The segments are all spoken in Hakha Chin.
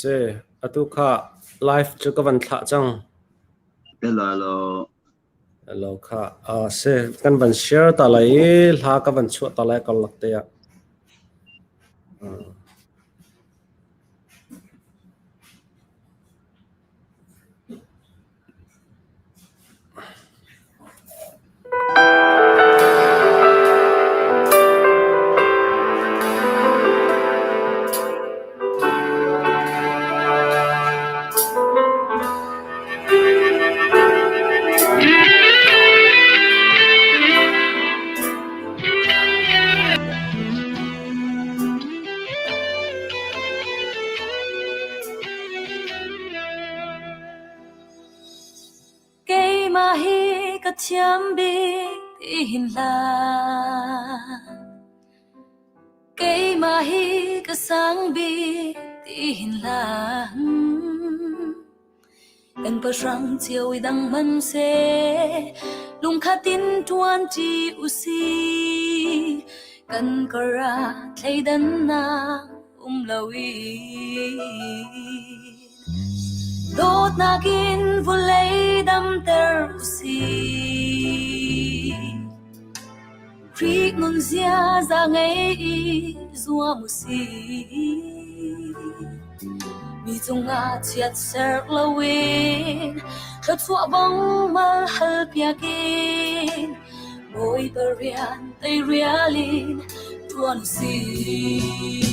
Si, atu kha live cu ka van thlah cang. Hello, hello. Hello kha. Si, kan van share ta lai i hla ka van chuah ta lai karlak te ah. Keimah hi ka thiam bik ti hin hlah. Keimah hi ka sang bik ti hin hlah. Kan pahrang cio i dang hmanhseh, lungkhat in ṭuan ṭi usih. Kan kar ah thleidannak um loin. Dawtnak in vawlei damter usih. Khrih nun ziaza ngei i zuam usih. Mi cungah chiatser loin thluachuah bang mal hal piak in Bawipa rian teirial in ṭuan usih.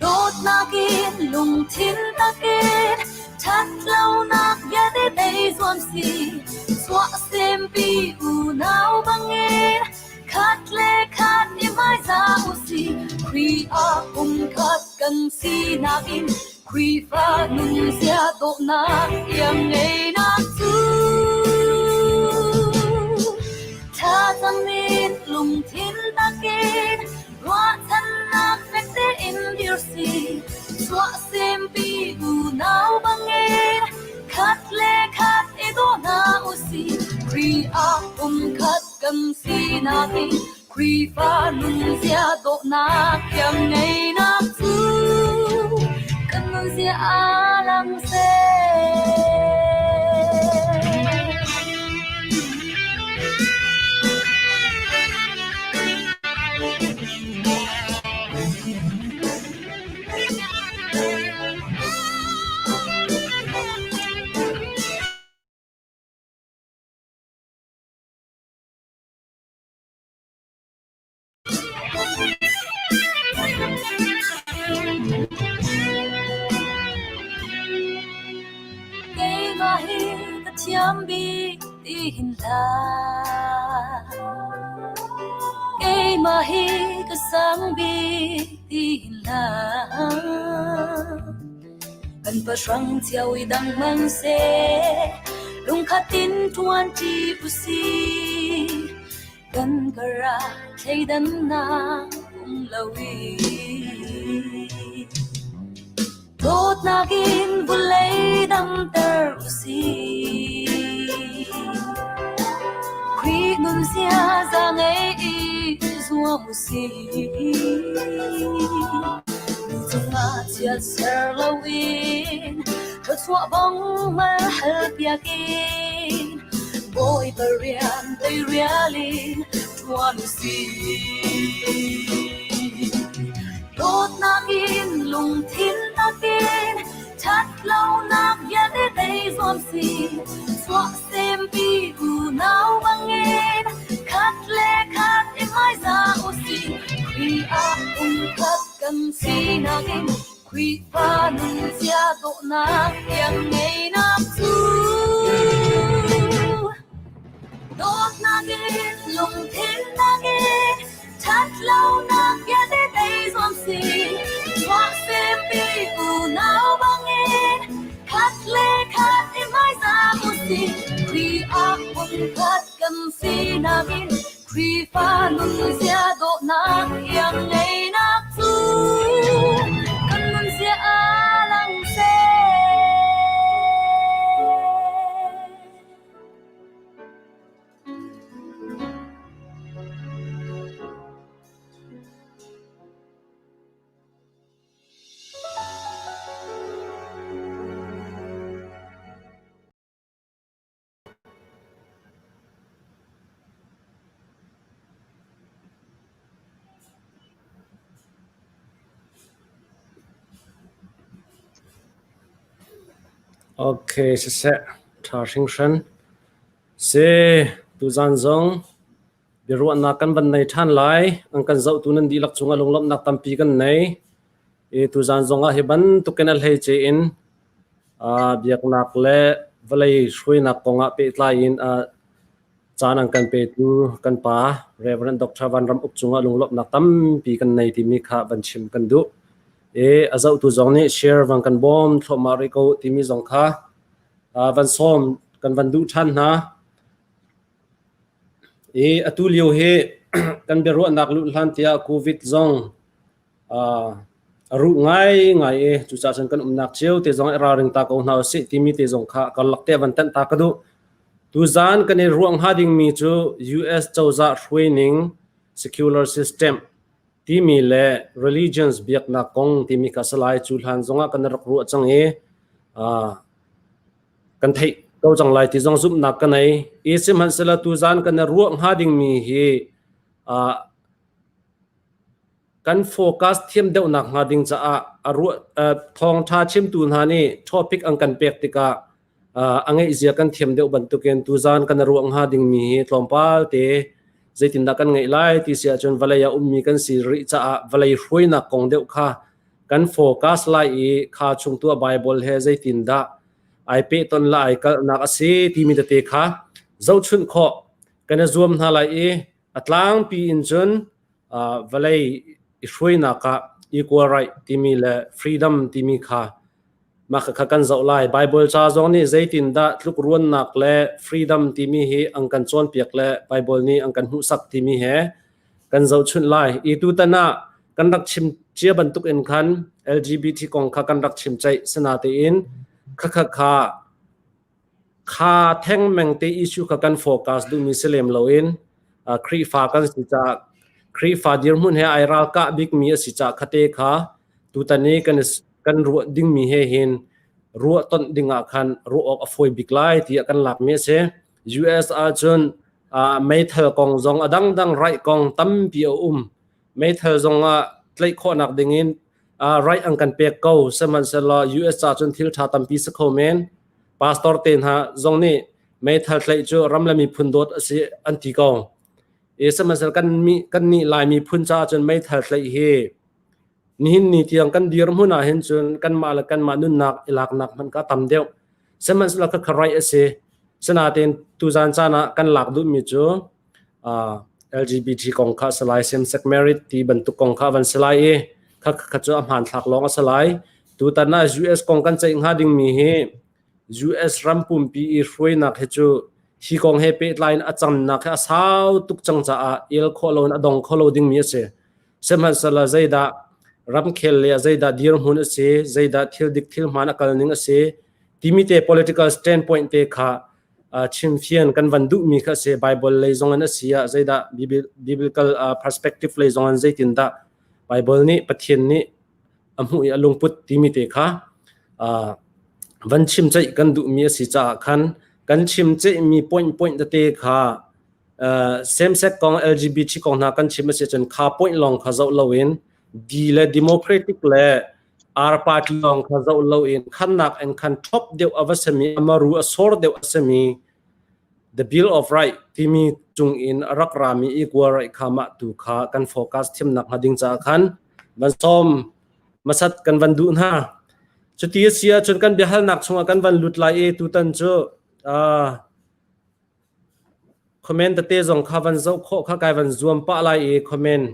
Dawtnak in lungthin takin ṭhatlonak vialte tei zuam si. Chuahsempi unau bangin khat le khat i hmaizah usih. Khrih ah pumkhat kan sinak in Khrihfa nunzia dawhnak iang ngeinak cu thlacam in lungthin takin ruahchannak fek tein dir si. Chuahsempi unau bangin khat le khat i daw hna usih. Khrih ah pumkhat kan sinak in Khrihfa nunzia dawhnak iang ngeinak cu kan nunzia aa lang seh. Keimah hi ka thiam bik ti hin hlah. Keimah hi ka sang bik ti hin hlah. Kan pahrang cio i dang hmang seh, lungkhat in ṭuan ṭi usih. Kan kar ah thleidannak um loin dawtnak in vawlei damter usih. Khrih nun ziaza ngei i zuam usih. Mi cungah chiatser loin thluachuah bang mal hal piak in Bawipa rian teirial in ṭuan usih. Dawtnak in lungthin takin ṭhatlonak vialte tei zuam si. Chuahsempi unau bangin khat le khat i hmaizah usih. Khrih ah pumkhat kan sinak in Khrihfa nunzia dawhnak tiang ngeinak cu dawtnak in lungthinnak in ṭhatlonak vialte tei zuam si. Chuahsempi unau bangin khat le khat i hmaizah usih. Khrih ah pumkhat kan sinak in Khrihfa nunzia dawhnak iang ngeinak cu kan nunzia aa lang seh. Okay, siseh, ṭha hringhran. Si, tuzaan zong biaruahnak kan van nei ṭhan lai. An kan zohtu nan dihlak cungah lunglawmhnak tampi kan nei. I tuzaan zongah hi bantukin a hleice in biaknak le vawlei hruainak kongah pehtlai in caan an kan petu kan pa Reverend Dr. Van Ram Uk cungah lunglawmhnak tampi kan nei timi kha van chim kan duh. I a zohtu zong nih share van kan bawm thluahmah rih ko timi zong kha van sawm kan van duh ṭhan hna. I atu lio hi kan biaruahnak luh hlan tiah COVID zong a ruh ngaingai i cucaah cun kan umnak cio te zong i ralring ta ko hna usih timi te zong kha karlak te van tanh ta ka duh. Tuzaan kan i ruah hnga dingmi cu US cozah hruaining secular system timi le religions biaknak kong timi kha a si lai. Cu hlan zongah kan rak ruah cang i kan theih ko cang lai ti zong zumhnak ka nei. I sihmanhsehlaw tuzaan kan i ruah hnga dingmi hi kan focus thiam deuhnak hnga ding caah a ruah thawngṭha chimtu hna nih topic an kan pek tikah a ngeihzia kan thiam deuh bantukin tuzaan kan ruah hnga dingmi hi tlawmpal te zeitindah kan ngeih lai ti si ahcun vawlei ah ummi kan si rih caah vawlei hruainak kong deuh kha kan focus lai i kha chung tu Bible he zeitindah ai pehton la ai kalnak a si timi tete kha zohchunh khawh kan i zuam hna lai i a tlangpi in cun vawlei i hruainak ah equal right timi le freedom timi kha mah kha kan zoh lai. Bible ca zong nih zeitindah tlukruannak le freedom timi hi an kan cawnpiak le Bible nih an kan hmuhsak timi he kan zohchunh lai. I tutan ah kan rak chim cia bantuk in khan LGBT kong kha kan rak chim ceih sinatein khakha kha Kha thengmeng te issue kha kan focus duhmi si lem loin Khrihfa kan si caah Khrihfa dirhmun he ai ralkah bikmi a si caah khate kha tutan i kan kan ruah dingmi he hin ruah tonh ding ah khan ruah awk a fawi bik lai tiah kan lakmi a si. US ahcun meithal kong zong a dangdang right kong tampi a um. Meithal zong ah tlaih khawhnak ding in right an kan pek ko. Sihmanhsehlaw US ca cun thil ṭha tampi si kho men. Pastor te hna zong nih meithal tlaih cu ram le miphun dawt a si an ti ko. I sihmanhsehlaw kan mi kan nih Lai miphun caah cun meithal tlaih hi nihin ni tiang kan dirhmun ah hin cun kanmah le kanmah nunnak i laknak hmanh kha tam deuh. Sihmanhsehlaw khakha right a si. Sinain tuzaan caan ah kan lak duhmi cu LGBT kong kha a si lai, same-sex marriage ti bantuk kong kha van si lai i kha kha cu a hmanthlak lawng a si lai. Tutan ah US kong kan ceih hnga dingmi hi US ram pumpi i hruainak hi cu hi kong he pehtlai in a cannak hi a sau tuk cang caah el khawh lo in a dong kho lo dingmi a si. Sihmanhsehlaw zeidah ramkhel le zeidah dirhmun a si, zeidah thil dik thil hmaan a kal ning a si, timi te political standpoint te kha chimfian kan van duhmi kha a si. Bible lei zong in a si ah zeidah biblical perspective lei zong in zeitindah Bible nih Pathian nih a hmuh i a lungput timi te kha van chim ceih kan duhmi a si caah khan kan chim ceihmi point point tete kha same sex kong LGBT kong hna kan chim a si cun kha point lawng kha zoh loin D le democratic le R party lawng kha zoh loin khannak in khan top deuh a va simi amaru a sor deuh a simi the bill of right timi cung in a rak rami equal right kha mah tu kha kan focus thiamnak hnga ding caah khan van sawm masat kan van duh hna. Cuti a si ahcun kan biahalnak chungah kan van lut lai i tutan cu comment tete zong kha van zoh khawh kha kai van zuam pah lai i comment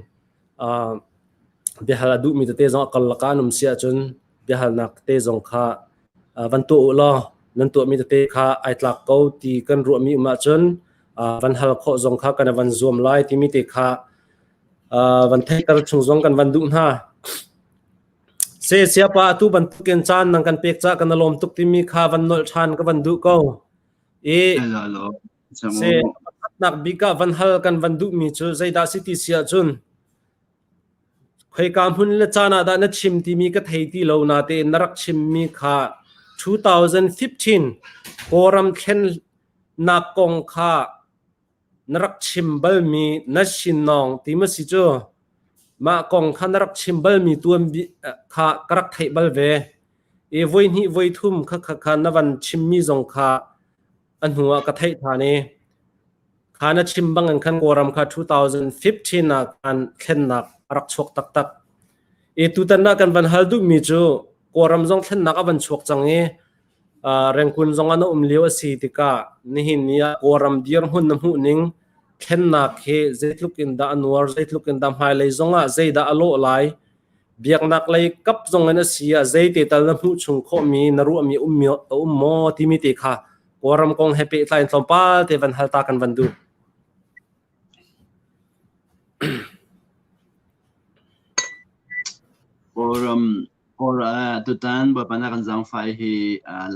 biahal a duhmi tete zong a kal laka an um si ahcun biahalnak tete zong kha van tuah u law nan tuahmi tete kha ai tlak ko ti kan ruahmi um ahcun van hal khawh zong kha kan van zuam lai timi te kha van theihter chung zong kan van duh hna. Se siapa atu bantukin caan nang kan pek ca kan lawm tuk timi kha van nolh ṭhan ka van duh ko. I se pakhatnak bik ah van hal kan van duhmi cu zeidah si ti si ahcun khoika hmun le caan ah dah na chim timi ka thei ti lo natein na rak chimmi kha 2015 Kawlram thlennak kong kha na rak chim balmi na sinnawng ti ma si cu mah kong kha na rak chim balmi tuan kha ka rak theih bal ve. I voi hnih voi thum kha kha kha na van chimmi zong kha a hnu ah ka theih ṭhan i kha na chim bangin khan Kawlram kha 2015 ah khan thlennak a rak chuak taktak. I tutan ah kan van hal duhmi cu Kawlram zong thlennak a van chuak cang i Rengkun zong ah na um lio a si tikah nihin ni ah Kawlram dirhmun na hmuh ning thlennak hi zeitluk in dah a nuar, zeitluk in dah hmailei zong ah zeidah a lawh lai, biaknak lei kap zong in a si ah zeite tal na hmuh chung khawhmi na ruahmi a um maw timi te kha Kawlram kong he pehtlai in tlawmpal te van hal ta kan van duh. Kawlram Tutan Bawipa na kan zaangfah hi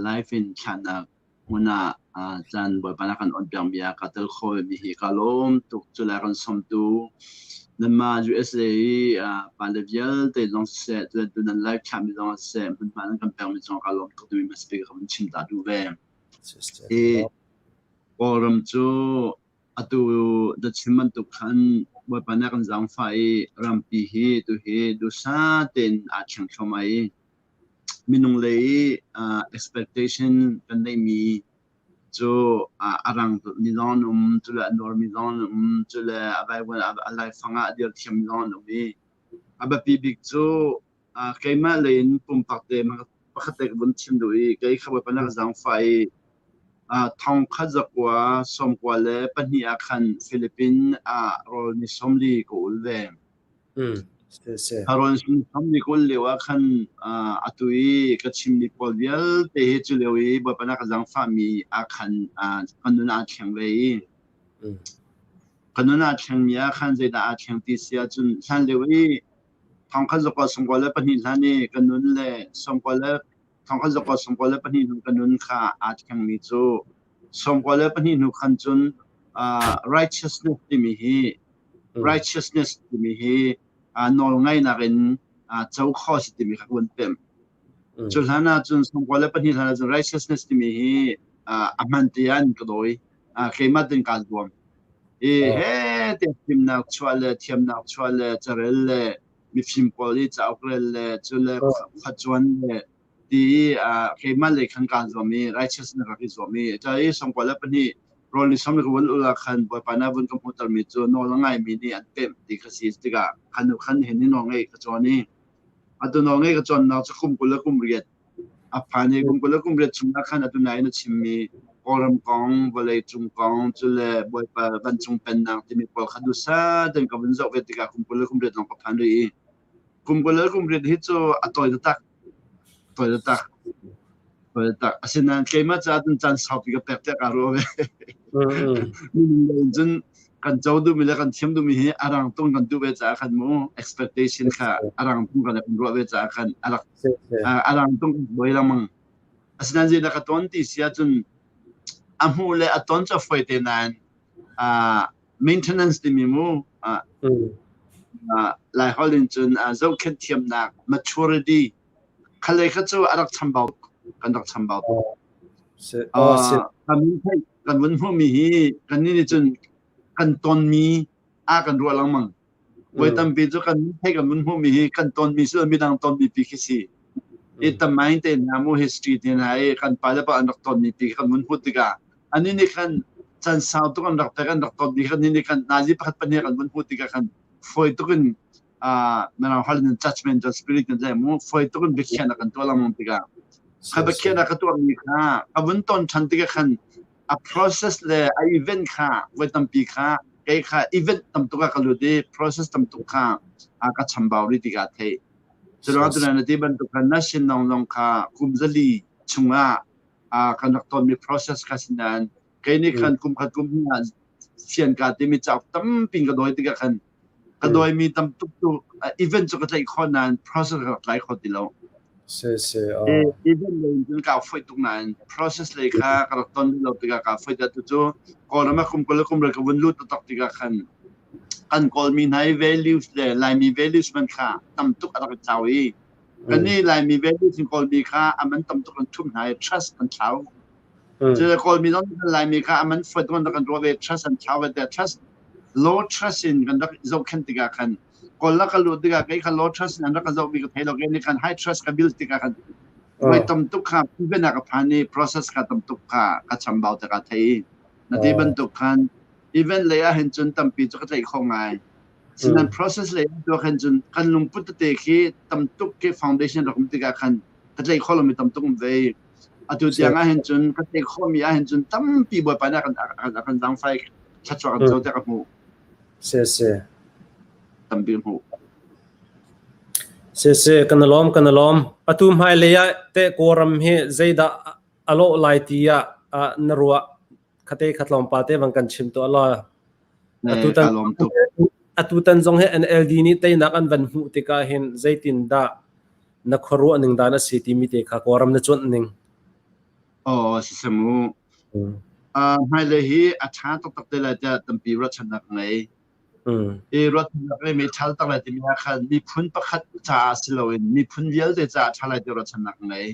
live in thlahnak hmun ah caan Bawipa na kan onpiakmi ah kaa tel kho mi hi kaa lawm tuk. Cule kan sawmtu nanmah USA i pale vialte zong siseh, cule tu nan live thlahmi zong siseh, hmunhma nan kan pekmi zong kaa lawm tuk timi hmasa bik ka vun chim ta duh ve. Hi Kawlram cu Atu na chim bantuk khan Bawipa nih a kan zaangfah i rampi hi tuhi duhsah tein aa thleng thluahmah i minung lei i expectation kan neihmi cu a rang mi zong an um, cule a nuarmi zong an um, cule a vaivuan a laifang ah a dir thiammi zong an um i a biapi bik cu Keimah lei in pumpak te pakhat te ka vun chim duh i kei kha Bawipa na ka zaangfah i thongkhat zakua 92 ah khan Philippines ah rawl ni 40 ka ul ve. Rawl ni 40 ka ul lio ah khan atu i ka chimmi pawl vialte hi cu lio i Bawipa na ka zaangfahmi ah khan ka nun aa thleng ve i ka nun aa thlengmi ah khan zeidah aa thleng ti si ahcun hlan lio i Thongkhat zakua 92 hlan i ka nun le sawmkua le thongkhat zakua 92 hnu ka nun kha aa thlengmi cu 92 hnu khan cun righteousness timi hi righteousness timi hi nawlngaihnak in co kho si timi kha ka vun pemh. Cu hlan ah cun 92 hlan ah cun righteousness timi hi a hman te ah an ka dawi. Keimah tin kaa zuam. I he te fimnak chuah le thiamnak chuah le carel le mifim pawl i cauk rel le cu le khuacuan le ti i keimah lei khan kaa zuam i righteousness rak i zuam i ta i 92 rawl ni som le ka vun ul ah khan Bawipa na vun ka hmuhtermi cu nawl a ngaimi nih an pemh ti kha si tikah khan khan hin ni nawl ngei ka cawn i atu nawl ngei ka cawnnak cu kum 20 le kum riat A phan i kum 20 le kum riat chungah khan atu nai na chimmi Kawlram kong, vawleicung kong, cule Bawipa vancung pennak timi pawl kha duhsah tein ka vun zoh ve tikah kum 20 le kum riat lawng ka phan rih i kum 20 le kum riat hi cu a tawi taktak. Tawi taktak. Tawi taktak. Asinain keimah caah cun caan saupi ka pek tiah kaa ruah ve. Minung lei in cun kan co duhmi le kan thiam duhmi hi a rang tung kan duh ve caah khan mu expectation kha a rang tung kan ruah ve caah khan a rak a rang tung kan buai lengmang. Asinain zeidah ka ton ti si ahcun a hmuh le a ton cu a fawi te nain maintenance timi mu Lai holh in cun zohkhenh thiamnak maturity khalei kha cu a rak chambau kan rak chambau. Kan theih kan vun hmuhmi hi kannih nih cun kan tonmi ah kan ruah lengmang. Voi tampi cu kan theih kan vun hmuhmi hi kan tonmi si midang tonmi pi khi si. I tamain te hna mu history te hna i kan pale pa an rak tonmi pi kan vun hmuh tikah ani nih khan chan sau tuk an rak pek an rak tonmi khan ni nih khan nazi pakhat pahnih kan vun hmuh tikah khan fawi tuk in mirang holh in judgmental spirit kan zai mu fawi tuk in biakhiahnak kan tuah lengmang tikah kha biakhiahnak ka tuahmi kha ka vun ton ṭhan tikah khan a process le a event kha voi tampi kha kei kha event tam tuk ah ka lut i process tam tuk kha a ka chambau rih tikah theih curuang tunan na ti bantuk khan na sin nong zong kha kum zali chungah kan rak tonmi process kha sinain kei nih khan kum khat kum hnih ah fian ka timi cauk tampi ka dawi tikah khan ka dawimi tam tuk cu event cu ka tlaih khawh nain process ka rak tlai kho ti lo. Event lei in cun kaa foih tuk nain process lei kha ka rak ton lo tikah kaa foih dah tu cu Kawlram ah kum 20 le kum riat ka vun lut taktak tikah khan kan Kawlmi hna i values le Laimi values man kha tam tuk a rak i thlau i kannih Laimi values in Kawlmi kha a man tam tuk an ṭhumh hna i trust an thlau. Cu Kawlmi zong nih Laimi kha a man fawi tuk an rak kan ruah ve trust an thlau ve trust low trust in kan rak zohkhenh tikah khan Kawl lak ka luh tikah kei kha low trust in an rak ka zohmi ka thei lo kei nih khan high trust ka build tikah khan. Voi tam tuk kha event ah ka phan i process kha tam tuk kha ka chambau te ka thei. Na ti bantuk khan event lei ah hin cun tampi cu ka tlaih kho ngai. Sinan process lei ah tuah khan cun kan lungput tete khi tam tuk khi foundation rak um tikah khan ka tlaih kho lomi tam tuk um ve. Atu tiang ah hin cun ka tlaih khawhmi ah hin cun tampi Bawipa nih a kan zaangfai thluachuah kan co tiah ka hmuh. Si si. Tampi ka hmuh. Si si kan i lawm kan i lawm. Atu hmailei ah teh Kawlram hi zeidah a lawh lai ti ah na ruah khate kha tlawmpal te bang kan chim tuah law. Atutan atutan zong hi NLD nih teinak an van hmuh tikah hin zeitindah na khuaruah ning dan a si timi te kha Kawlram na cuanh ning. Aw si mu. Hmailei hi a ṭha taktak te lai tiah tampi ruahchannak ka ngei. I ruahchannak ngeimi ṭha taktak lai timi ah khan miphun pakhat caah si loin miphun vialte caah ṭha lai tiah ruahchannak ka ngei.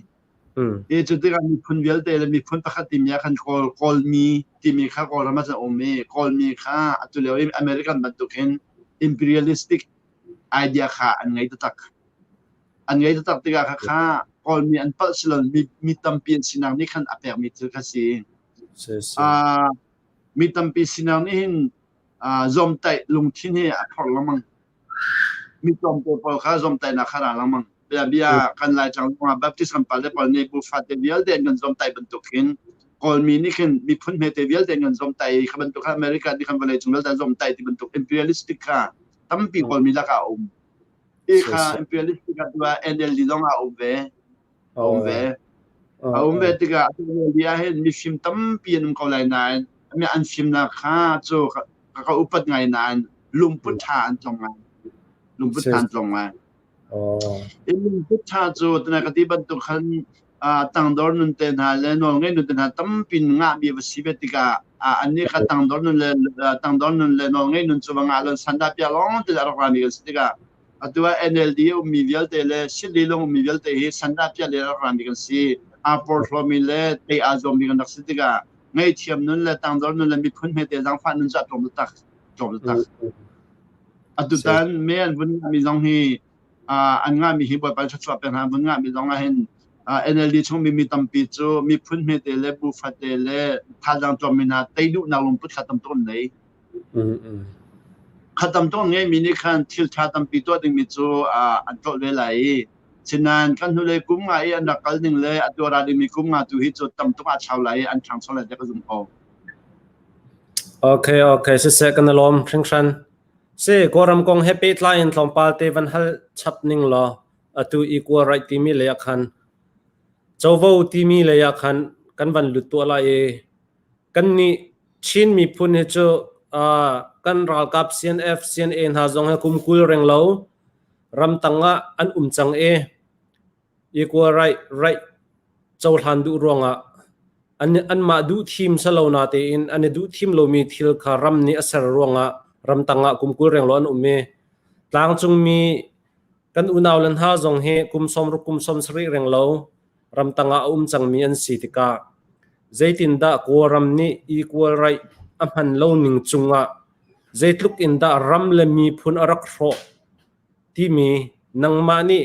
I cu tikah miphun vialte le miphun pakhat timi ah khan Kawl Kawlmi timi kha Kawlram ah cun a um i Kawlmi kha atu lio i American bantuk hin imperialistic idea kha an ngei taktak. An ngei taktak tikah kha kha Kawlmi an palh si lo mi, mi tampi an sinak nih khan a pekmi thil kha si. Uh, mi tampi sinak nih hin uh, zawmtaih lungthin hi a phorh lengmang. Mi tlawmte pawl kha zawmtaihnak kha ra lengmang. Bia bia kan Laitlang zongah Baptist kan pale pawl nih bu fate vialte an kan zawmtaih bantuk hin Kawlmi nih khin miphun hmete vialte an kan zawmtaih i kha bantuk kha America nih khan vawlei cung vialte an zawmtaih ti bantuk imperialistic kha tampi Kawlmi lakah a um. Hi kha imperialistic ah tuah NLD zong a um ve. A um ve. A um ve tikah NLD ah hin mifim tampi an um ko lai nain an fimnak kha cu ka upat ngai nain lungput ṭha an tlong ngai. Lungput ṭha an tlong ngai. In lungput ṭha cu tuna ka ti bantuk khan tangdor nun te hna le nawlngei nun te hna tampi ngahmi va si ve tikah annih kha tangdor nun le tangdor nun le nawlngei nun cu va ngah lon sandah piah lawng te a rak rami kan si tikah atu ah NLD ummi vialte le Sydney lung ummi vialte hi sandah piah le rak rami kan si. Aa porhlawmi le tei aa zuammi kan rak si tikah ngaihthiam nun le tangdor nun le miphun hmete zaangfah nun cu a tlawm taktak tlawm taktak. Atutan me an vun ngahmi zong hi an ngahmi hi Bawipa thluachuah pek hna an vun ngahmi zong ah hin NLD chungmi mi tampi cu miphun hmete le bu fate le thazaang tlawmmi hna tei duhnak lungput kha tam tuk an nei. Kha tam tuk an ngeimi nih khan thil ṭha tampi tuah dingmi cu an tlolh ve lai i Sinain kan hnulei kum nga i an rak kal ning le a tuara dingmi kum nga tu hi cu tam tuk aa chau lai i an ṭhangcho lai tiah ka zum ko. Okay, okay, siseh kan i lawm hringhran. Si, Kawlram kong he pehtlai in tlawmpal te van hal chap ning law atu equal right timi lei ah khan covo timi lei ah khan kan van lut tuah lai i kannih Chin miphun hi cu uh, kan ralkap CNF, CNA hna zong he kum 20 reng lo ramtang ah an um cang i equal right right cohlan duh ruangah an anmah duh thim salo na tein an i duh thim lomi thil kha ram nih a ser ruangah ramtang ah kum 20 reng lo an um i tlangcungmi kan unau le hna zong hi kum 60 kum 70 reng lo ramtang ah a um cangmi an si tikah zeitindah Kawlram nih equal right a hman lo ning cungah zeitluk in dah ram le miphun a rak hrawh timi nangmah nih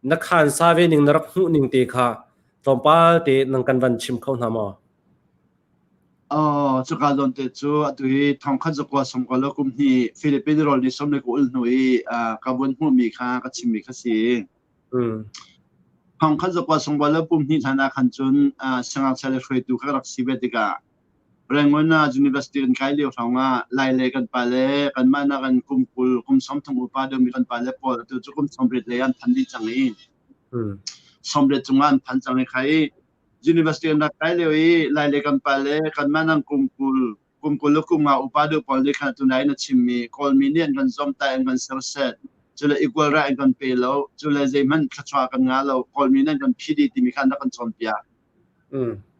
na khansa ve ning na rak hmuh ning te kha tlawmpal te nang kan van chim kho hna maw? Oh, cuka zawn te cu atu hi thongkhat zakua sawmkua le kum hnih Philippine rawl ni som le ka ul hnu i ka vun hmuhmi kha ka chimmi kha si. Thongkhat zakua sawmkua le kum hnih hlan ah khan cun siangngakchia le hruaitu kha ka rak si ve tikah Rangoon ah University kan kai lio hrawng ah Lailei kan pale kanmah nakin kum 20 kum 30 upa deuhmi kan pale pawl atu cu kum 80 lei an phan dih cang i 80 cungah an phan cang i kha i University an rak kai lio i Lailei kan pale kanmah nang kum 20 kum 20 le kum nga upa deuh pawl nih khan tunai na chimmi Kawlmi nih an kan zawmtai an kan serset cule equal right an kan pe lo cule zeihmanh thluachuah kan ngah lo Kawlmi nih an kan phih dih timi kha an rak kan cawnpiak.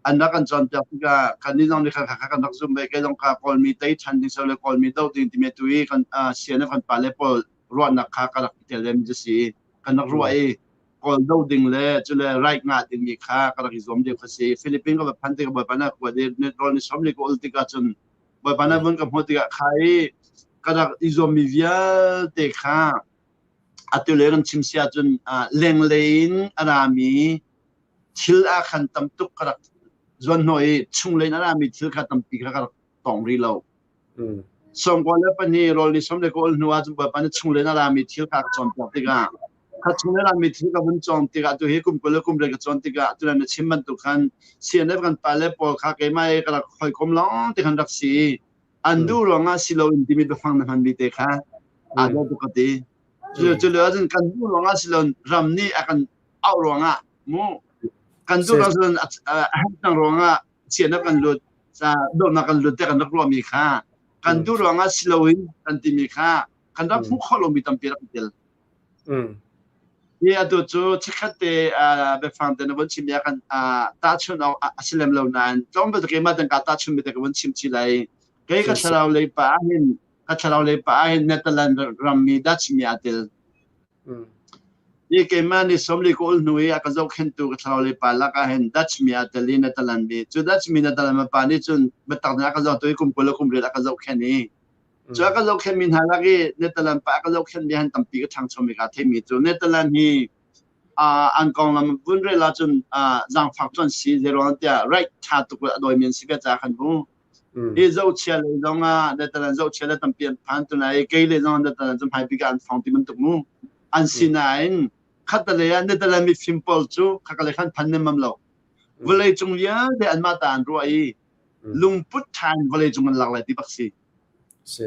An rak kan cawnpiak tikah kannih zong nih kha kha kan rak zumh ve kei zong kha Kawlmi tei ṭhan ding le Kawlmi doh ding timi tu i kan CNF kan pale pawl ruahnak kha ka rak i tel ve mi cu si kan rak ruah i Kawl doh ding le cule right ngah dingmi kha ka rak i zuam lio kha si. Philippines ka va phan tikah Bawipa nih kuat i rawl ni sawm li ka ul tikah cun Bawipa nih vun ka hmuh tikah kha i ka rak i zuammi vialte kha atu le kan chim si ahcun lenglei in a rami. Thil ah khan tam tuk ka rak zuan hnawh i chunglei in a rami thil kha tampi kha ka rak tong rih lo. 92 rawl ni som le kawl hnu ah cun Bawipa nih chunglei in a rami thil kha ka cawnpiak tikah kha chunglei rami thil ka vun cawng tikah tu hi kum 20 le kum riat ka cawn tikah tutan na chim bantuk khan CNF kan pale pawl kha keimah i ka rak hawikom lawng te khan rak si i an duh ruangah si loin timi biafang na hmanmi te kha aa dawh tuk ka ti. Cu lio ahcun kan duh ruangah si loin ram nih a kan auh ruangah mu kan duh ruangah si loin a herh cang ruangah chiahnak kan lut dawtnak kan lut te kan rak ruahmi kha kan duh ruangah si loin kan timi kha kan rak hmuh khawh lomi tampi rak tel. Hi atu cu chikkhat te biafang te na vun chim ya kan tahchun awk a si lem lo nain tlawmpal te keimah tang ka tahchun mi te ka vun chim chi lai. Kei ka thlarau lei pa ahhin ka thlarau lei pa ahhin Netherlands rammi Dutch mi aa tel. Hi keimah nih sawmli ka ul hnu i a ka zohkhenhtu ka thlarau lei pa lak ahhin Dutch mi aa tel i Netherlands mi. Cu Dutch mi Netherlands pa nih cun biatak nih a ka zohtu i kum 20 le kum riat a ka zohkhenh i Cu a ka zohkhenhmi hna lak i Netherlands pa a ka zohkhenhmi han tampi ka ṭhangchomi kaa theimi cu Netherlands hi an konglam vun rel ahcun zaangfak cu an si zeiruang tiah right ṭha tuk a dawimi an si ve caah khan mu. Hi zohchia lei zong ah Netherlands zohchia le tampi an phan tu lai kei le zong Netherlands cu hmaibik ah an fong ti bantuk mu. An sinain khatalei ah Netherlands mifim pawl cu khakale khan phan nemmam lo. Vawlei cung vialte anmah ta an ruah i lungput ṭha in vawlei cung an lak lai ti bak si.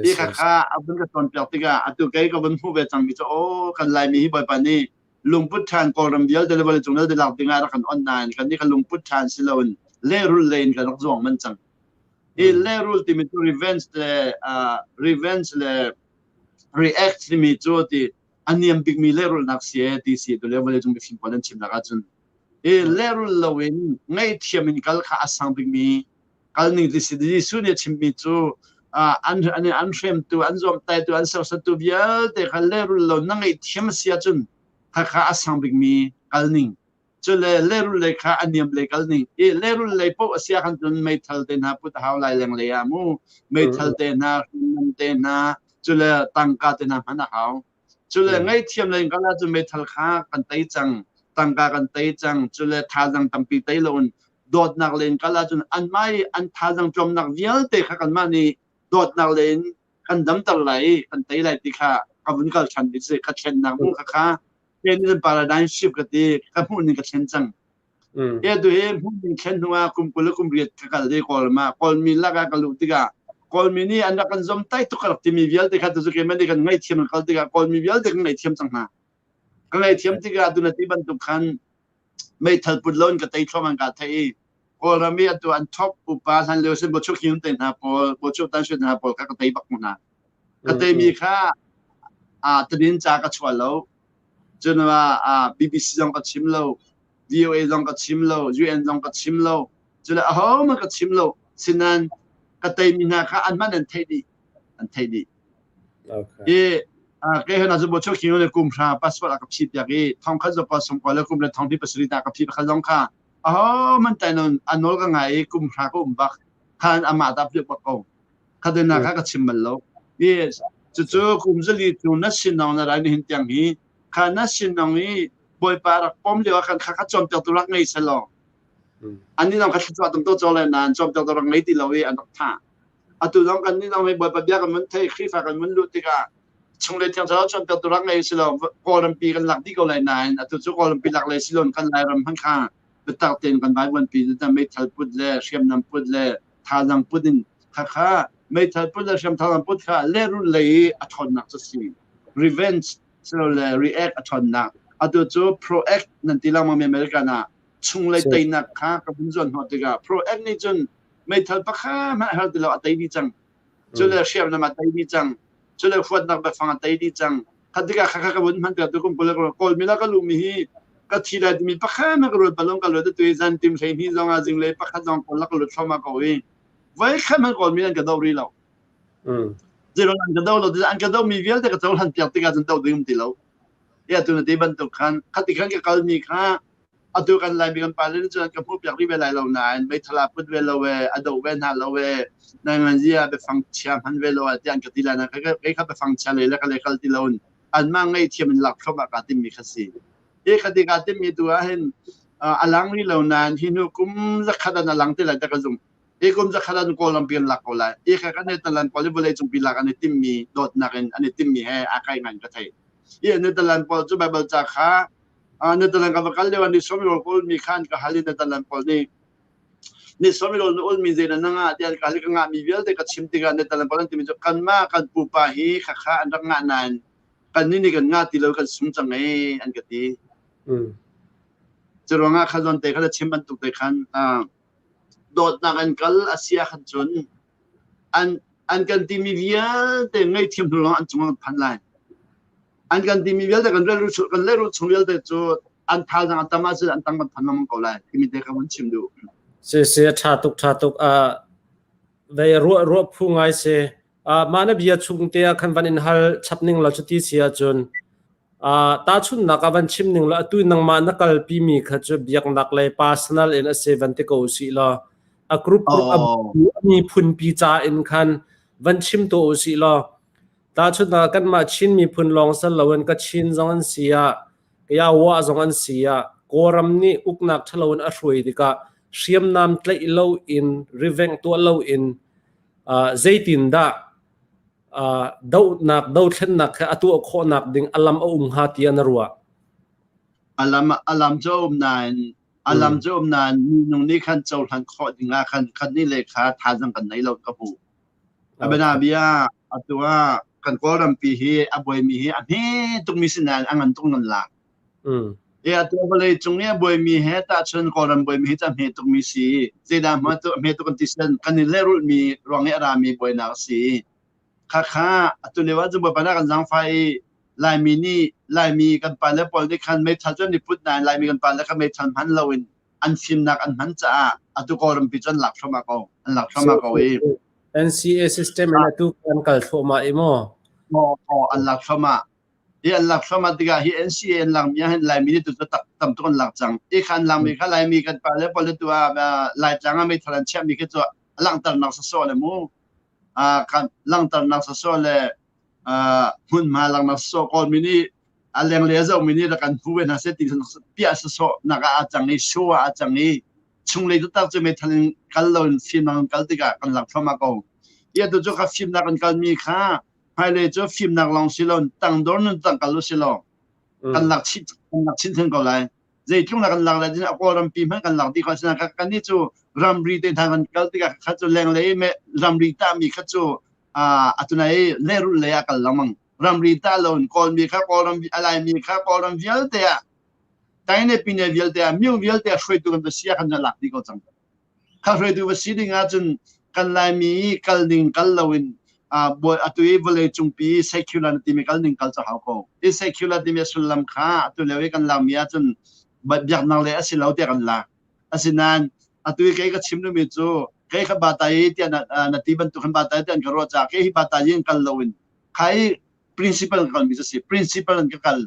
Hi khakha a vun ka cawnpiak tikah atu kei ka vun hmuh ve cangmi cu aw kan Laimi hi Bawipa nih lungput ṭhan Kawlram vialte le vawleicung vialte lak dingah rak kan on nain kan nih kha lungput ṭhan si loin lehrul lei in kan rak zuang man cang. Hi lehrul timi cu revenge le revenge le react timi cu ti a niam bikmi lehrulnak si e ti si tu le vawleicung mifim pawl an chimnak ahcun hi lehrul loin ngaihthiam in kal kha a sang bikmi kalning ti si Jesuh nih a chimmi cu an an hremtu an zuamtaitu an serhsattu vialte kha lehrul lo na ngaihthiam a si ahcun khakha a sang bikmi kalning cu le lehrul lei kha a niam lei kalning i lehrul lei paoh a si ahkhan cun meithal te hna put a hau lai lenglei ah mu meithal te hna hriamnam te hna cu le tangka te hna hman a hau Cule ngaihthiam lei in kal ahcun meithal kha kan tei cang, tangka kan tei cang, cule thazang tampi tei loin dawtnak lei in kal ahcun anmah i an thazang tlawmnak vialte kha kanmah nih dawtnak lei in kan damter lai i kan tei lai ti kha ka vun kal ṭhan ti si ka thlennak hmuh kha kha paradigm shift ka ti ka hmuh ning ka thlen cang. Hi atu hi hmun thlen hnu ah kum 20 le kum riat ka kal i Kawlram ah Kawlmi lakah ka luh tikah Kawlmi nih an rak kan zomtaih tuk ka rak timi vialte kha tucu keimah nih kan ngaihthiam kan kal tikah Kawlmi vialte kan ngaihthiam cang hna. Ka ngaihthiam tikah atu na ti bantuk khan meithal put loin ka tei thluahmah kaa theih i Kawlram i atu an top upa hlan lio sin Bochuk Hyun te hna pawl Bochuk Tan Sui hna pawl kha ka tei bak hna. Ka teimi kha tadin ca ka chuah lo. Cun BBC zong ka chim lo. VOA zong ka chim lo, UN zong ka chim lo, cule ahohmanh ka chim lo. Sinain ka teimi hna kha anmah an theih dih, an theih dih. I kei hna cu bochuk king le kum hra passport a ka phih piak i thong khat zopa sung ko le kum le thong hnih pasarih ta ka phih pakhat zong kha ahohmanh tai non a nawl ka ngai i kum hra ka um bak khan amah ta piak bak ko khatin kha ka chim bal lo. I cucu kum zali cu na sinong na rai ni hin tiang hi kha na sinong i Bawipa rak pom lio ah khan kha kha cawnpiaktu rak ngei selaw annih zong kha thluachuah tam to le nain cawnpiaktu rak ngei ti lo i an rak thah. Atu zong kan nih zong hi Bawipa bia kan vun thei Khrihfa kan vun luh tikah chunglei thiang thlarau cawnpiaktu rak ngei si lo Kawlrampi kan lak dih ko lai nain atu cu Kawlrampi lak le si loin kan Lairam hmanh kha biatak tein kan vaivuanpi meithal put le hriamnam put le thazang put in khakha meithal put le hriam thazang put kha lehrulh lei i a ṭhawnnak cu si revenge silole react a ṭhawnnak atu cu proact nan ti lengmang mi American ah chunglei teinak kha ka vun zuan hnawh tikah proact nih cun meithal pakhat hmanh a herh ti lo a tei dih cang cule hriamnam a tei dih cang cule huatnak biafang a tei dih cang kha tikah kha kha ka vun hman tu kum kul kawl mi la ka luh mi hi ka thi lai timi pakhat hmanh ka ruat balong ka luat tu zan tim hlei hnih zong ah zinglei pakhat zong kawl la ka lut thluahmah ko i voi khat hmanh kawl mi an ka do rih lo Zeiruang an ka do lo an ka do mi vialte ka cohlan piak tikah cun do ding um ti lo. Ya tu na ti bantuk khan khati khan ka kal mi kha atu kan Laimi kan pale nih cun an ka hmuh piak rih ve lai lo nain meithala put ve lo e a do ve hna lo e nai zia biafang chia hman ve lo tiah an ka ti lai na kei kha biafang chia lei le ka le kal ti lo in anmah ngaihthiam in lak thluahmah kaa timmi kha si. Hi khati kaa timmi tu ah hin A lang rih lo nain hi hnu kum zakhat an a lang te lai ta ka zumh. Hi kum zakhat an Kawlram pi an lak ko lai. Hi kha kan Netherlands pawl hi vawlei cung pi lak an i timmi dawtnak in an i timmi he aa kai ngai ka thei. Hi Netherlands pawl cu Bible ca kha Netherlands ka va kal lio ah ni sawm rawl ka ulmi kha an ka hal i Netherlands pawl nih ni sawm rawl na ulmi zei na ngah tiah an ka hal i ka ngahmi vialte ka chim tikah Netherlands pawl an timi cu kanmah kan pupa hi khakha an rak ngah nain kannih nih kan ngah ti lo kan sung cang ee an ka ti. Cu ruangah kha zawn te kha na chim bantuk te khan dawtnak an kal a si ahkhan cun an an kan timi vialte ngaihthiam hnu lawng an cung an phan lai. An kan timi vialte kan relrul kan lehrulh chung vialte cu an thazaang a tam ahcun an tang kan phan lengmang ko lai timi te ka vun chim duh. Si si a ṭha tuk ṭha tuk a vei ruah ruah phu ngai si. Mah na bia chung te ah khan van in hal chap ning law cuti si ahcun tahchunhnak ah van chim ning law atu nangmah na kalpi mi kha cu biaknak lei personal in a si van ti ko usih law a group group a miphunpi ca in khan van chim tuah usih law tahchunhnak ah kanmah Chin miphun lawng sal loin Kachin zong an si ah Kayawah zong an si ah Kawlram nih uknak ṭhalo in a hruai tikah hriamnam tlaih loin rivengh tuah loin zeitindah dohnak dothlennak he a tuah khawhnak ding a lam a um hnga tiah na ruah? A lam a lam cu a um nain a lam cu um nain minung nih khan cohlan khawh ding ah khan khan nih le kha thazaang kan nei lo ka hmu. A bianabia atu ah kan Kawlrampi hi a buaimi hi a hme tukmi si nain a ngan tuk nan lak. E atu vawlei cung i a buaimi he tahchun Kawlram buaimi hi cu a hme tukmi si. Zeidah hma tu hme tuk kan ti sian kan i lehrulhmi ruang i a rami buainak a si. Khakha atu lio ah cun Bawipa nih a kan zaangfah i Laimi nih Laimi kan pale pawl nih khan meithal cu an i put nain Laimi kan pale kha meithal hman loin an fimnak an hman caah atu Kawlrampi cu an lak thluahmah ko. An lak thluahmah ko i NCA system in atu kan kal thluahmah i maw? Aw, an lak thluahmah. Hi an lak thluahmah tikah hi NCA an lakmi ah hin Laimi nih tu cu tak tam tuk an lak cang. Hi kha an lakmi kha Laimi kan pale pawl tu ah Laitlang ah meithal an chiahmi khi cu langhternak sawsawh le mu kan langhternak sawsawh le hmunhma langhnak sawsawh Kawlmi nih a lenglei a zohmi nih rak kan hmu ve hna seh ti piah sawsawh nak ah a cang i show ah a cang i chunglei taktak cu meithal in kal lo in fimnak in kal tikah kan lak thluahmah ko. Hi atu cu kha fimnak kan kalmi kha hmailei cu fimnak lawng si lo tangdor nun tang kal u si law kan lak chih kan lak chin theng ko lai zeitlung la kan lak lai a kawlrampi hmanh kan lak dih ko asinain kan nih cu ramri te hna kan kal tikah kha cu lenglei me ramri tah mi kha cu atunai lehrulh lei ah kal lengmang ramri tah lo in kawlmi kha kawlram alaimi kha kawlram vialte ah taine pine vialte ah miu vialte ah hruaitu kan va sia kan lak dih ko cang Kha hruaitu va si ding ahcun kan Laimi i kal ning kal loin atu i vawlei cungpi secular na timi kal ning kal cu hau ko. Hi secular timi a sullam kha atu lio i kan lakmi ahcun biaknak le a si lo tiah kan lak. Asinain atu i kei ka chim duhmi cu kei kha batai tiah na ti bantuk hin batai tiah an ka ruah caah kei hi batai in kal loin kha i principle ka kalmi cu si. Principle in ka kal.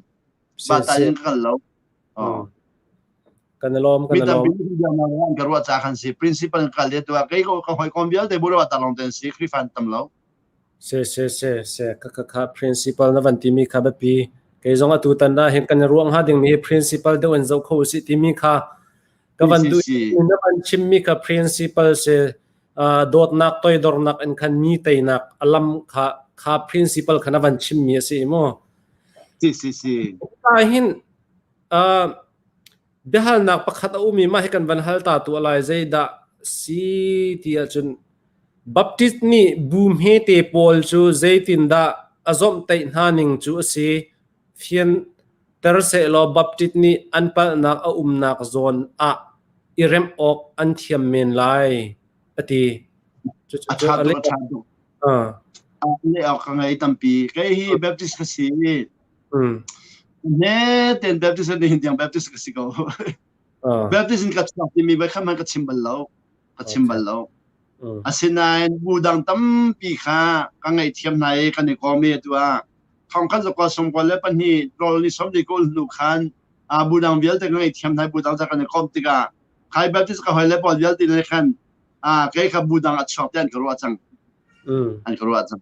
Batai in ka kal lo. Kan i lawm, kan Mi i lawm. tampi nih an ka ruah ca khan si principal kal le tuah kei ko ka hawikom vialte bu ruah ta long ten si Khrihfa an tam lo. Se se se se ka ka kha principal na van timi kha biapi kei zong atu tan ah hin kan i ruang hnga dingmi hi principal deuh in zoh kho usih timi kha ka van duh na van chimmi kha principal se dawtnak toidornak in khan mi teinak alam kha kha principal kha na van chimmi a si mu Si si si. Hin Biahalnak pakhat a um i mah hi kan van hal ta tuah lai. Zeidah si ti ahcun Baptist nih bu hmete pawl cu zeitindah a zawmhtaih hna ning cu a si? Fianter sehlaw Baptist nih an palhnak a umnak zawn ah i remh awk an thiam men lai, a ti. Cucu A ṭha tuk, a ṭha tuk. Leh awk ka ngei tampi. Kei hi Baptist ka si. Hme ten Baptist ni hin tiang Baptist ka si ko. Baptist in ka chuak timi bai kha man ka chim bal lo. Ka chim bal lo. Asinain bu dang tampi kha ka ngaihthiam hna i kan i kom i atu ah thong khat zakua sung kua le pahnih rawl ni som ni kul hnu khan a bu dang vialte ka ngaihthiam hna bu dang ca kan i kom tikah khai Baptist ka hoi le pawl vialte ne khan a kei kha bu dang a chuak te an ka ruah cang. An ka ruah cang.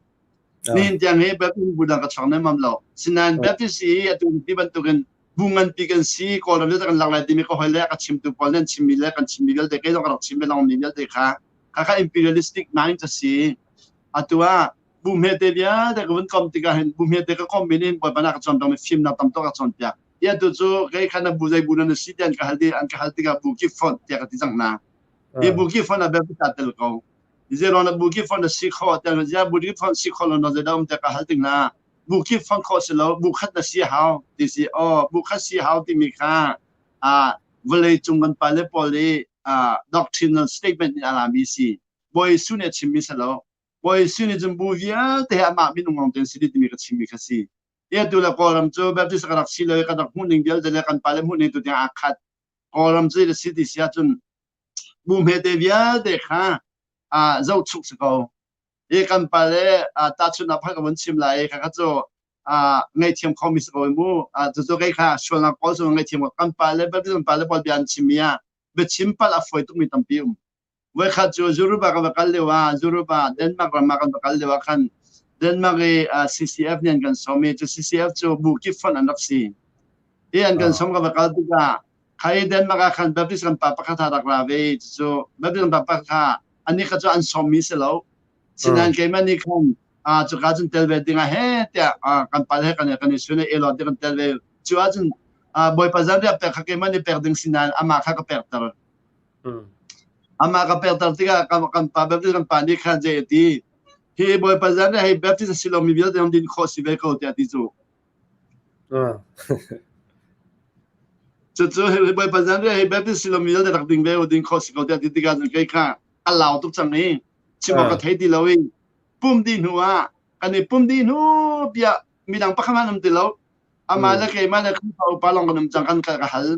Nihin tiang hi Baptist bu dang ka chuak nemam lo. Sinain Baptist hi atu ti bantukin Bu nganpi kan si, Kawlram le kan lak lai timi ka hoi le ka chimtu pawl nan chimmi le kan chimmi vialte kei zong ka rak chim ve lengmang mi vialte kha kha kha imperialistic mind a si. Atu ah bu hmete vialte ka vun kom tikah hin bu hmete ka kom min in Bawipa na ka cawnpiak mi fimnak tam tuk a cawnpiak. Ti atu cu kei kha na bu zei bu nan si ti an ka hal ti an ka hal tikah bu kip fonh tiah ka ti cang hna. Hi bu kip fonh ah biapi ta tel ko. Zeiruang na bu kip fonh na si kho tiah zia bu kip fonh si kho lo na zeidah um tiah ka hal ting hna. Bu kip fonh khawh si lo bu khat na si hau ti si aw bu khat si hau timi kha a vawlei cung kan pale pawl i doctrinal statement in a lami si. Bawi Jesuh nih a chimmi si lo. Bawi Jesuh nih cun bu vialte he amah minung lawng tein si dih timi ka chimmi kha si. Ti atu le Kawlram cu Baptist ka rak si lo i kan rak hmuh ning vialte le kan pale hmuh ning tu tiang aa khat. Kawlram cu a si ti si ahcun bu hmete vialte kha zohchuk si ko. I kan pale tahchunhnak pakhat ka vun chim lai i khakha cu ngaihthiam khomi si ko mu. Cucu kei kha sualnak pawl cu ngaihthiam ko. Kan pale Baptist kan pale pawl bia an chimmi ah biachim palh a fawi tukmi tampi um. Voikhat cu Europe ah kan va kal lio ah Europe ah Denmark ram ah kan va kal lio ah khan Denmark i CCF nih an kan sawm i cu CCF cu bu kip fonh an rak si. Hi an kan sawm ka va kal tikah khai Denmark ah khan Baptist kan pa pakhat a rak ra ve cucu Baptist kan pa pakhat kha anih kha cu an sawmmi si lo. Sinain keimah nih khan cuka cun tel ve ding ah he tiah kan pa he kan kan i sun i elaw ti kan tel ve. Cu ahcun Bawipa zanriah pek kha keimah nih pek ding sinain amah kha ka pekter. Amah ka pekter tikah kan pa Baptist kan pa nih khan zei a ti hi Bawipa zan hei Baptist a si lomi vialte zong din khawh si ve ko tiah a ti cu. Cucu hi Bawipa zan hei Baptist si lomi vialte rak ding ve u ding khawh si ko tiah a ti tikah cun kei kha a lau tuk cang i chim awk ka thei ti lo i pum dih hnu ah kan i pum dih hnu piah midang pakhat hmanh um ti lo amah le keimah le Khrihfa upa lawng kan um cang kan ka hal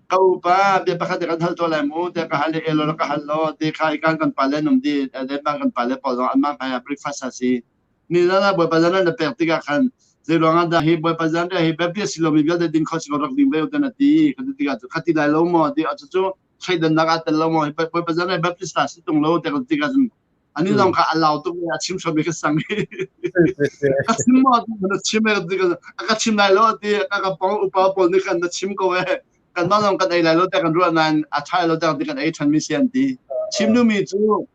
Ka upa bia pakhat kan hal tuah lai mu tiah ka hal i elaw ka hal law ti kha ikan kan pale an um di Denmark kan pale pawl zong anmah hmai ah breakfast a si. Ni zan ah Bawipa zan na pek tikah khan zei ruang ah dah hi Bawipa zan hi Baptist si lomi vialte ding kho si ko rak ding ve u tan a ti ka ti tikah cu khati lai lo maw ti cucu thleidannak aa tel lo maw Bawipa zan hi Baptist ta si tung lo tiah ka ti tikah cun ani zong kha a lau tuk i a chim hram i ka sang i ka chim maw na chim e a ka chim lai lo ti ka ka pong upa pawl nih khan na chim ko e kan mah zong kan ei lai lo tiah kan ruah nain a ṭha lo tiah kan ei ṭhan mi si an ti chim duhmi cu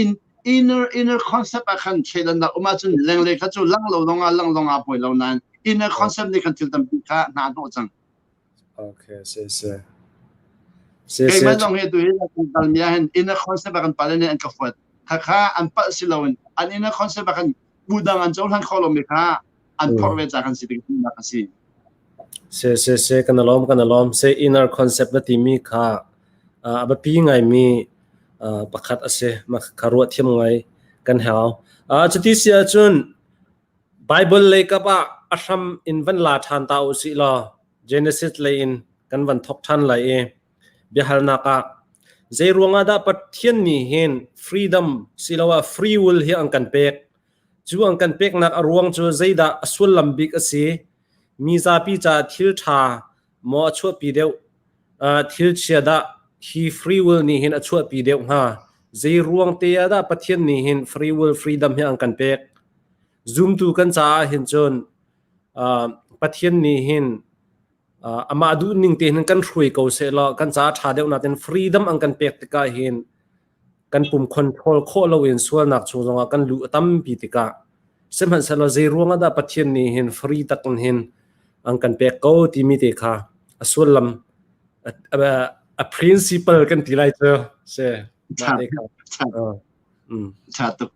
in inner inner concept ah khan thleidannak um ahcun lenglei kha cu lang lo zong ah lang zong ah poi lo nain inner concept nih khan thil tampi kha hna hnawh cang Okay, si si. Si Keimah zong hi tu hi kan kalmi ah hin inner concept ah kan pale nih an ka fuat. Khakha an palh si loin an inner concept ah khan bu dang an cohlan kho lomi kha an phorh ve ca kan si ding nak a si. Si si si kan alawm kan alawm se inner concept na timi kha a biapi ngaimi pakhat a si. Ma kha ruah thiam ngai kan hau. Cuti si ahcun Bible lei kap ah a hram in van la ṭhan ta u sih law Genesis lei in kan van thawk ṭhan lai i biahalnak ah zei ruangah dah Pathian nih hin freedom siloah free will hi an kan pek? Cu an kan peknak a ruang cu zeidah a sullam bik a si? Mi zapi caah thil ṭha maw a chuahpi deuh? Thil chia dah hi free will nih hin a chuahpi deuh hnga? Zei ruang te ah dah Pathian nih hin free will freedom hi an kan pek? Zumtu kan caah hin cun Pathian nih hin amah duhning te hin kan hruai ko sehlaw kan caah ṭha deuh natin freedom an kan pek tikah hin kan pum control khawh loin sualnak chung zongah kan luh a tampi tikah sihmanhsehlaw zei ruangah dah Pathian nih hin free tak in hin an kan pek ko timi te kha a sullam a principle kan ti lai cu si mah te kha Ṭha tuk.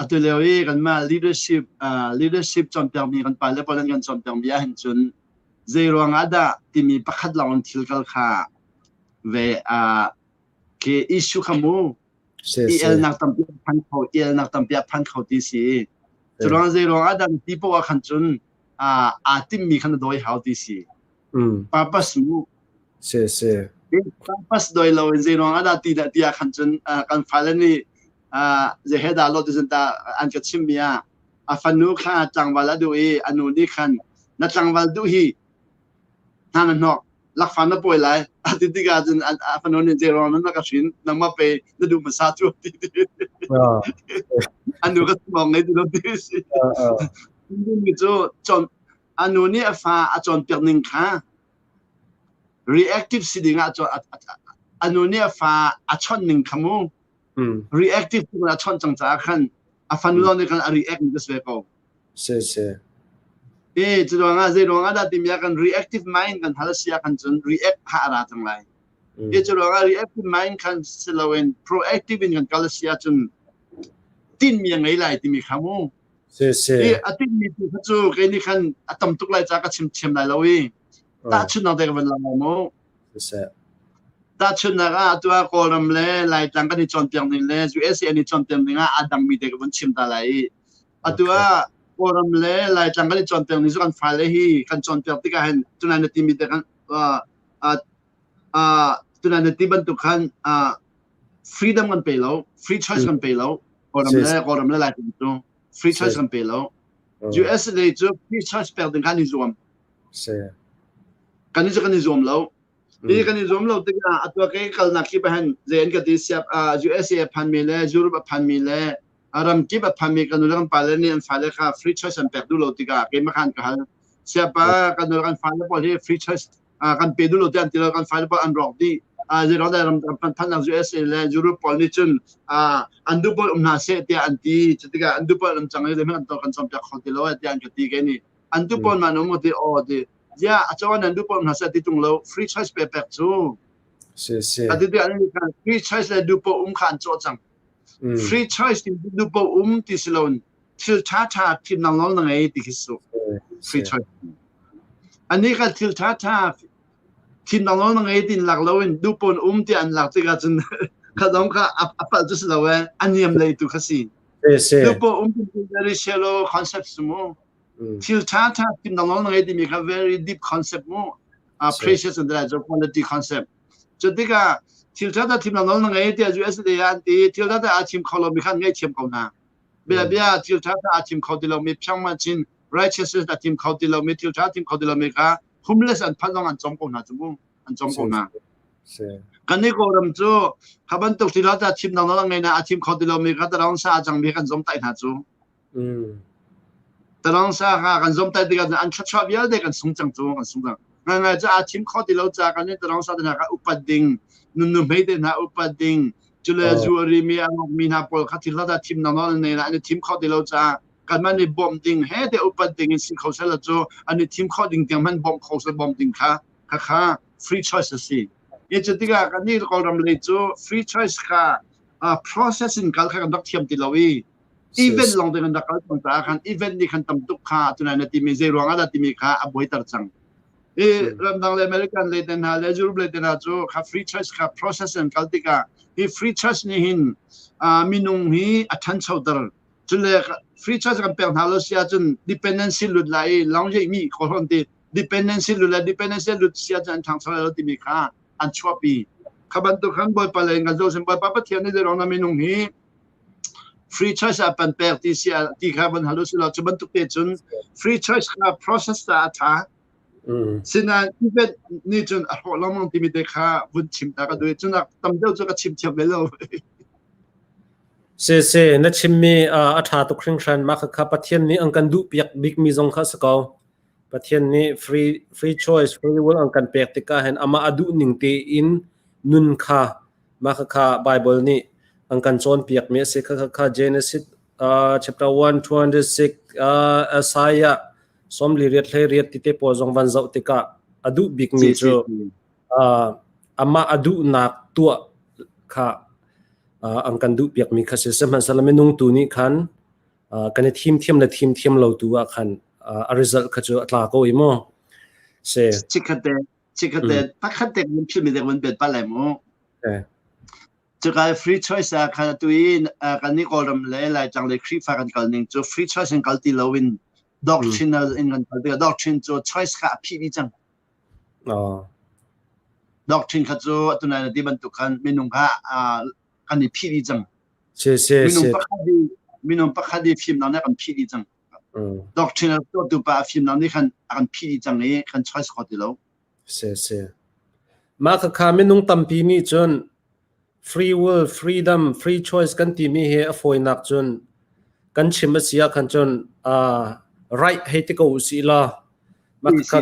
Atu lio i kanmah leadership leadership cawnpiakmi kan pale pawl an kan cawnpiakmi ahhin cun zei ruangah dah timi pakhat lawng in thil kal kha ve khi issue kha mu i elnak tampi a phan kho i elnak tampi a phan kho ti si. Cu ruang zei ruangah dah ti poah ah khan cun aa timmi kha na dawi hau ti si. Purpose mu. Si si. Purpose doi lo in zei ruang ah dah ti dah ti ah khan cun kan fale nih zei he dah lo ti cun ta an ka chim mi ah a fanu kha tlangval a duh i a nu nih khan na tlangval duh hi hna na hnok lakfa na pawi lai a ti tikah cun a fanu nih zei ruang na ka hrin nangmah pe na duh hmasa cu ti ti a nu ka sumong ngei ti lo ti si mi cu chon. A nu nih a fa a cawnpiak ning kha reactive si ding ah a nu nih a fa a chawnh ning kha mu reactive a chawnh cang caah khan a fanu lawng nih khan a react ning si ve ko. Si si. E cu ruangah zei ruangah dah timi ah kan reactive mind kan hal si ah khan cun react kha a ra cang lai. E cu ruangah reactive mind khan si loin proactive in kan kal si ahcun tinmi a ngei lai timi kha mu. Si si. I a tinmi tu kha cu kei nih khan a tam tuk lai ca ka chim thiam lai lo i tahchunhnak te ka van lang lai mu. Siseh. Tahchunhnak ah atu ah Kawlram le Laitlang kan i cawnpiak ning le USA an i cawnpiak ning ah aa dangmi te ka vun chim ta lai i atu ah Kawlram le Laitlang kan i cawnpiak ning cu kan fale hi kan cawnpiak tikah hin tunai na timi te kan tunai na ti bantuk khan freedom kan pe lo, free choice kan pe lo. Kawlram le Kawlram le Laitlang cu free choice kan pe lo. US lei cu free choice pek ding khan i zuam. Si. Kan i cu kan i zuam lo. Hi kan i zuam lo tikah atu ke kalnak kip ah hin zei an ka ti siap USA a phanmi le Europe a phanmi le ram kip a phanmi kan nu le kan pale nih an fale kha free choice an pek duh lo tikah keimah khan ka hal. Siapa kan nu le kan fale pawl hi free choice kan pe duh lo tiah an ti lo kan fale pawl an rawk dih. Zeiruang dah ram kan phannak USA le Europe pawl nih cun an duh pawl um hna seh tiah an ti. Cutikah an duh pawl um cang i zeihmanh kan cawnpiak kho ti lo tiah an ka ti kei nih. An duh pawl man um ti aw ti ya a cawn an duh pawl hna seh ti tung lo free choice pe pek cu. Si si. Ati ti an khan free choice le duh pawl um kha an cawh cang. Free choice ti duh pawl um ti si loin thil tha tha thimnak nawl na ngei ti khi su. Free choice. Ani kha thil tha tha thimnak nawl na ngei tin lak loin duh pawl um ti an lak tikah cun kha dong kha a palh cu si lo e a niam lei tu kha si. Si si. Duh pawl um ti very shallow concept su mu. Thil ṭha ṭha thimnak nawl na ngei timi kha very deep concept mu. Precious and the quality concept. Cu tikah thil ṭha ṭha thimnak nawl na ngei tiah USA ah an ti. Thil ṭha ṭha aa thim kho lomi kha an ngaihthiam ko hna. Bia bia thil ṭha ṭha aa thim kho ti lomi phiangman chin righteousness a thim kho ti lomi thil ṭha thim kho ti lomi kha homeless an phanh zong an cawm ko hna cu mu. An cawm ko hna. Kan i Kawlram cu kha bantuk thil ṭha ṭha thimnak nawl a ngei na a thim kho ti lomi kha tarang sa a cangmi kan zom tai hna cu. Talong sa kha kan zomtai tikah an thluachuah vialte kan sung cang cu kan sung cang. Ngai cu aa thim kho ti lo ca kan talong sa te hna kha upat ding, nunnu hmei te hna upat ding, cule zu a rimi a mi hna pawl kha thil hla thim nang nawl nei an i thim kho ti lo ca kanmah nih bawmh ding he te upat ding in si kho sel cu an i thim kho ding tiang hman bawmh kho sel bawmh ding kha kha kha free choice a si. I cu tikah kan nih Kawlram lei cu free choice kha process in kal kha kan rak thiam ti lo i event lawng te kan rak kal cang caah khan event nih khan tam tuk kha tunai na timi zei ruang ah dah timi kha a buaiter cang. I ramdang le American le te hna le Europe le te hna cu kha free choice kha process an kal tikah hi free choice nih hin minung hi a ṭhanchoter. Cule free choice kan pek hna lo si ahcun dependency lut lai i long mi kawlhawn ti dependency lut le dependency lut si ahcun an ṭhangcho lai lo timi kha an chuahpi. Kha bantuk khan Bawipa lei in kan zoh sin Bawipa Pathian nih zeiruang dah minung hi free choice ah pan pek ti si ti kha van hal usih law cu bantuk te cun free choice kha process ta a tha. Sinain event nih cun a hrawh lengmang timi te kha vun chim ta ka duh cun tam deuh cu ka chim thiam ve lo. Si si na chimmi a ṭha tuk hringhran mah kha Pathian nih an kan duh piak bikmi zong kha si ko. Pathian nih free free choice free will an kan pek tikah hin amah a duh ning tein nun kha Mah khakha Baibal nih an kan cawnpiakmi a si. Khakha Genesis chapter 1, 206, Isaiah 48 ti te pawl zong van zoh tikah a duh bikmi cu amah a duhnak tuah kha an kan duh piakmi kha si. Sihmanhsehlaw minung tu nih khan kan i thim thiam le thim thiam lo tu ah khan a result kha cu a tla ko i mu. Si. Chikkhat te Chikkhat pakhat te kan philmi te kan bet pa lai mu. Cuka free choice ah khan atu i kan nih Kawlram le Laitlang le Khrihfa kan kal ning cu free choice in kal ti lo in doctrinal in kan kal tikah doctrine cu choice kha a phih dih cang. Doctrine kha cu atu nai na ti bantuk khan minung kha kan i phih dih cang. Minung pakhat i minung pakhat i fimnak nih a kan phih dih cang. Doctrine tuahtu pa a fimnak nih khan a kan phih dih cang i kan choice kho ti lo. Si si. Mah khakha minung tampi nih cun free will, freedom, free choice kan timi hi a fawinak cun kan chim a si ah khan cun uh, right hei ti ko usih law. Mah kha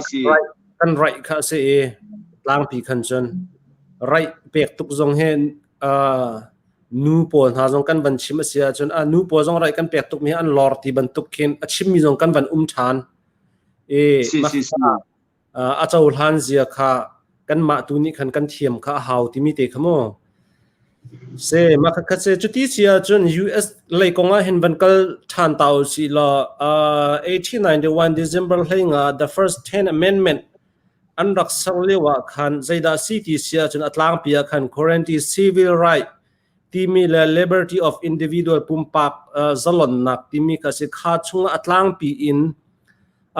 kan right kha a si i tlangpi khan cun right pek tuk zong hi nu pawl hna zong kan van chim a si ahcun a nu pawl zong right kan pek tuk mi an lor ti bantuk khin a chimmi zong kan van um ṭhan i a cohlan zia kha kanmah tu nih khan kan thiam kha a hau timi te kha mu. Se mah kha se cuti si ahcun US lei kong ah hin van kal ṭhan ta u sih law 1891 December hleinga the first 10 amendment an rak ser lio ah khan zeidah si ti si ahcun a tlangpi ah khan Guarantee civil right timi le liberty of individual pumpak zalonnak timi kha si kha chungah a tlangpi in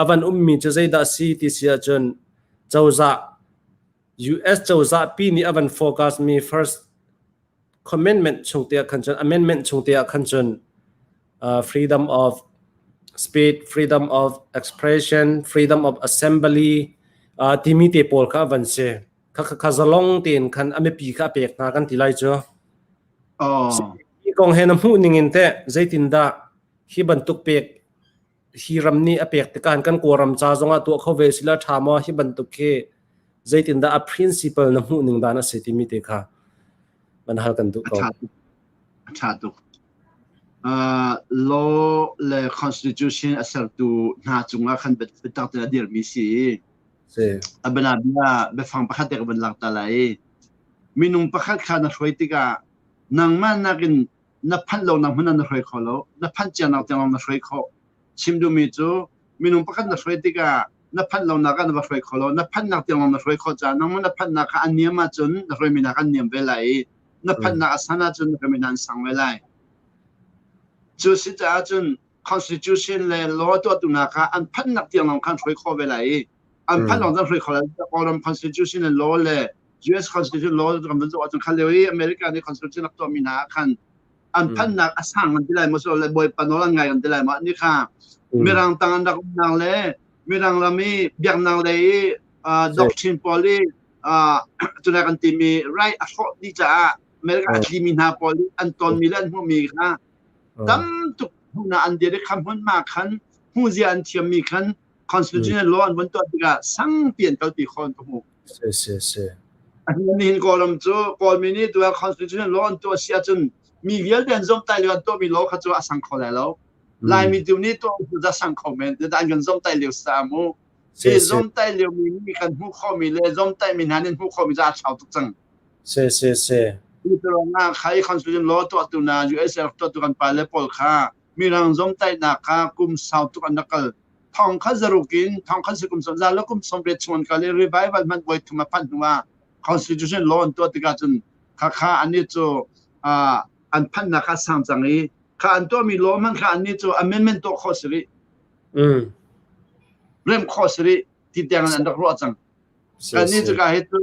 a van ummi cu zeidah si ti si ahcun cozah US cozah pi nih a van focus mi first commandment chung te ah khan cun amendment chung te ah khan cun freedom of speech freedom of expression freedom of assembly timi te pawl kha a van si. Kha kha zalong tein khan a mipi kha a pek hna kan ti lai cu. Oh. Hi kong he na hmuh ning in teh zeitindah hi bantuk pek hi ram nih a pek tikah kan Kawlram ca zongah tuah kho ve sila ṭha maw hi bantuk khi zeitindah a principle na hmuh ning dan a si timi te kha man hal kan duh ko. A ṭha tuk. Law le constitution a sertu hna cungah khan biatak tein a dirmi si. Si. A bianabia biafang pakhat te ka van lak ta lai. Minung pakhat kha na hruai tikah nangmah nakin na phanh lonak hmun ah na hruai kho lo. Na phanh cianak tiang na hruai khawh. Chim duhmi cu minung pakhat na hruai tikah na phanh lonak ah na va hruai kho lo. Na phanhnak tiang na hruai khawh caah nangmah na phanhnak kha a niam ahcun na hruaimi nak an niam ve lai i na phanhnak a san ahcun na hruaimi nak an sang ve lai. Cu si caah cun constitution le law tuahtu hna kha an phanhnak tiang lawng khan hruai khawh ve lai i an phanh lawng cun hruai kho lai. Kawlram constitution le law le US constitution law kan van zoh ahcun kha lio i America nih constitution rak tuahmi hna ah khan an phanhnak a sang an ti lai maw le bawipa nawl an ngai an ti lai maw ni kha mirang tang an rak umnak le mirang ram i biaknak lei i doctrine pawl i tuna kan timi right a hrawh dih caah America a tlimi hna pawl i an tonmi le an hmuhmi kha tam tuk hmun ah an dir i kha hmunhma khan hmuhzia an thiammi khan constitutional law an vun tuah tikah sangpi an kalpi kho an ka hmuh. Si si si. Nihin Kawlram cu Kawlmi nih tu constitutional law an tuah si ahcun mi vialte an zomtai lio an tuahmi law kha cu a sang kho lai lo. Laimi tu nih tuah cu a sang kho men. An kan zomtai lio sa mu. Si zomtai lio mi nih kan hmuh khomi le zomtai mi hna nih hmuh khomi cu a thlau tuk cang. Si si si. Cu kha i constitution law tuahtu na US tuahtu kan pale pawl kha mirang zomtaihnak kha kum sau tuk an rak kal. Thong kha zaruk in thong kha kum som za le kum som riat chung an kal i revival hmanh voi thum a phanh hnu ah constitution law an tuah tikah cun kha kha annih cu an phanhnak kha sang cang i kha an tuahmi law hmanh kha annih cu amendment tuah khawh si rih. Rem khawh si rih ti tiang in an rak ruah cang. Kannih cu ka hi cu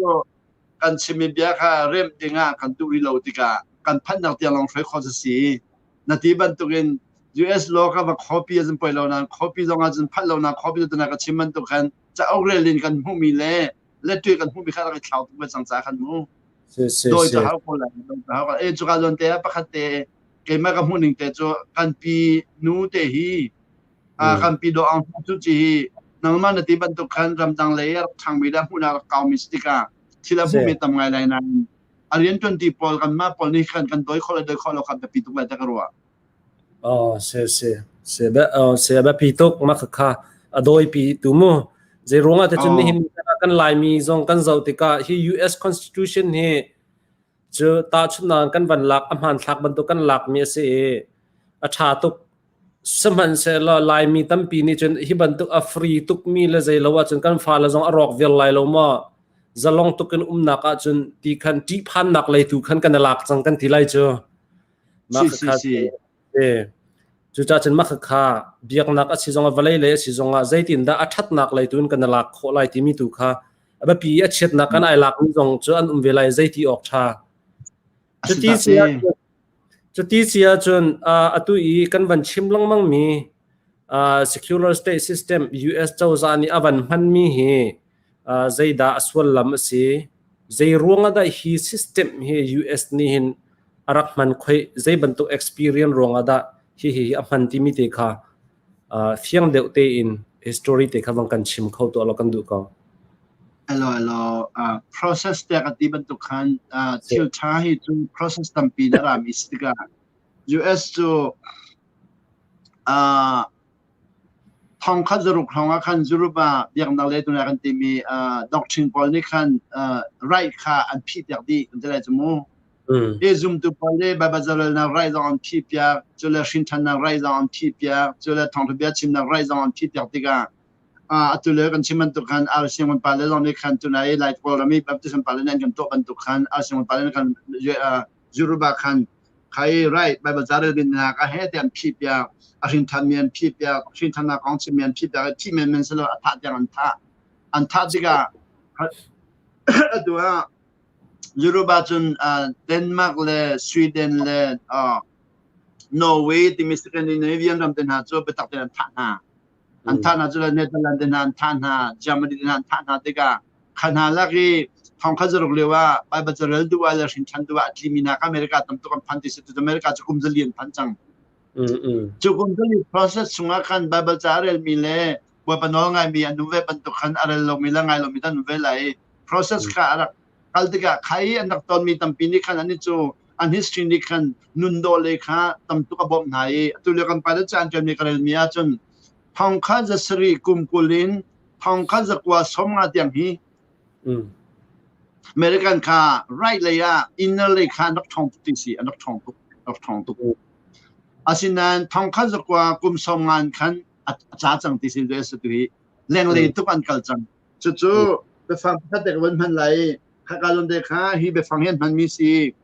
kan chimmi bia kha remh dingah kan duh rih lo tikah kan phanhnak tiang lawng hruai khawh si. Na ti bantukin US law ka va copy azin poi lo nain copy zong ahcun phanh lo nak copy tu na ka chim bantuk khan cauk rel in kan hmuhmi le lettuai kan hmuhmi kha rak i thlau tuk ve cang ca khan mu. Doi cu hau ko lai doi cu hau ko e cuka zawn te ah pakhat te keimah ka hmuh ning te cu kan pi nu te hi kan pi do ang cu chi hi nangmah na ti bantuk khan ramdang lei a rak ṭhangmi le hmuhnak rak kaumi si tikah thil a hmuhmi tam ngai lai nain a rianṭuan ti pawl kanmah pawl nih khan kan doi khawh le doi khawh lo kha biapi tuk lai ta ka ruah. Oh, se se se ba oh, se biapi tuk ma kha kha a doi pi tu mu zei ruangah te cun nihin kan laimi zong kan zoh tikah hi US Constitution hi cu tahchunhnak kan van lak a hmanthlak bantuk kan lakmi a si i a ṭha tuk Sihmanhsehlaw Laimi tampi nih cun hi bantuk a free tukmi le zei lo ahcun kan fale zong a rawk viar lai lo maw? Zalong tuk in umnak ahcun ti khan ṭihphannak lei tu khan kan i lak cang kan ti lai cu. Mah Si khakha si si. si. Cucaah cun mah khakha biaknak a si zongah vawlei lei a si zongah zeitindah a ṭhatnak lei tu in kan i lak khawh lai timi tu kha a biapi i a chiatnak kan ai lakmi zong cu an um ve lai zeiti awk ṭha. A si Cuti tak si te. ahcun Cuti si ahcun atu i kan van chim lengmangmi secular state system US cozah nih a van hmanmi hi zeidah a sullam a si? Zei ruang ah dah hi system hi US nih hin a rak hman khoi? Zei bantuk experience ruang ah dah hihi a hman timi te kha fiang deuh tein history te kha vang kan chim kho tuah lo kan duh ko. Elo elo uh, process te ka ti bantuk khan uh, thil tha hi cu process tampi na rami si tikah US cu uh, thongkhat zaruk hrawng ah khan Europe ah biaknak le tuna kan timi uh, doctrine pawl nih khan uh, right kha an phih piak dih kan ti lai cu mu. Hi zumtu pawl nih Baibal zarelnak right zong an phih piak, cu le hrinthannak right zong an phih piak, cu le thawngtha bia chimnak right zong an phih piak tikah atu le kan chim bantuk khan RCM pa le zong nih khan tunai Lai Kawlram i Baptist pa le nan kan tuah bantuk khan RCM pa le khan Yoruba khan khai right Bible ca rel bin hna ka he te an phih piak a hrinthan mi an phih piak hrinthannak kong chim mi an phih piak thi men men selo a thah tiang an thah an thah tikah atu ah Europe ahcun Denmark le Sweden le Norway timi Scandinavian ram te hna cu biatak tein an thah hna. An thah hna cu le Netherlands te hna an thah hna, Germany te hna an thah hna tikah kha hna lak i thongkhat zaruk lio ah Baibal carel duh ah le hrinṭhan duh ah a tlimi hna kha America tam tuk an phan ti si. America cu kum zali an phan cang. Cu kum zali process chungah khan Baibal ca a relmi le Bawipa nawl ngaimi an um ve bantuk khan a rel lomi le ngai lomi an um ve lai. Process kha a rak kal tikah khai an rak tonmi tampi nih khan ani cu an history nih khan nun dawh le kha tam tuk a bawmh hna i atu lio kan pilot ca an ṭialmi ka relmi ahcun thong kha za sarih kum 20 in thong kha za kua som nga tiang hi American kha right lei ah inner lei kha an rak ṭhawng tuk ti si an rak ṭhawng tuk rak ṭhawng tuk asinain thong kha za kua kum som ngan khan a ca cang ti si US tu hi lenglei tuk an kal cang Cucu biafang pakhat te ka van hman lai i khaka zawn te kha hi biafang hi an hmanmi si.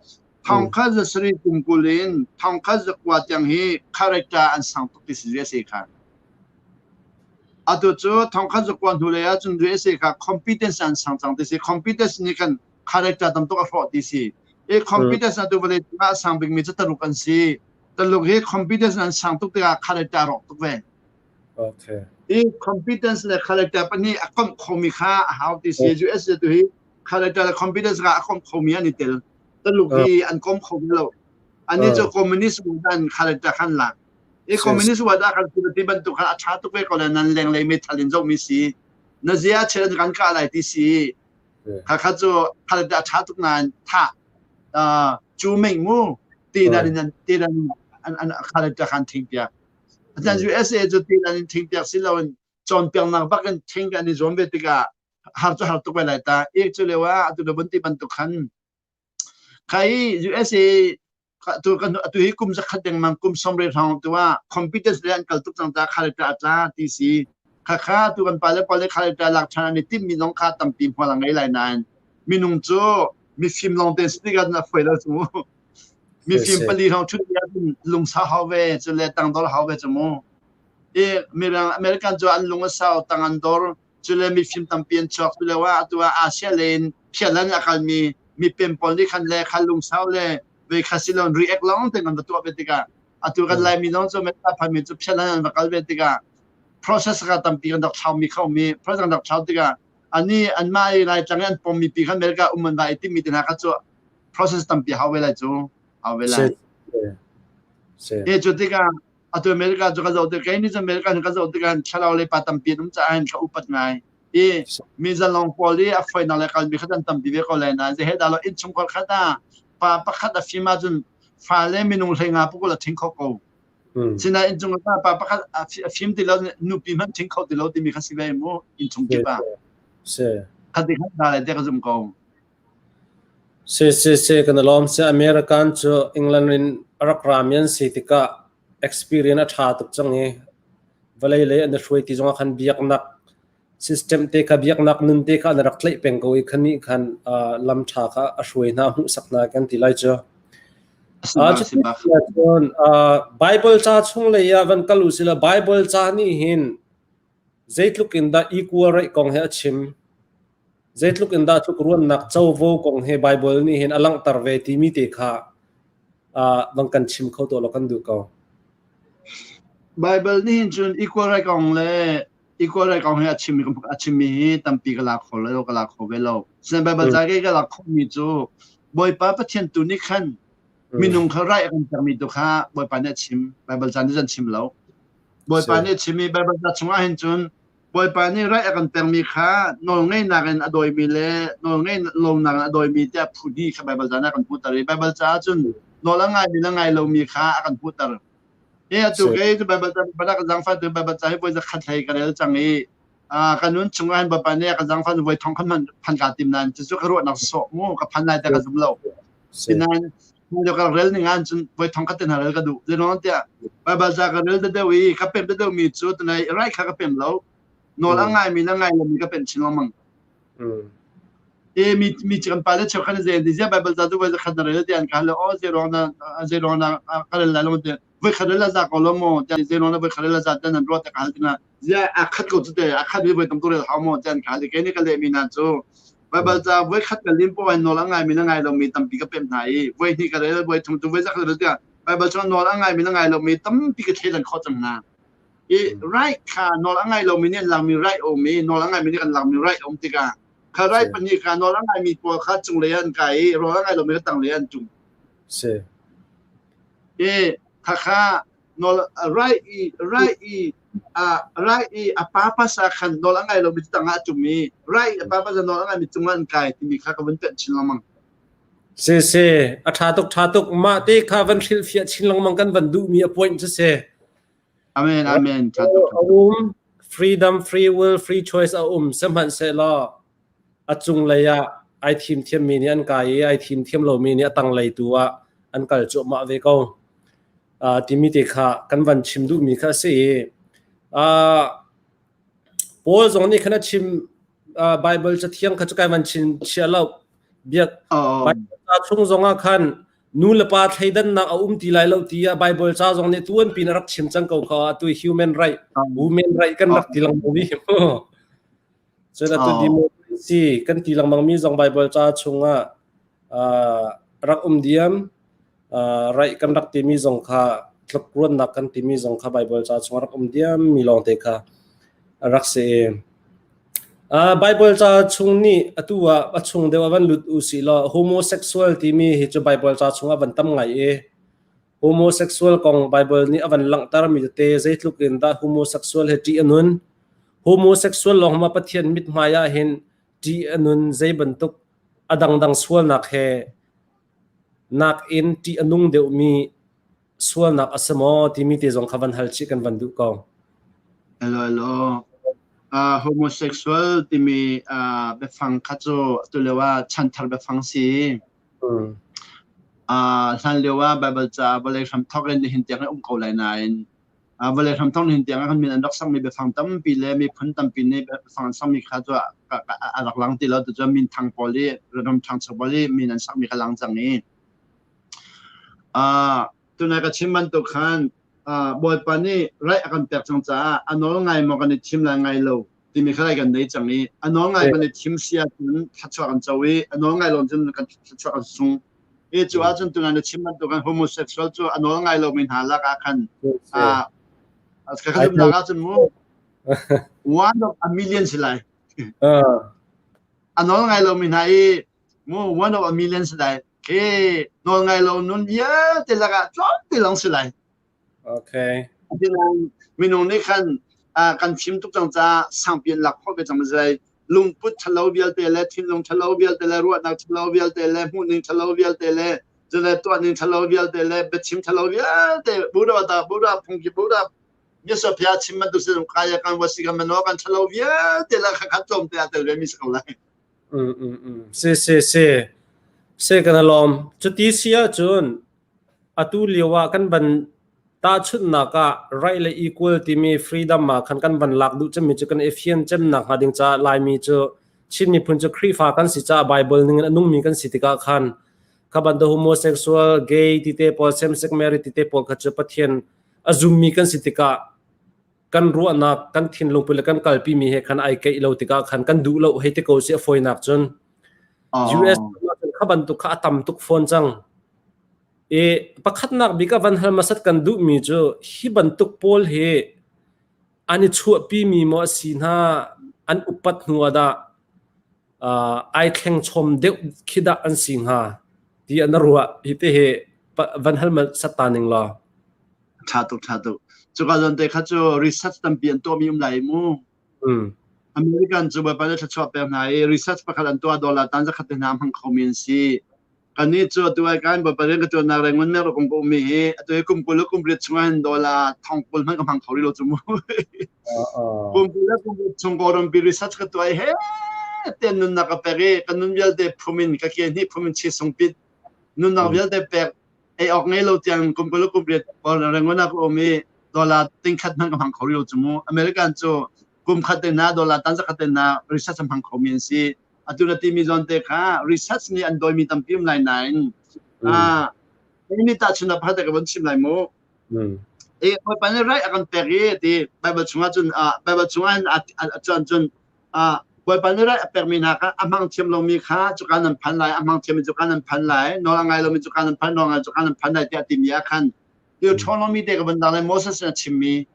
Thongkhat za sarih kum 20 in thongkhat za kua tiang hi character an sang tuk ti si USA kha. Atu cu thongkhat za kua hnulei ahcun USA kha competence an sang cang ti si. Competence nih khan character tam tuk a hrawh ti si. I competence atu vawlei cungah a sang bikmi cu Taluk an si. Taluk hi competence an sang tuk tikah character a rawk tuk ve. Okay. I competence le character pahnih a komh khomi kha a hau ti si. US tu hi character le competence kha a komh khomi an i tel. Taluk hi an kom kho lo. Ani cu communist an character khan lak. I communist wa da kan ti bantuk khan a tha tuk ve ko le nan leng lei metal in zohmi si. Na zia chel kan ka lai ti si. Kha kha cu character a tha tuk nain tha cu meng mu ti dan ti dan an character khan thing piak. Asinain USA cu ti an in thingpiak si loin cawnpiaknak bak in thing an i zuam ve tikah har cu har tuk ve lai ta. Ik cu lio ah atu na vun ti bantuk khan khai USA tu kan atu hi kum zakhat dengmang kum somre hrawng tu ah computers le an kal tuk cang ta khal ta atla ti si kha kha tu kan pale pale khal ta lak than an i tim mi zong kha tampi hmual a ngei lai nain minung cu mifim lawng te si tikah na foi lo cu Mifim pali hrawng ṭhut ahcun lungsa hau ve cu le tangdor hau ve cu mu. I mirang American cu an lung a sau tang an dor cu le mifim tampi an chuak cu lio ah atu ah Asia lei in phialan a kalmi mipem pawl nih khan le kha lungsau le ve kha si loin react lawng te kan va tuah ve tikah atu kan Laimi zong cu meta phanmi cu phialan an va kal ve tikah process ka tampi kan rak thlaumi kho mi process kan rak thlau tikah ani anmah i Laitlang i an pommi pi khan America um an va i timi te hna kha cu process tampi hau ve lai cu hau ve lai e cu tikah atu America cu ka zoh tik kei ni cu America ka zoh tikah thlarau le pa tampi an um caah hin ka upat ngai i mi zalong pawl i a foinak le kalmi khat an tampi ve ko lai nain zei he dah lo innchungkhar khat ah pa pakhat a fim ahcun fale minung hleinga pukul a thing kho ko sinain innchung ah pa pakhat a fim ti lo nupi hmanh thing kho ti lo timi kha si ve mu innchung kip ah khat ti khat da lai te ka zum ko Si kan i lawm. Si American cu England in a rak rami an si tikah experience a ṭha tuk cang i vawlei lei an i hruai ti zongah khan biaknak system te kha biaknak nun te kha an rak tlaih peng ko i khanih khan lam ṭha kha a hruai hna hmuhsak hna kan ti lai cu. Cun Bible ca chung lei ah van kal u sila Bible ca nih hin zeitluk in dah equal rate kong he a chim. Zeitluk in dah tlukruannak covo kong hi Baibal nih hin a langhter ve timi te kha uh, vang kan chim kho to lo kan duh ko. Baibal nih hin cun equal right kong le equal right kong hi a chim a chimmi hi tampi ka lak kho lo ka lak kho ve lo. Sen Baibal ca ke ka lak khomi cu Bawipa Pathian tu nih khan minung kha right a kan pekmi tu kha Bawipa nih a chim. Baibal ca nih cun chim lo. Bawipa nih a chim i Baibal ca chungah hin cun. Bawipa nih right a kan pekmi kha nawlngeihnak in a dawimi le nawlngeih lonak in a dawimi tiah phu hnih kha Baibal ca ah kan hmuhter i Baibal caah cun nawl a ngaimi le ngai lomi kha a kan hmuhter. Hi atu kei cu Baibal ca Baibal ka zaangfah tu Baibal ca hi voi zakhat hlei ka rel cang i ka nun chungah hin Bawipa nih a ka zaangfah voi thong khat hmanh phan kaa tim nain cucu ka ruahnak sawh mu ka phan lai tiah ka zum lo. Sinain ka rel ning ah cun voi thong khat te hna rel ka duh. Zeiruang tiah Baibal ca ka rel deuh i ka pem deuh mi cu tunai rai kha ka pem lo. Nawl a ngai mi le ngai lo mi ka pem chin lengmang. E mi mi kan pa le cheukhat zei ti zia Baibal ca cu voi zakhat na rel ti an ka hal o zeiruang na zeiruang na ka rel lai lo ti voi khat rel za ko lo maw ti zeiruang na voi khat rel za tan an ruat ka hal tina zia a khat ko cu te a khat mi voi tam tu rel hau maw ti an ka hal ke ni ka le mi na cu Baibal ca voi khat ka lim poah in nawl a ngaimi le ngai lomi tampi ka pemh hna i voi hnih ka rel, voi thum tu voi zakhat rel tiah Baibal chung nawl a ngaimi le ngai lomi tampi ka thleidan khawh cang hna. I right kha nawl a ngai lomi nih an lakmi right a um i nawl a ngaimi nih kan lakmi right a um tikah kha right pahnih kha nawl a ngaimi pawl kha cunglei an kai i rawl a ngai lomi kha tanglei an ṭum. Si. I khakha nawl right i right i right i a pa pasa khan nawl a ngai lomi tangah a ṭum i right a pa pasa nawl a ngaimi cungah an kai timi kha ka vun pemh chin lengmang. Si si a ṭha tuk ṭha tuk mah te kha van hrilhfiah chin lengmang kan van duhmi a point cu si. Amen amen ṭha tuk. A um freedom free will free choice a um sihmanhsehlaw a cunglei ah ai thim thiammi nih an kai i ai thim thiam lomi nih a tanglei tu ah an kal cuahmah ve ko. Timi te kha kan van chim duhmi kha a si i Paul zong nih khan a chim Bible cathiang kha cu kai van chin chia lo biak Bible ca chung zong ah khan nu le pa thleidannak a um ti lai lo ti ah Bible ca zong nih tuan pin a rak chim cang ko kha atu human right women right kan rak ti lengmang mi cun atu democracy kan ti lengmang mi zong Bible ca chungah rak um diam. Raih kan rak timi zong kha tlukruannak kan timi zong kha Baibal ca chung rak um diam mi lawngte kha a rak si. Baibal ca chung nih atu ah a chung deuh ah van lut u sih law homosexual timi hi cu Baibal ca chung ah van tam ngai i homosexual kong Baibal nih a van langhter mi tete zeitluk in dah homosexual he ṭih a nun. Homosexual lawng ma Pathian mithmai ah hin ṭih a nun zei bantuk a dangdang sualnak he nakin ṭih a nung deuhmi sualnak a si maw timi te zong kha van hal chih kan van duh ko. Hello, hello. Homosexual timi biafang kha cu atu lio ah chanthar biafang si. Hlan lio ah Bible ca vawlei hram thawk in nihin tiang um ko lai nain vawlei hramthawk nihin tiang ah kan min an rak sakmi biafang tampi le miphun tampi nih biafang an sakmi kha cu a rak lang ti lo tucun minthang pawl i ram ṭhangcho pawl i min an sakmi kha lang cang i tunai ka chim bantuk khan Bawipa nih right a kan pek cang caah a nawl ngai maw kan i thim lai ngai lo timi kha kan nei cang i a nawl ngai kan i thim si ahcun thluachuah kan co i a nawl ngai lo cun kan thluachuah kan sung I cu ahcun tunah na chim bantuk kan homosexual cu a nawl ngai lomi hna lak ah khan ka zumhnak ahcun mu one of a million si lai. A nawl ngai lomi hna i mu one of a million si lai. Ke nawl ngai lo nun vialte lakah tlawmte lawng si lai. Okay. Asinain minung nih khan kan fim tuk cang caah sangpi an lak khawh ve cang zai lungput ṭhalo vialte le thinlung ṭhalo vialte le ruahnak ṭhalo vialte le hmuhning ṭhalo vialte le cule tuahning ṭhalo vialte le biachim ṭhalo vialte Buddha ta Buddha phungki Buddha Myasopia chim bantuk si kaya kan wasi kan mano kan ṭhalo vialte la kha khat tlawm te a tel ve mi si ko lai. Mm mm mm. Si si si. Si kan alom. Cuti si ahcun Atu lio ah kan van tahchunhnak ah right le equal timi freedom ah khan kan van lak duh cemmi cu kan i fian cemnak hnga ding caah Laimi cu Chin miphun cu Khrihfa kan si caah Bible ning in a nungmi kan si tikah khan kha bantuk homosexual, gay tite pawl, same sex marriage tite pawl kha cu Pathian a zummi kan si tikah kan ruahnak, kan thinlung put le kan kalpimi he khan ai keih lo tikah khan kan duh lo hei ti ko si a fawinak cun. US kha bantuk kha a tam tuk fawn cang. I pakhatnak bik ah van hal hmasat kan duhmi cu hi bantuk pawl hi an i chuahpimi maw a si hna, an upat hnu ah dah uh, ai thleng chom deuh khi dah an si hnga ti an ruah. Hi te hi van hal hmasat ta ning law. Ṭha tuk, ṭha tuk. Cuka zawn te kha cu research tampi an tuahmi um lai mu. American cu Bawipa nih thluachuah pek hna i research pakhat an tuah dollar tan zakhat te hna hmang khomi an si. Kannih cu atu ai kan Bawipa rian ka ṭuannak Rangoon Meruk ka ummi hi atu hi kum 20 le kum riat chungah hin dollar thong 20 hmanh ka hmang kho rih lo cu mu. Kum 20 le kum riat chung Kawlrampi research ka tuah i he ten nunnak ka pek i ka nun vialte phum in ka ke hnih phum in chi sung pit nunnak vialte pek ei awk ngei lo tiang kum 20 le kum riat Rangoon ah ka um i dollar ting khat hmanh ka hmang kho rih lo cu mu. American cu kum khat te na dollar tan zakhat te na research an hmang khomi an si. Atu na timi zawn te kha research nih an dawimi tampi um lai nain ah ni tahchunhnak pakhat ka von chim lai mu. E Bawipa nih right a kan pek i ti Bible chungah cun Bible chungah hin a cuan cun Bawipa nih right a pekmi hna kha a hmang thiam lomi kha cuka nan phan lai a hmang thiammi cuka nan phan lai nawl a ngai lomi cuka nan phan nawl ngai cuka nan phan lai tiah timi ah khan Deuteronomy te ka van dang lai Moses nih a chimmi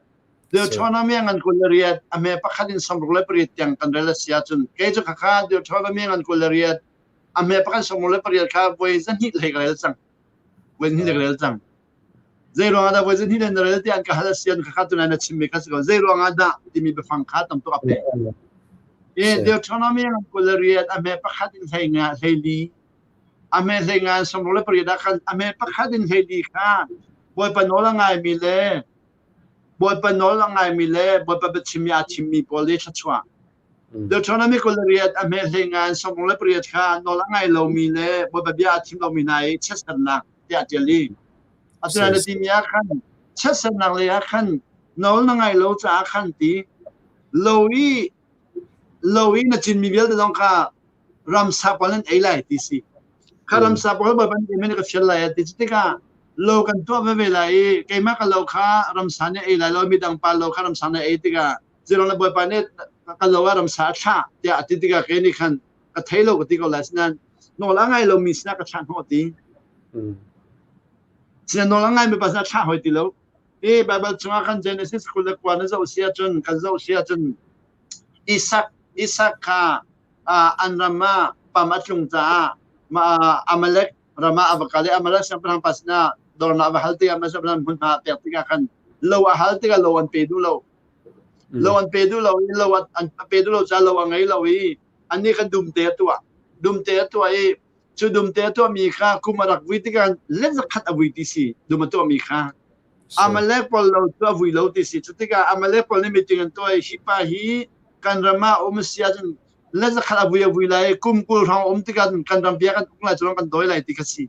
Deuteronomy ngan 28 a hme pakhat in 68 tiang kan rel a si ahcun kei cu khakha Deuteronomy ngan 28 a hme pakhat 68 kha voi zahnih hlei ka rel cang. Voi zahnih ka rel cang. Zei ruangah dah voi zahnih le na rel tiah an ka hal a si an khakha tunai na chimmi kha si ko. Zei ruangah dah timi biafang kha tam tuk a pe. E Deuteronomy ngan 28 a hme pakhat in hlei nga hlei li a hme hlei nga in 68 ah khan a hme pakhat in hlei li kha Bawipa nawl a ngaimi le Bawipa nawl a ngaimi le Bawipa biachim i aa thimmi pawl i thluachuah. Deuteronomy 28 a hme hlei ngan 68 kha nawl a ngai lomi le Bawipa bia aa thim lomi hna i chiatsernak tiah a ṭial i atu na timi ah khan chiatsernak lei ah khan nawl na ngai lo caah khan ti lo i lo i na cinmi vialte zong kha ramsa pawl nan ei lai ti si. Kha ramsa pawl Bawipa nih men ka fial lai a ti. Tikah lo kan tuah veve lai i keimah ka lo kha ramsa nih ei lai lo midang pa lo kha ramsa nih ei tikah zirong le Bawipa nih ka lo ah ramsa a thlah tiah a ti tikah kei nih khan ka thei lo ka ti ko lai sinain nawl a ngai lomi sinah ka thlah hnawh ti. Sinain nawl a ngaimi pa sinah thlah hoi ti lo. Hi Bible chungah khan Genesis 29 na zoh si ahcun kan zoh si ahcun Isak Isak kha an ram ah pam a tlung caah Amalek ram ah a va kal i Amalek siangpahrang pa sinah dornak va hal tikah Amalek siangpahrang hmunhma a pek tikah khan lo a hal tikah lo an pe duh lo. Lo an pe duh lo i lo an pe duh lo caah lo a ngei lo i annih khan dumte a tuah. Dumte a tuah i cu dumte a tuahmi kha kum a rak vui tikah let zakhat a vui ti si dum a tuahmi kha. Amalek pawl lo cu a vui lo ti si. Cu tikah Amalek pawl nih meeting an tuah i hi pa hi kan ram ah um a si ahcun le zakhat a vui a vui lai i kum 20 hrawng a um tikah cun kan ram bia kan uk lai cu kan dawi lai ti kha si.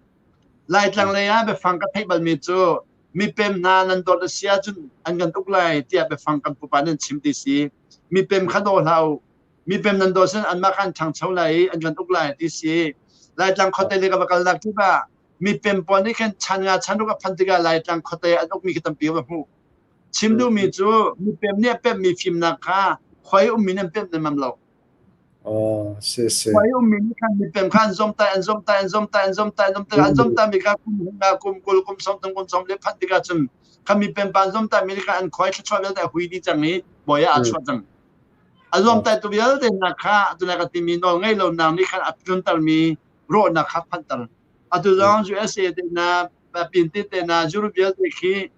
Laitlang lei ah biafang ka theih balmi cu mipem hna nan dawt a si ahcun an kan uk lai tiah biafang kan pupa nih an chim ti si. Mipem kha daw hlah u. Mipem nan daw sin anmah kha an ṭhangcho lai i an kan uk lai ti si. Laitlang khuate le ka va kalnak kip ah mipem pawl nih khan chan nga chan ruk a phanh tikah Laitlang khuate an ukmi khi tampi va hmuh. Chim duhmi cu mipem nih a pemhmi fimnak kha khuai ummi nih an pemh lemmam lo. Oh, si si. Khuai ummi nih khan mipem kha an zomtai, an zomtai, an zomtai, an zomtai, an zomtai, an zomtai mi kha kum nga, kum 20, kum 30, kum 40 le phanh tikah cun kha mipem pa an zomtai mi kha an khuai thluachuah vialte a hui dih cang i bawi ah aa chuah cang. A zomtai tu vialte hna kha tunai ka timi nawl ngei lo nak nih khan a tluntermi rawhnak kha phanhter. Atu zong USA te hna, Pinti te hna, Europe vialte khi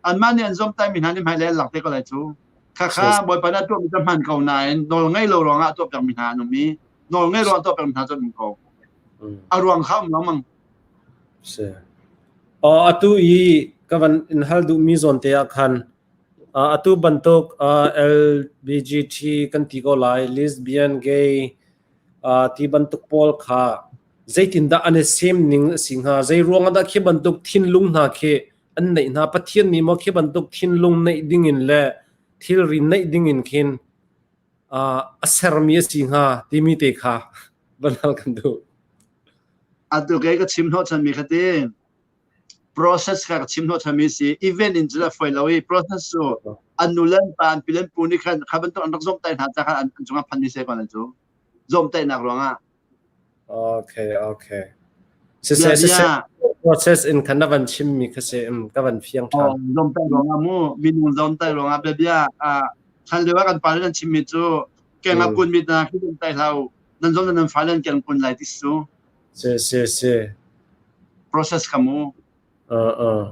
anmah nih an zomtaimi hna nih hmailei an lak te ko lai cu. Khakha Bawipa nih a tuahmi cu hman ko nain nawl ngei lo ruangah a tuah piakmi hna an um i nawl ngei ruangah a tuah piakmi hna cu an um ko. A ruang kha um lengmang. Si. Oh, atu i ka van in hal duhmi zawn te ah khan atu bantuk LBGT kan ti ko lai lesbian gay ti bantuk pawl kha zeitindah an i sem ning a si hnga? Zei ruangah dah khi bantuk thinlung hna khi an neih hna? Pathian nih maw khi bantuk thinlung neih dingin le thilri neih dingin khin a sermi a si hnga timi te kha van hal kan duh. Atu kei ka chim hnawhchanmi kha ti process kha ka chim hnawhchanmi si event in cu a foi lo i process cu an nu le an pa an pi le an pu nih khan kha bantuk an rak zomhtaih hna ca khan an cungah phan ni se ko cu zomhtaihnak ruangah Okay, okay. Siseh, siseh, process in khan na van chimmi kha si, ka van fiang ṭhan. Zomtai ruangah mu, minung zomtai ruangah bia bia, hlan lio ah kan pa nan chimmi cu, keng a kun mi hna khi zomtai hlah u, nan zom nan fale an keng kun lai ti su. Si, si, si. Process kha mu. Uh, uh.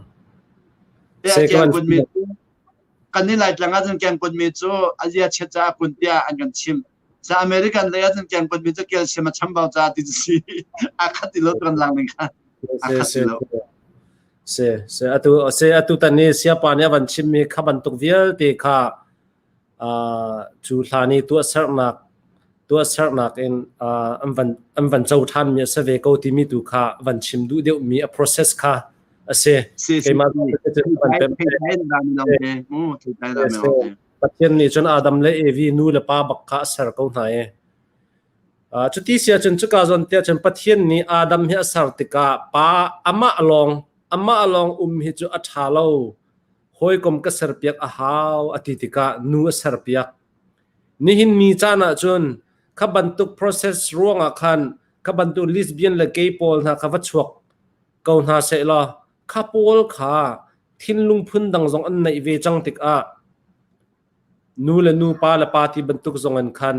Bia keng kun mi cu. Kan nih Laitlang ahcun kengkut mi cu a zia chiat caah kun tiah an kan chimh. Sa American lei ahcun kengkut mi cu calcium a chambau caah ti cu si. A khat ti lo kan lang ning kha. A khat ti lo. Se se atu se atu tan ni siapa nih a van chimmi kha bantuk vialte kha cu hlan i tuahsernak tuahsernak in an van an van co ṭhanmi a si ve ko timi tu kha van chim duh deuhmi a process kha a si. Keimah Pathian nih cun Adam le Evi nu le pa bak kha a ser ko hna i cuti si ahcun cuka zawn tiah cun Pathian nih Adam hi a ser tikah pa amah lawng amah lawng um hi cu a ṭha lo hawikom ka serpiak a hau a ti tikah nu a serpiak. Nihin ni caan ah cun kha bantuk process ruangah khan kha bantuk lesbian le gay pawl hna kha va chuak ko hna seh law kha pawl kha thinlung phun dang zong an neih ve cang tikah nu le nu pa le pa ti bantuk zong in khan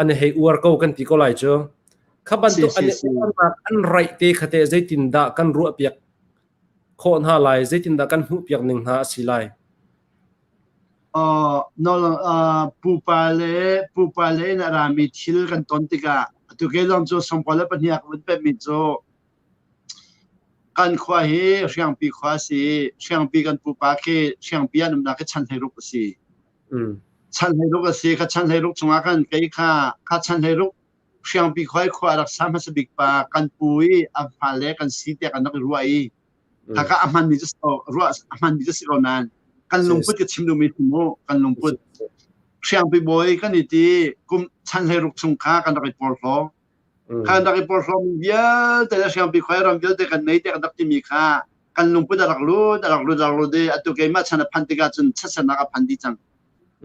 an hei uar ko kan ti ko lai cu. Kha bantuk an i uarnak an raih te kha te zeitindah kan ruahpiak khawh hna lai zeitindah kan hmuhpiak ning hna a si lai? Pupa le pupa le in a rami thil kan ton tikah atu ke zong cu sawmkua le pahnih ah ka vun pemmi cu kan khua hi Hriangpi khua a si. Hriangpi kan pupa khi Hriangpi an umnak khi chan 16 a si. Chan 16 a si. Kha chan 16 chungah khan kei kha kha chan 16 Hriangpi khua i khua a rak sa hmasa bik pa kan pu i a fale kan si tiah kan rak i ruah i khaka a hmanmi cu ruah a hmanmi cu si ko nain kan lungput ka chim duhmi si mu kan lungput Hriangpi bawi kan i ti kum chan 16 chung kha kan rak i porhlaw kan rak i porhlaw mi vialte le Hriangpi khua ram vialte kan nei tiah kan rak timi kha kan lungput a rak lut a rak lut a rak lut i atu keimah chan a phan tikah cun chiatsernak a phan dih cang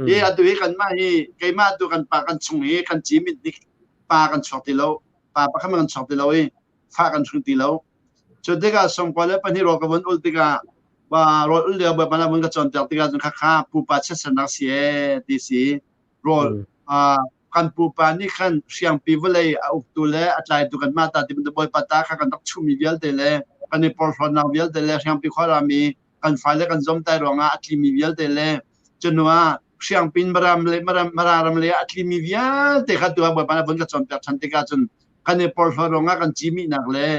Hi atu hi kanmah hi keimah tu kan pa kan chung hi kan cimit dik pa kan chuak ti lo pa pakhat kan chuak ti lo i fa kan hring ti lo cu tikah 92 rawl ka vun ul tikah ba rawl ul lio bawipa vun ka cawnpiak tikah cun khakha pupa chiatsernak si ee ti si rawl kan pupa nih khan hriangpi vawlei a uktu le a tlaitu kanmah ta ti bantuk bawipa ta kha kan rak chuhmi vialte le kan i porhlawtnak vialte le hriangpi khuarami kan fale kan zomtai ruangah a tlimi vialte le cunu ah hriangpin maram le maram mararam le a tlimi vialte kha tu ah Bawipa nih vun ka cawnpiak ṭhan tikah cun kan i porhlaw ruangah kan cimihnak le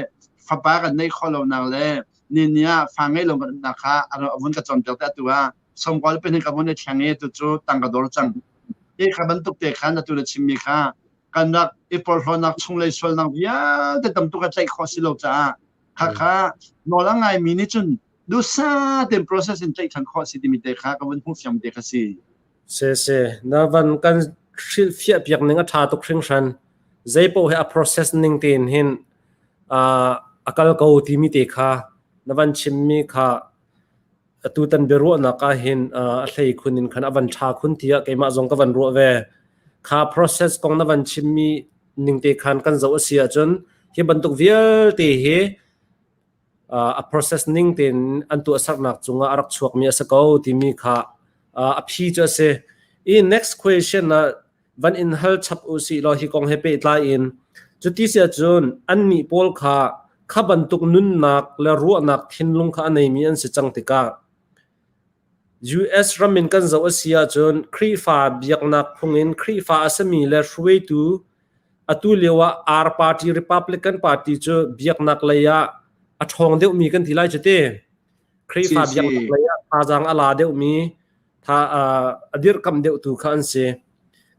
fapa kan neih khawh lonak le ni ni ah fa ngei lo kan umnak kha a vun ka cawnpiak te atu ah sawmkua le pahnih ka vun i thleng i tu cu tang ka dor cang hi kha bantuk te khan atu na chimmi kha kan rak i porhlawnak chunglei sualnak vialte tam tuk a tlaih khawh si lo caah khakha nawl a ngaimi nih cun dusa tein process in tlaih ṭhan khawh si timi te kha ka vun hmuh fiang te kha si. Se se na van kan hrilh fiah piak ning a ṭha tuk hringhran. Zei paoh he a process ning tein hin a kal ko timi te kha na van chimmi kha atutan biaruahnak ah hin a hlei khun in khan a van ṭha khun tiah keimah zong ka van ruah ve. Kha process kong na van chimmi ning te khan kan zoh a si ahcun hi bantuk vialte hi a process ning tein an tuahsernak cungah a rak chuakmi a si ko timi kha a phi cu a si. I next question ah van in hal chap u sih law hi kong he pehtlai in cuti si ahcun annih pawl kha kha bantuk nunnak le ruahnak thinlung kha a neimi an si cang tikah US ram in kan zoh a si ahcun Khrihfa biaknak phung in Khrihfa a simi le hruaitu atu lio ah R party Republican party cu biaknak lei ah a ṭhawng deuhmi kan ti lai cu te Khrihfa biaknak lei ah thazaang a la deuhmi tha a dirhkamh deuhtu kha an si.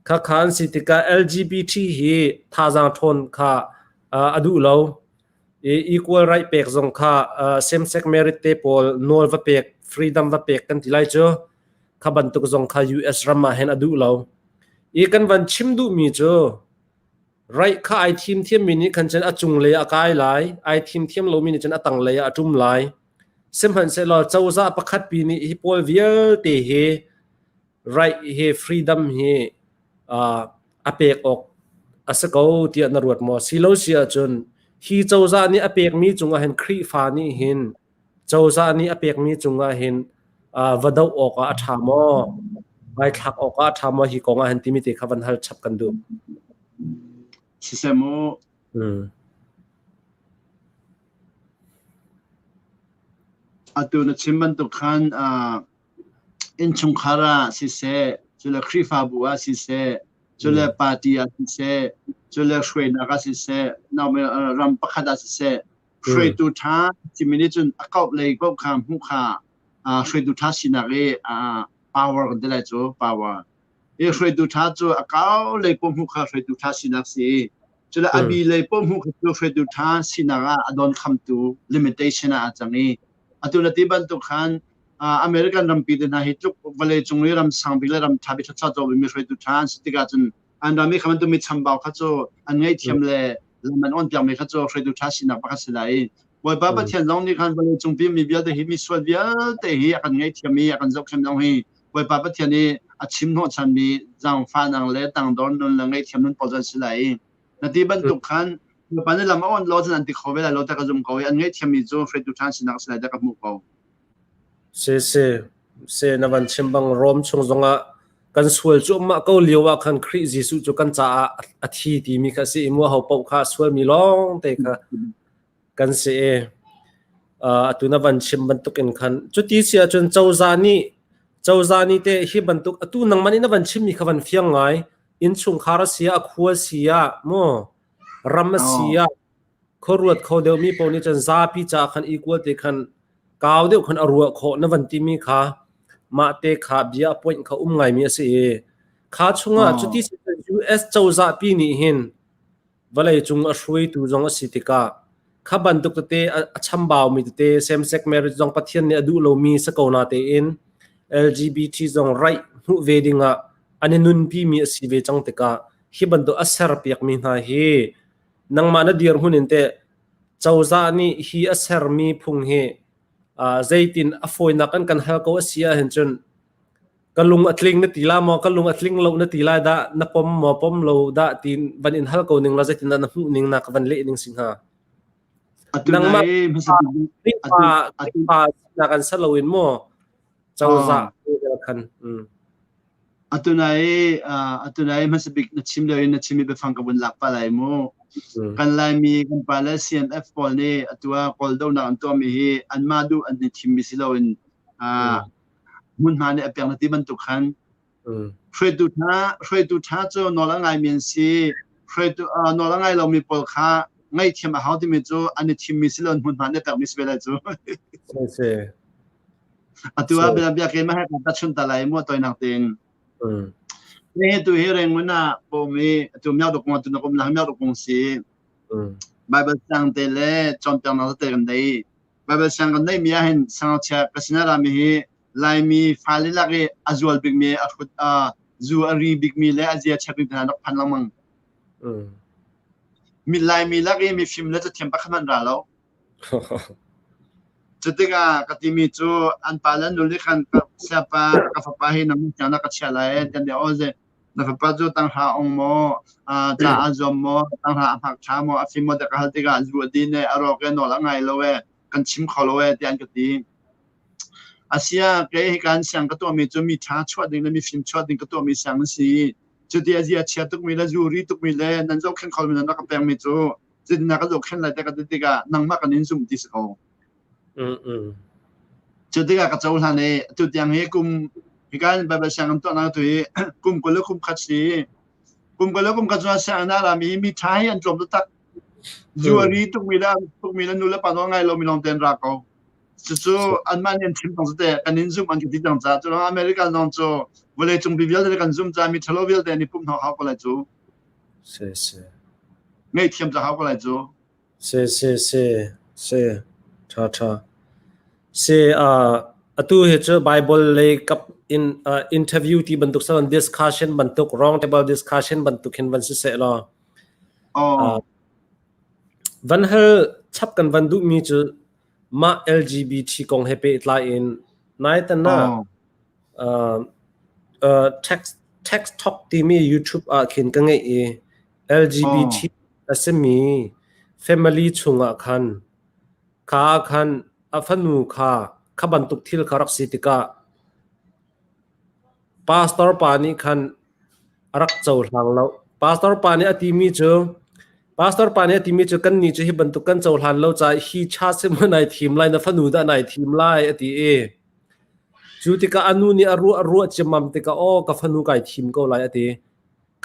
Khakha an si tikah LGBT hi thazaang ṭhawn kha a duh lo. I equal right pek zong kha same sex marriage te pawl nawl va pek, freedom va pek kan ti lai cu. Kha bantuk zong kha US ram ah hin a duh lo. I kan van chim duhmi cu right kha ai thim thiammi nih khan cun a cunglei a kai lai, ai thim thiam lomi nih cun a tanglei ah a ṭum lai. Sihmanhsehlaw cozah pakhat pi nih hi pawl vialte hi right hi freedom hi a pek awk a si ko tiah na ruat maw? Si lo si ahcun hi cozah nih a pekmi cungah hin Khrihfa nih hin cozah nih a pekmi cungah hin va doh awkah a ṭha maw? Vai thlak awkah a ṭha maw hi kong ah hin timi te kha van hal chap kan duh. Siseh mu. Atu na chim bantuk khan. Innchungkhar ah siseh, cule Khrihfabu ah siseh, cule party ah siseh, cule hruainak ah siseh, ram pakhat ah siseh, hruaitu ṭha timi nih cun a kauh lei paoh kha hmuh kha hruaitu ṭha sinak i power kan ti lai cu power. I hruaitu ṭha cu a kau lei paoh hmuh kha hruaitu ṭha sinak si. Cule a bi lei paoh hmuh kha cu hruaitu ṭha sinak ah a donkhamtu limitation ah a cang i atu na ti bantuk khan American rampi te hna hi tluk vawlei cung i ram sang bik le ram ṭha bik ṭha ṭha mi hruaitu ṭha an si tikah cun an ram i kha bantuk mi chambau kha cu an ngaihthiam le lam an on piakmi kha cu hruaitu ṭha sinak pakhat si lai i Bawipa Pathian zong nih khan vawlei cung pi mi vialte hi mi sual vialte hi a kan ngaihthiam i a kan zohkhenh zong hi Bawipa Pathian i a chim hnawhchanmi zaangfahnak le tangdor nun le ngaihthiam nun pawl cu an si lai i Na ti bantuk khan Bawipa nih lam a awnh lo cun an ti kho ve lai lo ti ka zum ko i an ngaihthiammi cu hruaitu ṭha sinak a si lai tiah ka hmuh ko. Si si si na van chim bang Rom chung zongah kan sual cuahmah ko lio ah khan Khrih Jesuh cu kan caah a thi timi kha a si i mu ho paoh kha sualmi lawng te kha kan si i atu na van chim bantuk in khan cuti si ahcun cozah nih cozah nih te hi bantuk atu nangmah nih na van chimmi kha van fiang ngai innchungkhar a si ah a khua si ah mu ram a si ah khuaruat kho deuhmi paoh nih cun zapi caah khan equal te khan kau deuh khan a ruah khawh na van timi kha mah te kha bia point kha um ngaimi a si i kha chungah cuti US cozah pi nih hin Vawleicung a hruaitu zong a si tikah kha bantuk tete a chambaumi tete same-sex marriage zong Pathian nih a duh lomi si ko natein LGBT zong right hmuh ve dingah an i nunpimi a si ve cang tikah hi bantuk a serpiakmi hna hi nangmah na dirhmun in teh cozah nih hi a sermi phung hi zeitin a fawinak an kan hal ko a si ahhin cun Ka lung a tling na ti la maw? Ka lung a tling lo na ti lai dah? Na pom maw pom lo dah tiin van in hal ko ning la zeitindah na hmuh ning na ka van leh ning si hnga? Atu Nangmah nai hmasa bik atu Khrihfa atu Khrihfa sinak an sa loin maw cozah khan mm. atu nai atu nai hmasa bik na chim lio in na chimmi biafang ka vun lak pa lai mu. Mm. Kan Laimi kan pa le CNF pawl nih atu ah Kawl donak an tuahmi hi anmah duh an i thimmi si loin Mm. Hmunhma nih a pek na ti bantuk khan hruaitu ṭha hruaitu ṭha cu nawl a ngaimi an si. Hruaitu nawl a ngai lomi pawl kha ngaihthiam a hau timi cu an i thimmi si lo hmunhma nih a pekmi si ve lai cu. Si. Atu ah bia bia keimah he kan tachun ta lai mu toinak tein. Ni tu hi Rangoon ah pom i atu miak duk tu na kum lang miak duk si. Bible sang te le cawnpiaknak te kan nei. Baibal siang kan neihmi ahhin sangachia ka sin a rami hi Laimi fale lak i a zual bikmi a hrut zu a ri bikmi le a zia chia bikmi hna rak phan lengmang. Mi Laimi lak i mifim le cathiam pakhat hmanh ra lo. Cutikah ka timi cu an pa le nu nih khan ka siapa ka fapa hi nang siang na ka chia lai eh tian aw ze na fapa cu tanghra ong maw ca aa zuam maw tanghra a hmak ṭha maw a fim maw tiah ka hal tikah zu a din e a rawk e nawl a ngai lo e kan chim kho lo e tiah an ka ti. Asia kei hika in siang ka tuahmi cu mi ṭha chuah ding le mifim chuah ding ka tuahmi siang an si. Cuti a zia chia tukmi le zu ri tukmi le nan zohkhenh kho mi nan rak ka pekmi cu cutin na ka zohkhenh lai tiah ka ti tikah nangmah kan in zumh ti si ko. Cu tikah ka cohlan i atu tiang hi kum hika in Baibal sianginn tuahnak tu hi kum 20 le kum khat si. Kum 20 le kum khat cun sianginn ah rami hi mi ṭha hi an tlawm taktak. Zu a ri tukmi le a tukmi le nu le pa nawl ngai lomi lawng te an ra ko. Cucu anmah nih an chim cang teh kan in zumh an ka ti cang caah cu American zong cu vawlei cung mi vialte kan zumh caah mi ṭhalo vialte an i pumh hnawh hau ko lai cu. Si si. Ngaihthiam ca hau ko lai cu. Si si si si ṭha ṭha si uh, atu hi cu Bible lei kap in uh, interview ti bantuk san discussion bantuk round table discussion bantuk hin van si seh law Oh. uh, van hal chap kan van duh mi cu mah LGBT kong he pehtlai in nai tan ah Oh. uh, uh, text text talk timi YouTube ah khin ka ngeih i LGBT Oh. a simi family chungah khan kha ah khan a fanu kha kha bantuk thil kha rak si tikah pastor pa nih khan a rak cohlang lo. Pastor pa nih a timi cu Pastor pa nih a timi cu kannih cu hi bantuk kan cohlan lo caah hi cha si maw nai thim lai na fanu dah nai thim lai a ti i. Cu tikah a nu nih a ruah a ruah ciammam tikah aw ka fanu kai thim ko lai a ti.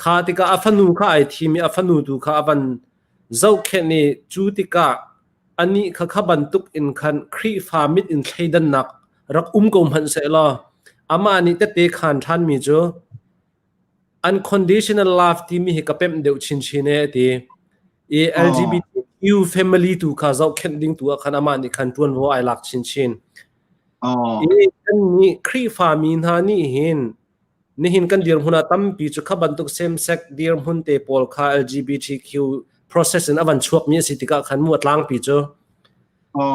Kha tikah a fanu kha ai thim i a fanu tu kha a van zohkhenh i cu tikah anih kha kha bantuk in khan Khrihfa mit in thleidannak rak um ko hmanh sehlaw amah nih tette khaan ṭhanmi cu unconditional love timi hi ka pemh deuh chinchin ee a ti. I LGBTQ family tu kha zohkhenh ding tu ah khan amah nih khan ṭuanvo ai lak chinchin. I kannih Khrihfami hna nih hin nihin kan dirhmun ah tampi cu kha bantuk same-sex dirhmun te pawl kha LGBTQ process in a van chuakmi a si tikah khan mu a tlangpi cu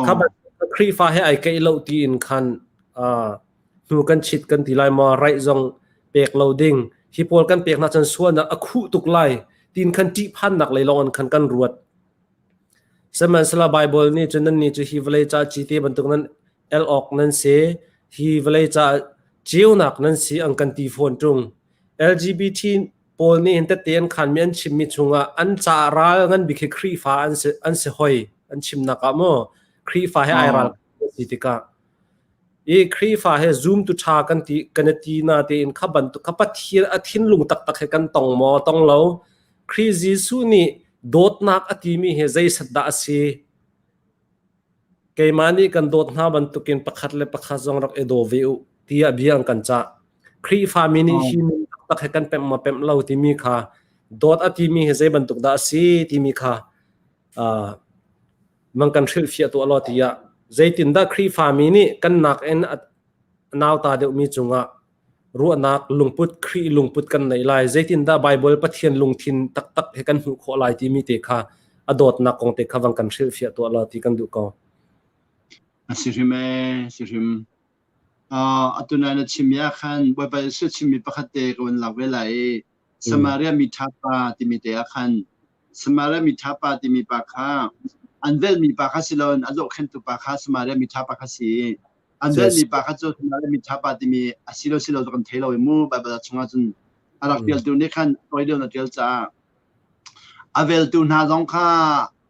kha bantuk Khrihfa he ai keih lo tiin khan hnu kan chit kan ti lai maw right zong pek lo ding hi pawl kan pek hna cun sualnak a khuh tuk lai tiin khan ṭihphannak lei lawng in khan kan ruat. Sihmanhsehlaw Baibal nih cun nannih cu hi vawlei ca cite bantuk nan el awk nan si, hi vawlei ca ceunak nan si an kan ti fawn ṭung. LGBT pawl nih hin tette an khanmi an chimmi chungah an caah ral ngan bik hi Khrihfa an si, an si hoi an chimnak ah maw Khrihfa he ai ral si tikah i Khrihfa he zumtu ṭha kan ti kan i ti na tein kha bantuk kha Pathian a thinlung taktak he kan tong maw tong lo Khrih Jesuh nih dawtnak a timi hi zeisat dah a si? Keimah nih kan dawt hna bantukin pakhat le pakhat zong rak i daw ve u tiah bia an kan cah. Khrihfami nih hi nun taktak he kan pemh maw pemh lo timi kha dawt a timi hi zei bantuk dah a si timi kha uh, mang kan hrilhfiah tuah law tiah zeitindah Khrihfami nih kan nakin a nauta deuhmi cungah ruahnak lungput Khrih lungput kan neih lai zeitindah Bible Pathian lungthin taktak he kan hmuh khawh lai timi te kha a dawtnak kong te kha vang kan hrilhfiah tuah law ti kan duh ko. A si hrim ee, si hrim. Atu nai na chim ya khan Bawipa Jesuh chimmi pakhat te ka vun lak ve lai i Samaria mi ṭha pa timi te ah khan Samaria mi ṭha pa timi pa kha an velhmi pa kha si loin a zohkhenhtu pa kha Samaria mi ṭha pa kha si. An velhmi pa kha cu Samaria mi ṭha pa timi a si lo si lo cu kan thei lo i mu Baibal chungah cun a rak ṭialtu nih khan tawi deuh na ṭial caah a veltu hna zong kha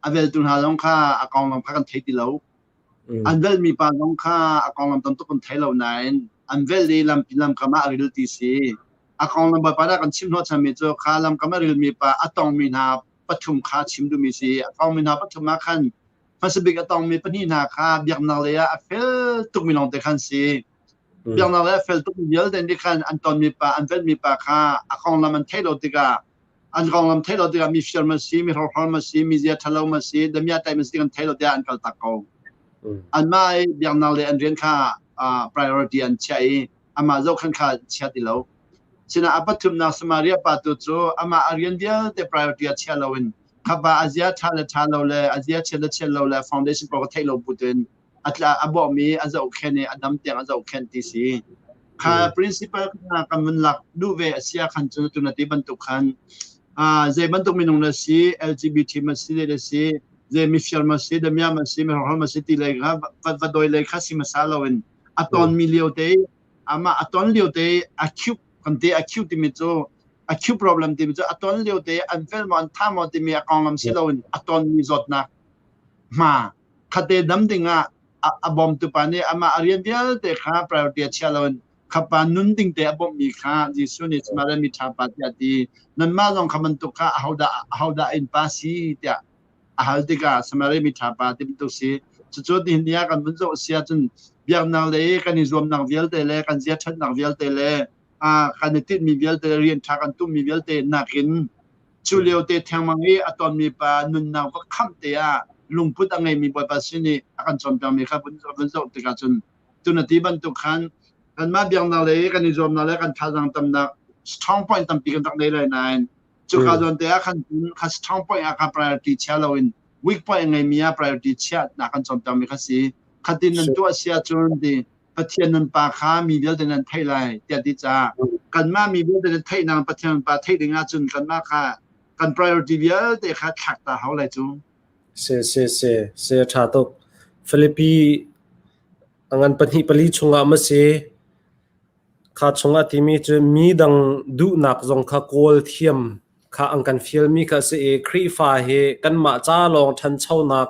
a veltu hna zong kha a konglam kha kan thei ti lo. An velhmi pa zong kha a konglam tam tuk kan thei lo nain an velh i lampi lamkam ah a ril ti si. A konglam Bawipa dah kan chim hnawhchanmi cu kha lamkam a rilmi pa a tongmi hna pathum kha chim duhmi si. A tongmi hna pathum ah khan hmasa bik a tongmi pahnih hna kha biaknak lei ah a fel tukmi lawngte khan si. Biaknak lei a fel tukmi vialte nih khan an tonmi pa, an velhmi pa kha a konglam an theih lo tikah an konglam theih lo tikah mi fir ma si, mi hrokhrawl ma si, mi zia ṭhalo ma si, damiah taih ma si kan thei lo tiah an kaltak ko. Anmah i biaknak le an rian kha priority an chiah i amah zohkhan kha chia ti lo. Sinah a pathumnak Samaria pa tu cu amah a rian vialte priority ah chia loin khapa a zia ṭha le ṭha lo le a zia chiat le chiat lo le foundation pawl ka theih lo bu tuin a tla a bawhmi a zohkhenh i a dam tiang a zohkhenh ti si. Kha principal kha kan vun lak duh ve a si ah khan cun tu na ti bantuk khan zei bantuk minung na si LGBT ma si le si zei mifir ma si damia ma si mihrokhol ma si ti lei kha va doi lei kha si hmasa loin a ton mi lio te amah a ton lio te acute kan te acute timi cu acute problem timi cu a ton lio te an fel maw an tha maw timi a konglam si loin a ton mi zawtnak hma khate dam ding ah a bawmtu pa nih amah a rian vialte kha priority a chia loin khapa nun ding te a bawmhmi kha Jesuh nih Samaria mi ṭha pa tiah a ti. Nanmah zong kha bantuk kha ahodah ahodah inn pa si tiah a hal tikah Samaria mi ṭha pa ti bantuk si. Cucu nihin ni ah kan vun zoh si ahcun biaknak lei kan i zuamnak vialte le kan zia ṭhatnak vialte le kan i tinhmi vialte le rian ṭha kan tummi vialte nakin Cu lio te thengmang i a tonmi pa nunnak va khamh te ah lungput a ngeimi Bawipa sin i a kan cawnpiakmi kha vun zoh tikah cun tuna ti bantuk khan kanmah biaknak lei kan i zuamnak le kan thazaang tamnak strong point tampi kan rak nei lai nain cuka zawn te ah khan kha strong point ah kha priority chia loin weak point ngeimi ah priority chiah nak kan cawnpiakmi kha si khatin nan tuah si ahcun ti Pathian nan pa kha mi vialte nan theih lai tiah ti caah kanmah mi vialte nan theihnak Pathian nan pa theih ding ahcun kanmah kha kan priority vialte kha thlak ta hau lai cu. Se se se se tha tuk. Philippi angan pahnih pali chungah ma si kha chungah timi cu mi dang duhnak zong kha kawl thiam kha an kan fialmi kha si i Khrihfa hi kanmah ca lawng ṭhanchonak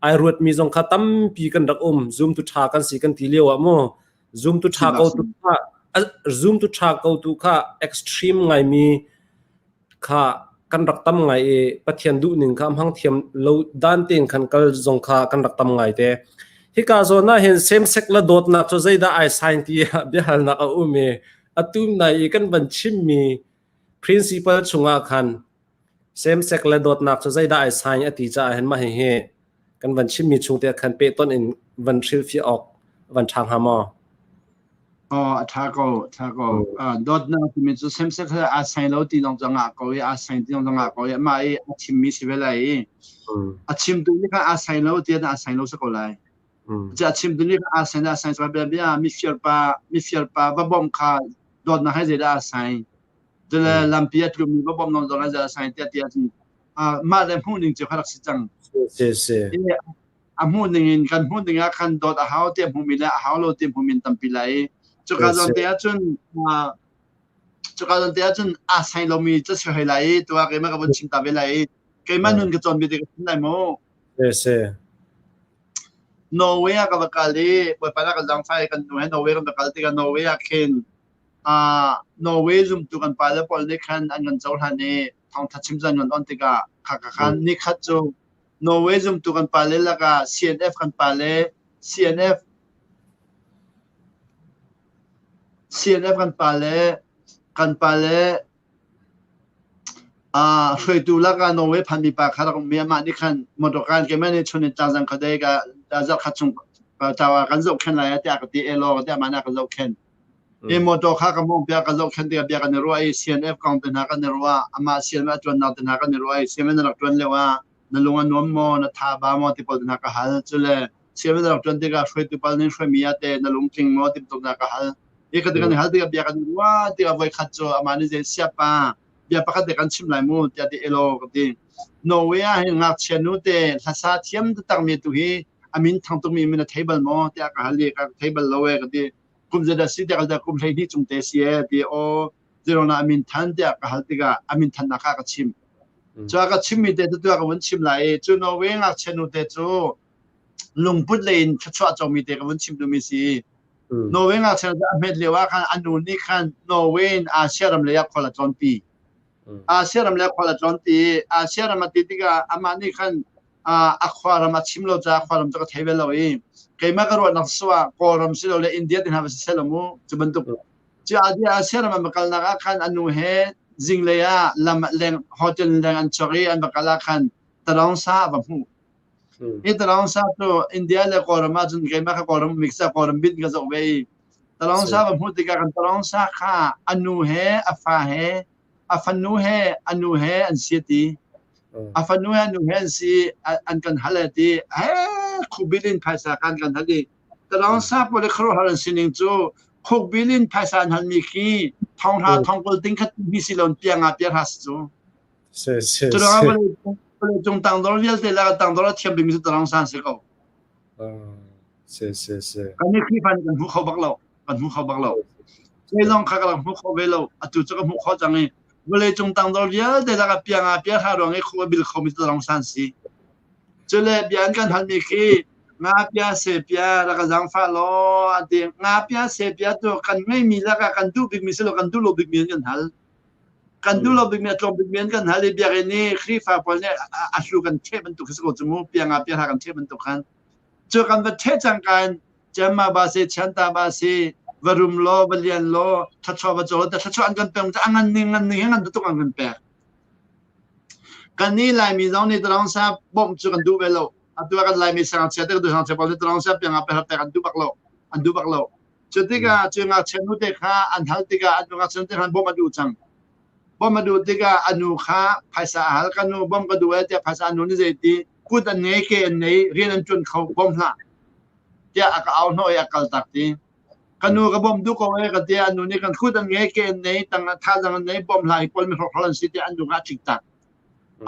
ai ruatmi zong kha tampi kan rak um. Zumtu ṭha kan si kan ti lio ah mu. Zumtu ṭha ko tu kha zumtu ṭha ko tu kha extreme ngaimi kha kan rak tam ngai i Pathian duhning kha hmang thiam lo dan tein khan kal zong kha kan rak tam ngai te. Hika zawn ah hin same sex la dawtnak cu zeidah ai sign ti biahalnak a um i atu nai i kan van chimmi principle chungah khan same sex le dawtnak cu zeidah ai sign a ti caah hin mah hihi kan van chimmi chung te khan pehtonh in van hrilhfiah awk van ṭha hnga maw? Aw, a ṭha ko, a ṭha ko. Dawtnak timi cu same sex he aa sai lo ti zong cu a ngah ko i aa sai ti zong cu a ngah ko i amah i a chimmi si ve lai i a chimtu nih khan aa sai lo ti ah aa sai lo si ko lai. Cu a chimtu nih khan aa sai aa sai bia bia mifir pa mifir pa va bawmh kha dawtnak he zeidah aa sai. Cule lampi a tlumi va bawmh zong zong zeidah aa sai tiah ti ahcun mah le hmuh ning cu kha rak si cang. Si si. A hmuh ning in kan hmuh ning ah khan dawt a hau ti hmumi le a hau lo ti hmumi tampi lai i cuka zawn te ahcun cuka zawn te ahcun aa sai lomi ca si hoi lai i tuah keimah ka vun chim ta ve lai i keimah nun ka cawn bia te ka chim lai mu. Si si. Norway ah ka va kal i Bawipa na ka zaangfah i kan nu he Norway kan va kal tikah Norway ah khin Norway zumtu kan pale pawl nih khan an kan cohlan i thawngtha chim zan kan on tikah kha ka khan nikhat cu Norway zumtu kan pale lakah CNF kan pale CNF CNF kan pale kan pale hruaitu lakah Norway phanmi pa kha rak um i amah nih khan motor kaan keimah nih chun in tlangzang khuadei ka zarkhat chung kan zohkhenh lai tiah ka ti elaw tiah amah nih a ka zohkhenh. Hi motor kha ka mawng piak ka zohkhenh tikah bia kan i ruah i CNF kong te hna kan i ruah amah CNF a ṭuannak te hna kan i ruah i CNF na rak ṭuan lio ah na lung a nuam maw na tha ba maw ti pawl te hna ka hal cule CNF na rak ṭuan tikah hruaitu pal nih hruaimi ah teh na lungtling maw ti bantuk hna ka hal hi ka kan i hal tikah bia kan i ruah tikah voikhat cu amah nih zei siapa bia pakhat te kan chim lai mu tiah ti elaw ka ti Norway ah hin ngakchia nu te hlasa thiam taktak mi tu hi a min thang tukmi min a thei bal maw tiah ka hal i ka thei bal lo e ka ti kum zeidah si tiah ka kum 12 cung te si e ti aw zerona a min than tiah ka hal tikah a min thannak kha ka chim cu ka chimmi te tu ka vun chim lai i cu Norway ngakchia nu te cu lungput lei in thluachuah comi te ka vun chim duhmi si Norway ngakchia cu a hmet lio ah khan a nu nih khan Norway in Asia ram lei ah khual a tlawnpi Asia ram lei khual a tlawnpi Asia ram a ti tikah amah nih khan a khuaram a chim lo caah khuaram cu ka thei bel lo i keimah ka ruahnak cu ah Kawlram si lo le India te hna va si seh lo mu cu bantuk cu Asia ram an va kalnak ah khan a nu he zinglei ah lam leng hotel leng an chuak i an va kal ah khan Talong sa a va hmuh hi Talong sa cu India le Kawlram ah cun keimah kha Kawlram mix ah Kawlram bit ka zoh ve i Talong sa va hmuh tikah kan Talong sa kha a nu he a fa he a fanu he a nu he an si ti a fanu he a nu he an si an kan hal ti he khukbil in phaisa kan kan hal i talong sa pawl le khuaruahhar an sining cu khukbil in phaisa an halmi khi thonghra thongkul ting khat mi si lon pia nga pia hra si cu cu vawlei cung tangdor vialte la tangdor a thiam bik mi cu talong sa si ko Si si si. Kan nih Khrihfa nih kan hmu kho bak lo. Kan hmu kho bak lo. Zei zong kha ka rak hmu kho ve lo. Atu cu ka hmuh khawh cang i vawlei cung tangdor vialte lakah piang ah pia hra ruang i khu a bil khomi cu rong san si. Cule bia an kan halmi khi nga pia se pia rak ka zaangfah law an ti. Nga pia se pia tu kan ngeimi lakah kan duh bikmi si lo kan duh lo bikmi an kan hal. Kan duh lo bikmi a tlawm bikmi an kan hal i biakinn i Khrihfa pawl nih a hlu kan ṭheh bantuk khi si ko cu mu. Pia nga pia hra kan ṭheh bantuk khan. Cu kan va ṭheh cangka in Cemma ba si, Chanta ba si, va rum law, va lian law, thluachuah va caw law, thluachuah an kan pek a ngan ning ngan ning he ngan tuk an kan pek. Kan nih Laimi zong nih Tarang sa bawmh cu kan duh ve lo. Atu ah kan Laimi sangachia te kan duh sangachia pawl nih Tarang sa piang ah pek an duh bak lo. An duh bak lo. Cu tikah cu ngakchia nu te kha an hal tikah an ngakchia nu te khan bawmh a duh cang. Bawmh a duh tikah a nu kha phaisa a hal. Ka nu bawmh ka duh e tiah phaisa a nu nih zeiti kut an ngei ke an ngei rian an ṭuan kho bawm hlah tiah a ka au hnawh i a kal tak ti. Ka nu ka bawmh duh ko e ka ti a nu nih kan kut an ngei ke an nei tang thazang an nei bawmh hlah hi pawl mi hrokhral an si tiah an nu kha a tlik tak.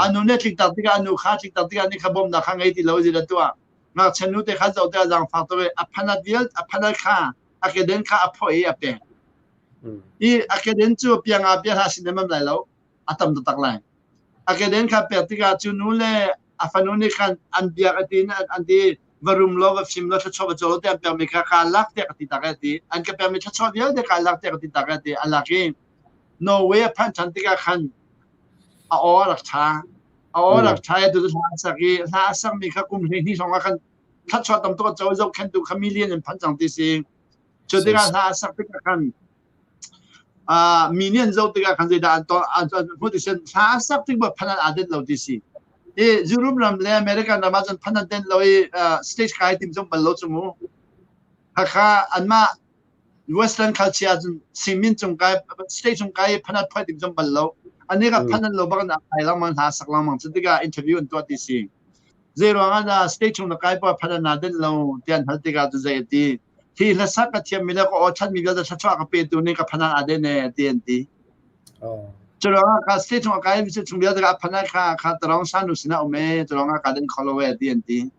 A nu nih a tlik tak tikah a nu kha a tlik tak tikah nih kha bawmhnak kha ngei ti lo zeidah tuah ngakchia nu te kha zoh tikah zaangfak tuk i a phanat vial a phanat kha a keden kha a phoih i a pek. I a keden cu pianga pia hlah sin em lai lo a tam taktak lai. A keden kha pek tikah cu nu le a fanu nih khan an biak a ti an ti. Va rum law, va fim law, thluachuah va co law tiah an pekmi kha kaa lak tiah ka ti tak ai ti. An ka pekmi thluachuah vialte kaa lak tiah ka ti tak ai ti. A lak i Norway a phanh ṭhan tikah khan a aw a rak ṭha. A aw a rak ṭha i tu hla a sak i hla a sakmi kha kum 12 hrawng ah khan thluachuah tam tuk a co zohkhenhtu kha million in phanh cang ti si. Cu tikah hla a sak tikah khan mi nih an zoh tikah khan zeidah an tuah an hmuh ti si hla a sak tik phan an aa denh lo ti si. I Europe ram le American ram ah cun phan an denh lo i stage kai tim zong bal lo cu mu. Hakha anmah Western culture ah cun singmin cung kai stage cung kai phan an phoih tim zong bal lo. Ani ka phan an lo bak in a kai lengmang hla sak lengmang cu tikah interview an tuah ti si. Zei ruang ah dah stage cung na kai pa phan an naa denh lo ti an hal tikah cu zei a ti. Hi hlasak ka thiammi le ka aw ṭhatmi vialte thluachuah ka petu nih ka phanan aa den ee ti an ti. Cu ruangah ka state chung kai mi chung vialte ka phanan kha kha tarong sanu sinah um ee cu ruangah ka den kho lo ee ti an ti.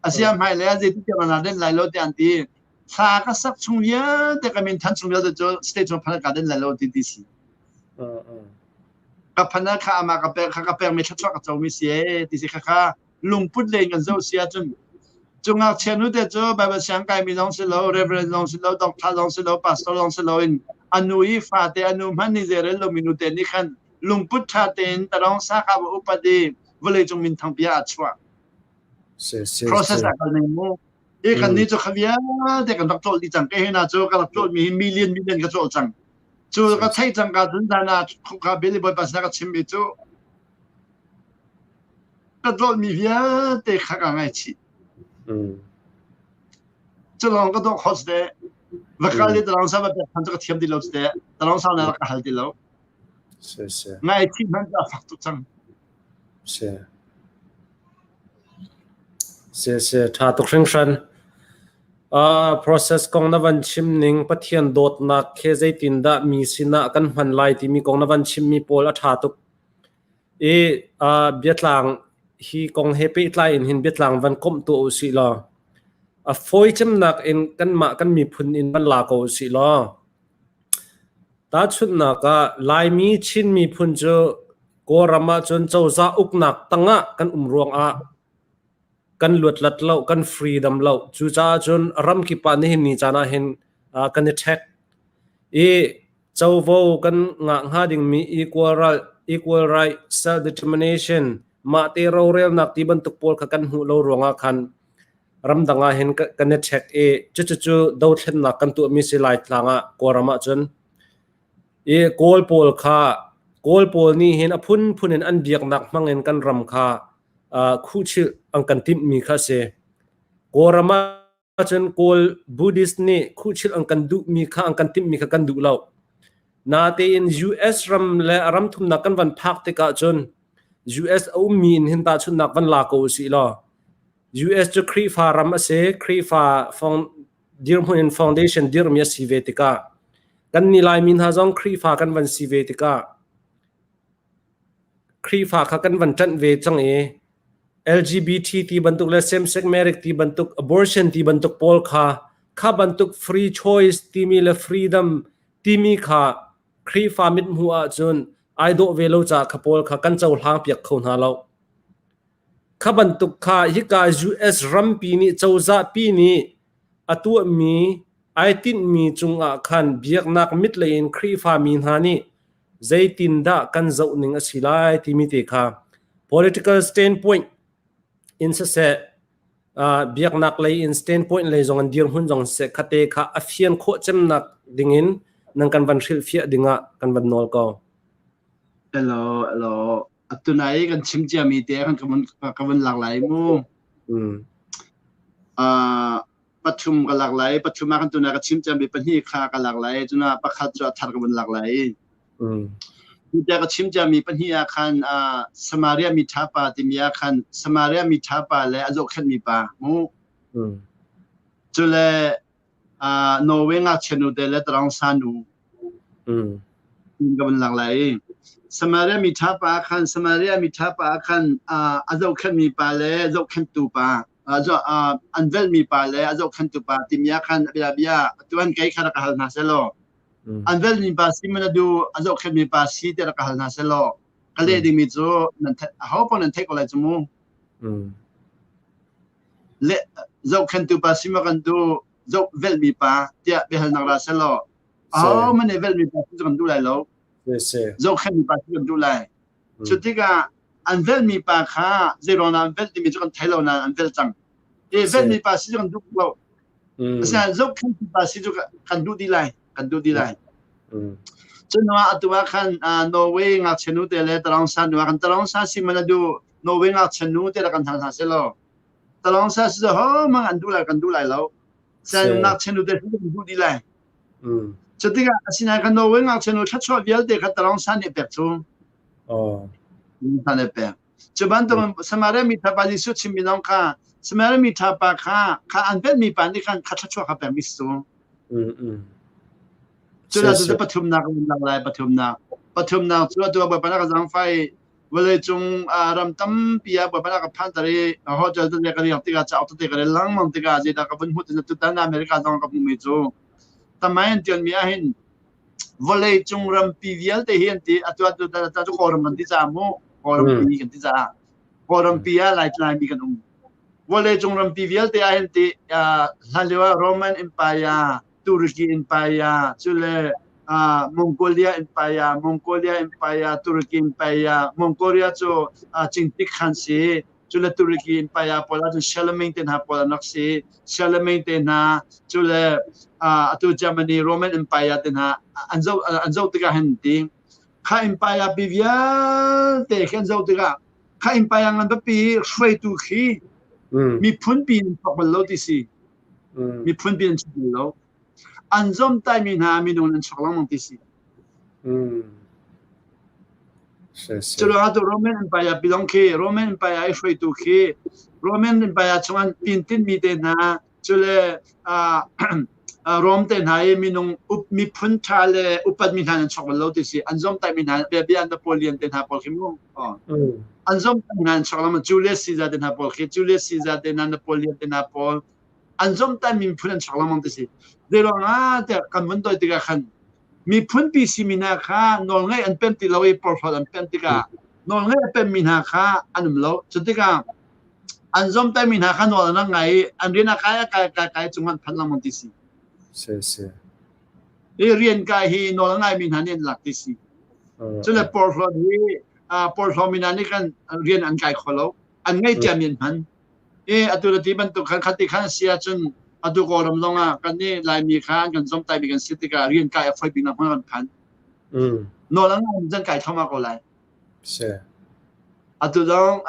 Asia hmai le zei ti tiang na den lai lo ti an ti. Thla ka sak chung vialte ka min than chung vialte cu state chung phanan ka den lai lo ti ti si. Ka phanan kha ama ka pek kha ka pek mi thluachuah ka co mi si ee ti si kha kha lungput lei in kan zoh si ahcun cu ngakchia nu te cu Bible siang kaimi zong si lo, reverend zong si lo, doctor zong si lo, pastor zong si lo in a nu i fate a nu hmanh nih zeirel lomi nu te nih khan lungput ṭha tein tarong saka va upat i vawleicung minthang bia a chuah. Process a kal ning mu. I kan nih cu kha vialte kan rak tlolh dih cang. Kei hna cu ka rak tlolhmi hi million million ka tlolh cang. Cu ka theih cang ka cun zan ah kha Billy Bawipa sinah ka chimmi cu Ka dawtmi vialte kha kaa ngaihchih. Cu lawng ka dawh kho teh. Va kal i talawng sa va pek than cu ka thiam ti lo teh. Talawng sa na rak ka hal ti lo. Ngaihchih hmanh cu a fak tuk cang. Si. Si si tha tuk hringhran. Uh, process kong na van chim ning Pathian dawtnak he zeitindah mi sinah kan hman lai timi kong na van chimmi pawl a tha tuk. I biatlang hi kong he pehtlai in hin biatlang van komh tuah u sih law a fawi cemnak in kanmah kan miphun in van la ko u sih law tahchunhnak ah Laimi Chin miphun cu Kawlram ahcun cozah uknak tangah kan um ruangah kan luatlat lo kan freedom lo cucaah cun ramkip ah nihin ni caan ah hin kan i ṭhek i Covo kan ngah hnga dingmi equal right, equal right, self-determination, mahte rorelnak ti bantuk pawl kha kan hmuh lo ruangah khan ramdang ah hin kan i check i cucucu dothlennak kan tuahmi si lai tlang ah Kawlram ahcun i Kawl pawl kha Kawl pawl nih hin a phunphun in an biaknak hmang in kan ram kha khuhchilh an kan timhmi kha a si. Kawlram ah Ahcun Kawl Buddhist nih khuhchilh an kan duhmi kha an kan timhmi kha kan duh lo. Natein US ram le a ram thumnak kan van phak tikah cun US a ummi in hin tahchunhnak van la ko usih law US cu Khrihfa ram a si, Khrihfa dirhmun in foundation dirhmi a si ve tikah kan nih Laimi hna zong Khrihfa kan van si ve tikah Khrihfa kha kan van ṭanh ve cang i LGBT ti bantuk le same-sex marriage ti bantuk abortion ti bantuk pawl kha kha bantuk free choice timi le freedom timi kha Khrihfa mithmuh ahcun ai dawh ve lo caah kha pawl kha kan cohlang piak kho hna lo. Kha bantuk kha hika US rampi nih cozah pi nih a tuahmi ai tinhmi cungah khan biaknak mit lei in Khrihfa mi hna nih zeitindah kan zoh ning a si lai timi te kha political standpoint in siseh biaknak lei in standpoint lei zong an dirhmun zong siseh khate kha a fian khawh cemnak dingin nan kan van hrilhfiah dingah kan van nawl ko. Hello, hello. Atunai kan chim ciami te kan ka van lak lai mu. Uh, pathum ka lak lai pathum ah kan tuna ka chim cemmi pahnih kha ka lak lai cuna pakhat cu a thar ka vun lak lai Tute ka chim ciami pahnih ah khan Samaria mi ṭha pa timi ah khan Samaria mi ṭha pa le a zohkhenhmi pa mu cule Norway ngakchia nu te le Tarang sa nu ka vun lak lai Samaria mi ṭha pa khan Samaria mi ṭha pa khan a zohkhenhmi pa le zohkhenhtu pa an velhmi pa le a zohkhenhtu pa timi ah khan bia bia tuan kei kha rak ka hal hna selaw an velhmi pa si man a du a zohkhenhmi pa si te rak ka hal hna selaw ka leh dingmi cu nan aho paoh nan theih ko lai cu mu. Le zohkhentu pa si maw kan duh, zoh velhmi pa tiah biahalnak ra selaw, aho man nih velhmi pa si cu kan duh lai lo. Zohkhenhmi pa si kan duh lai. Cu tikah an velhmi pa kha zeiruang dah an velh timi cu kan thei lo nain an velh cang. I velhmi pa si cu kan duh lo. Asinain zohkhenhtu pa si cu kan duh dih lai. Kan duh dih lai. Cu hnu ah atu ah khan Norway ngakchia nu te le Talongsa nu ah kan Talongsa si man a duh Norway ngakchia nu te le kan hal hna selaw Talongsa si cu ho mang an duh lai kan duh lai lo. Sen ngakchia nu te kan duh dih lai. Cu tikah asinain kan Norway ngakchia nu thluachuah vialte kha Talongsa nih pek cu. Sa nih pek. Cu bantuk Samaria mi ṭha pa Jesuh chimmi zong kha Samaria mi ṭha pa kha kha an velhmi pa nih khan kha thluachuah kha pekmi si cu. Cu la cu pathumnak kan lak lai pathumnak. Pathumnak cu atu Bawipa na ka zaangfah i vawleicung ram tampi ah Bawipa na ka phanter i hotel tete ka riak tikah cauk tete ka rel lengmang tikah zeidah ka vun hmuh ti tutan America zong ka hmuhmi cu tamai an ṭianmi ahhin vawleicung rampi vialte hi an ti atu atu atu Kawlram kan ti caah mu Kawlrampi kan ti caah Kawlrampi ah Laitlai mi kan um vawleicung rampi vialte ah hin ti hlan lio ah Roman Empire Turkey Empire cule Mongolia Empire Mongolia Empire Turkey Empire Mongolia cu Cingtik khan si cule Turkey Empire pawl ahcun Charlemagne te hna pawl an rak si Charlemagne te hna cule atu Germany Roman Empire te hna an zoh an zoh tikah hin ti kha empire pi vialte khi an zoh tikah kha empire ngan pipi hruaitu khi miphun pi in thawk bal lo ti si miphun pi an chuak bal lo an zomtai mi hna minung an chuak lengmang ti si Curuangah tu Roman Empire pilong khi Roman Empire i hruaitu khi Roman Empire chung an tintin mi te hna cule Rome te hna i minung up miphun ṭha le upat mi hna an chuak bal lo ti si an zomtai mi hna bia Napoleon te hna pawl khi mu an zomtai mi hna an chuak lengmang Julius Caesar te hna pawl khi Julius Caesar te hna Napoleon te hna pawl an zomtai mi miphun an chuak lengmang ti si zeiruangah tiah kan vun doi tikah khan miphunpi simi hna kha nawlngaih an pem ti lo i porhlawt an pem tikah nawlngaih a pemmi hna kha an um lo. Cu tikah an zomtaimi hna kha nawl an rak ngai i an rian a kai a kai kai kai cung an phanh lengmang ti si. Si si. Hi rian kai hi nawl a ngaimi hna nih an lak ti si. Cule porhlawt hi porhlawmi hna nih khan rian an kai kho lo. An ngaih ciami an hman. I atu le ti bantuk khan khati khan si ahcun atu Kawlram zong ah kan nih Laimi kha an kan zomtaimi kan si tikah rian kai a foi bik nak hmun kan phan. Nawl an ngai zan kai thluahmah ko lai. Si. Atu zong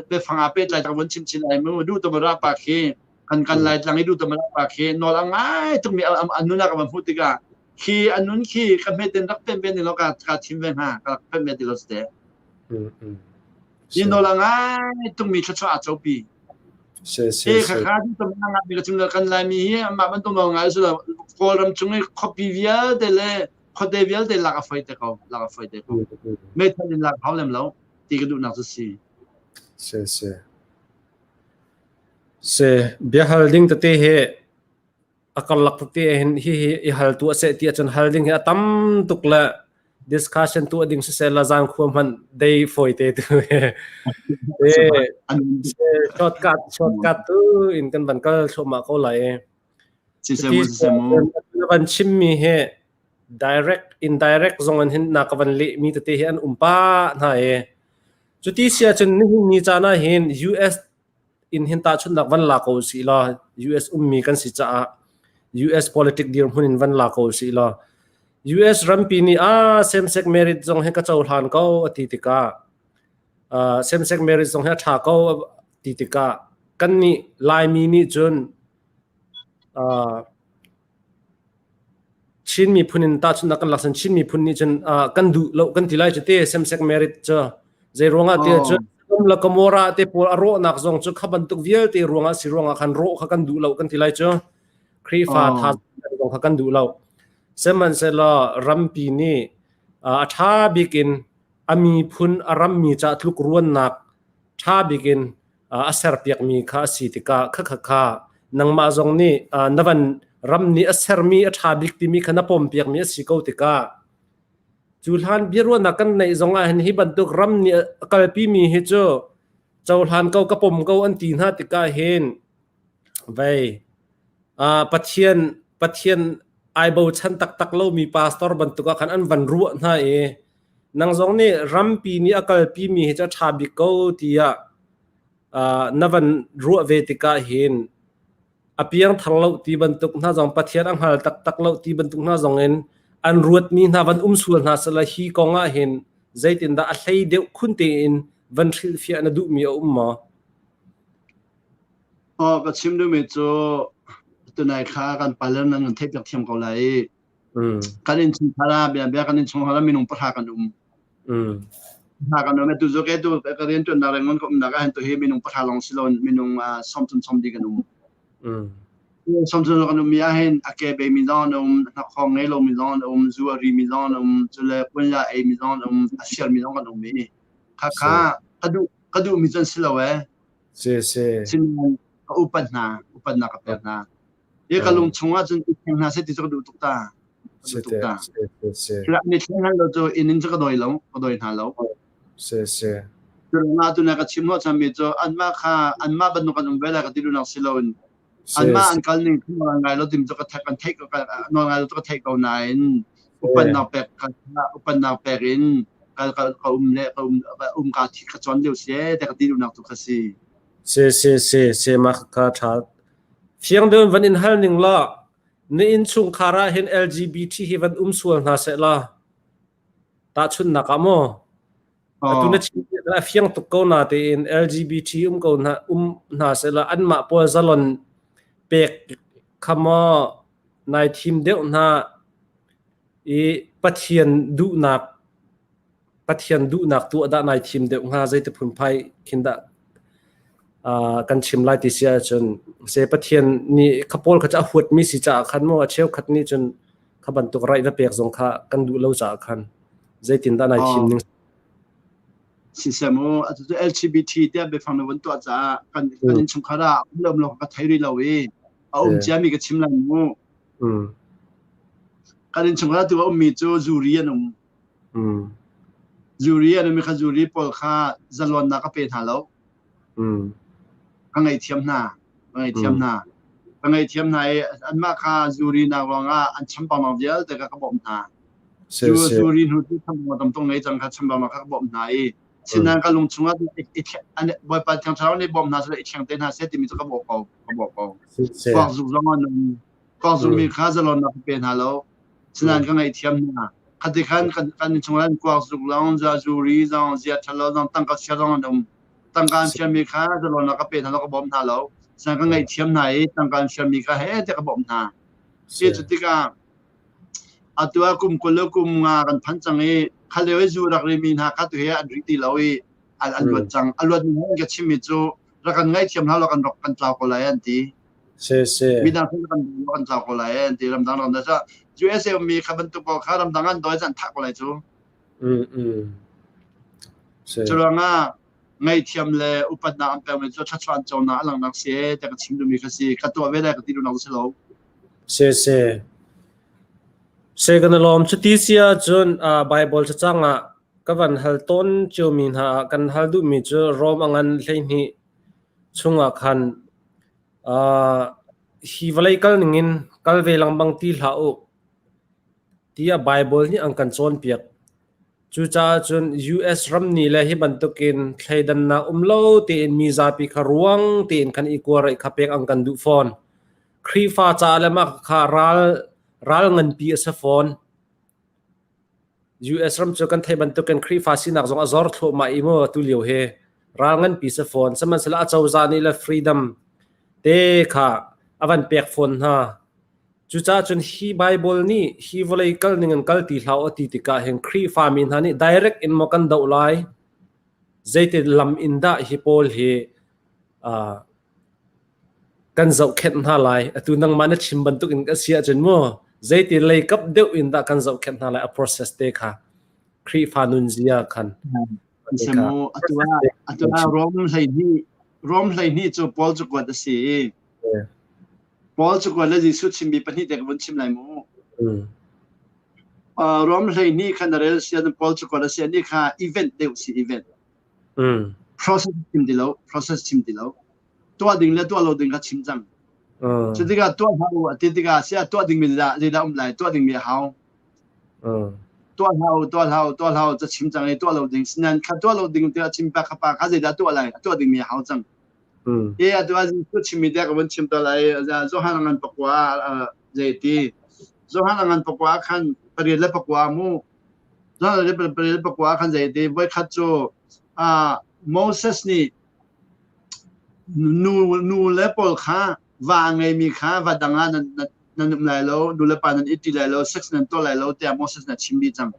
biafang ah pehtlai tak vun chim chin ai mu duh tu ra pa khi kan kan lai tlang i duh tu ra pa khi nawl a ngai tukmi a nun ah ka van hmuh tikah khi a nun khi ka hmeten rak pen ve ni lo ka ka chim ve hna ka rak pen ve ti lo ste. Hi nawl a ngai tungmi thluachuah aa copi. Si si Hi khakha tu tam nga mi ka chim kan Laimi hi amah bantuk nawl ngai su lo Kawlram chung i khuapi vialte le khuate vialte lak a foi te ko lak a foi te ko. Meithal in lak hau lem lo ti ka duhnak cu si. Si si. Si biahal ding tete hi a karlak tete hin hihi i hal tu a seh ti ahcun hal ding hi a tam tuk le discussion tu ding siseh la zang khua hmanh dei foi te tu e shortcut shortcut tu in kan van kal thluahmah ko lai van chimmi hi direct indirect zong an hin na ka van leh mi tete hi an um pa hna e cuti sia cun nihin ni caan ah hin US in hin tahchunhnak van la ko usih law US ummi kan si caah US politic dirhmun in van la ko usih law US rampi nih ah same sex marriage zong hi ka cohlan ko a ti tikah uh, same sex marriage zong hi a ṭha ko ti tikah kan nih Laimi nih cun uh, Chin miphun in tahchunhnak kan lak cun Chin miphun nih cun kan duh lo kan ti lai cu te same-sex marriage cu zei ruangah ti cun Sodom le Gomorrah te pawl a rawhnak zong cu kha bantuk vialte ruangah si ruangah khan rawh kha kan duh lo kan ti lai cu Khrihfa tha zong kha kan duh lo sihmanhsehlaw rampi nih a ṭha bik in a miphun a rammi ca tluk ruannak ṭha bik in a serpiakmi kha a si tikah khakha kha nangmah zong nih na van ram nih a sermi a ṭha bik timi kha na pompiakmi a si ko tikah cu hlan biaruahnak kan neih zong ah hin hi bantuk ram nih a kalpimi hi cu cohlan ko ka pom ko an ti hna tikah hin vei Pathian Pathian ai bochan taktak lomi pastor bantuk ah khan an van ruah hna i nang zong nih rampi nih a kalpi mi hi cu a ṭha bik ko tiah na van ruah ve tikah hin a piangthar lo ti bantuk hna zong Pathian a hngal taktak lo ti bantuk hna zong in an ruatmi hna van um sual hna sala hi kong ah hin zeitindah a hlei deuh khun tein van hrilhfiah na duhmi a um maw? Aw ka chim duhmi cu tunai kha kan pale nan kan theih piak thiam ko lai i kan innchungkhar ah bia bia kan innchungkhar ah minung pahra kan um. Hna kan um. Tu cu ke tu ka rian ṭuannak Rangoon ka umnak ah hin tu hi minung pahra lawng si loin minung sawmthum sawmli kan um. Sawmthum kan ummi ah hin a ke beimi zong an um, hnakhawng ngei lomi zong an um, zu a rimi zong an um, cule kuanla a eimi zong an um, a siarmi zong kan um i khakha ka duh ka duhmi cu an si lo ee. Si si. Sinain ka upat hna, upatnak ka pek hna. Hi ka lung chung ah cun i thleng hna seh ti cu ka duh tuk ta. Ka duh tuk ta. Ni thleng hal lo cu inn in cu ka dawi lo, ka dawi hna lo. Si si. Cu tu na ka chim hnawh chanmi cu anmah kha anmah bantuk kan um ve lai ka ti duhnak si loin anmah an kal ning nawl ngai lo tim cu ka kan theih nawl ngai lo cu ka theih ko nain upatnak pek upatnak pek in ka ka um le ka um um ka thi ka chon lio si te ka ti duhnak tu kha si. Si si si si mah kha tha Fiang deuh in van in hal ning law na innchungkhar ah hin LGBT hi van um sual hna seh law tahchunhnak ah maw atu na chim a fiang tuk ko na tein LGBT um ko hna um hna seh law anmah pawl zalon pek kha maw nai thim deuh hna i Pathian duhnak Pathian duhnak tuah dah nai thim deuh hnga zeiti phunphai khin dah kan chim lai ti si ahcun se Pathian nih kha pawl kha cu a huatmi si caah khan maw a cheukhat nih cun kha bantuk raih va pek zong kha kan duh lo caah khan zeitin dah nai thim ning Siseh mu atu cu LGBT tiah biafang na vun tuah caah kan kan innchungkhar ah um lo ka thei rih lo i a um ciami ka chim lai mu kan innchungkhar tu a ummi cu zuri an um Zuri an um i kha zuri pawl kha zalawnnak ka pe hna lo. Ka ngaihthiam hna. Ka ngaihthiam hna. Ka ngaihthiam hna i anmah kha zuri nak ruangah an chambaunak vialte kha ka bawmh hna. Zuri hnu cu chambaunak tam tuk ngei cang kha chambaunak kha ka bawmh hna i sinain ka lung chungah Bawipa Thiang Thlarau nih bawm hna seh i thleng te hna seh timi cu ka bawh ko. Ka bawh ko. Kuak zuk zong an um. Kuak zukmi kha zalawnnak ka pe hna lo. Sinain ka ngaihthiam hna. Khati khan kan kan innchung ah kuak zuk zong, zuri zong, zia ṭhalo zong, tangka chia zong an um. Tangka an fialmi kha zalawnnak ka pe hna lo, ka bawm hna lo. Sinain ka ngaihthiam hna i tangka an fialmi kha he tiah ka bawmh hna. Si cu tikah atu ah kum 20 le kum nga kan phan cang i kha lio i zu rak rimi hna kha tu hi an ri ti lo i an an luat cang. A luat mi ka chimmi cu rak kan ngaihthiam hlah law kan rak kan tlau ko lai an ti. Si si. Midang sin kan kan tlau ko lai an ti ramdang ram da sa USA mi kha bantuk pawl kha ramdang an doi zan thah ko lai cu. Mm mm. Si. Curuangah ngaihthiam le upatnak an pekmi cu thluachuah an conak a langnak si te ka chim duhmi kha si ka tuah ve lai ka ti duhnak si lo. Si si. Se kan lawm cuti si ahcun Bible cacang ah ka van hal tawn ciomi hna ah kan hal duhmi cu Rom a ngan 12 chungah khan Hi vawlei kal ningin kal ve lengmang ti hlah u, tiah Baibal nih an kan cawnpiak. Cucaah cun US ram nih le hi bantukin thleidannak um lo tein mi zapi kha ruang tein khan i kuareih kha pek an kan duh fawn. Khrihfa caah le mah kha ral, ral nganpi a si fawn. US ram cu kan theih bantukin Khrihfa sinak zong a zor thluahmah i mu atu lio hi ral nganpi si fawn. Sihmanhsehlaw a cozah nih le freedom te kha a van pek fawn hna. Cucaah cun hi Bible nih hi vawlei kal ning in kal ti hlah u a ti tikah hin Khrihfa mi hna nih direct in maw kan doh lai? Zeitin lam in dah hi pawl hi uh, Kan zohkhenh hna lai. Atu nangmah na chim bantuk in ka si ahcun mu zeiti lei kap deuh in dah kan zohkhenh hna lai a process te kha Khrihfa nunzia khan. Semu atu ah atu ah Rom 12 Rom 12 cu Paul cakuat a si i Paul cakuat le Jesuh chimmi pahnih te ka vun chim lai mu. Rom 12 khan na rel sian Paul cakuat a si ani kha event deuh si event. Process chim ti lo, process chim ti lo. Tuah ding le tuah lo ding kha chim cang. Cu tikah tuah hlah u a ti tikah sia tuah dingmi zeidah um lai, tuah dingmi a hau. Tuah hlah u, tuah hlah u, tuah hlah u ca chim cang i tuah lo ding. Sinan kha tuah lo ding tiah chim pa kha pa kha zeidah tuah lai, a tuah dingmi a hau cang. E atu ah Jesuh chimmi te ka vun chim ta lai. Johan ngan pakua zei ti. Johan ngan pakua khan pariat le pakua mu. Johan le pariat le pakua khan zei ti. Voi khat cu Moses nih nu nu le pawl kha va ngeimi kha va dang ah nan nan um lai lo, nu le pa nan it ti lai lo, sex nan tuah lai lo tiah Moses na chim dih cang.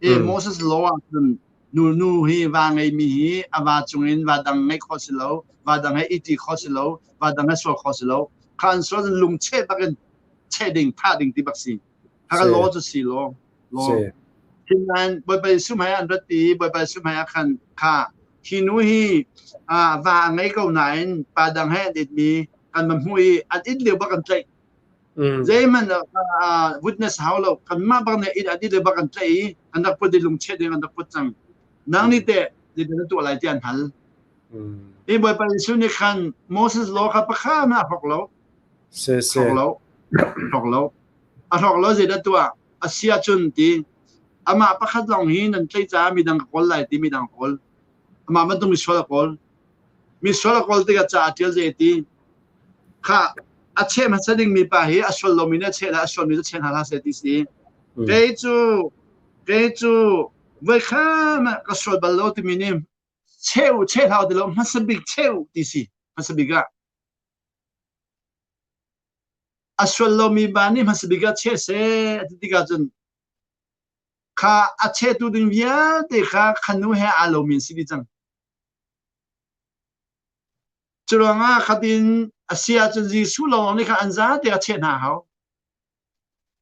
E Moses law ah cun nu nu hi va ngeimi hi a va cungin va dang ngeih khawh si lo, va dang he iti khawh si lo, va dang he sual khawh si lo. Kha an sual lungcheh bak in cheh ding, thah ding ti bak si. Kha law cu si law. Law. Thinain Bawipa Jesuh hmai an rat i Bawipa Jesuh hmai ah khan kha hi nu hi va a ngei ko nain pa dang he an itmi kan va hmuh i an it lio bak an tlaih. Zeihmanh witness hau lo. Kanmah bak nih an it lio bak an tlaih i an rak put i lungcheh ding an rak put cang. Nang nih teh zeitin na tuah lai ti an hal. Hi Bawipa Jesuh nih khan Moses law kha pakhat hmanh a hrawk lo. Hrawk lo. Hrawk lo. A hrawk lo zeidah tuah? A si ahcun ti amah pakhat lawng hi nan tlaih caah midang ka kawl lai ti midang kawl. Amah bantuk misual a kawl. Misual a kawl tikah ca a ṭial zei ti kha a cheh hmasa dingmi pa hi a sual lomi nih a cheh lai a sualmi cu cheh hna hlah seh ti si. Kei cu kei cu voikhat ka sual bal lo timi nih cheh u cheh hlah u ti lo hmasa bik cheh u ti si hmasa bik ah. A sual lomi pa nih hmasa bik ah cheh seh a ti tikah cun kha a chehtu ding vialte kha khanu he aa lomi an si dih cang. Curuangah khatin a si ahcun Jesuh lawng nih khan an zate a cheh hna hau.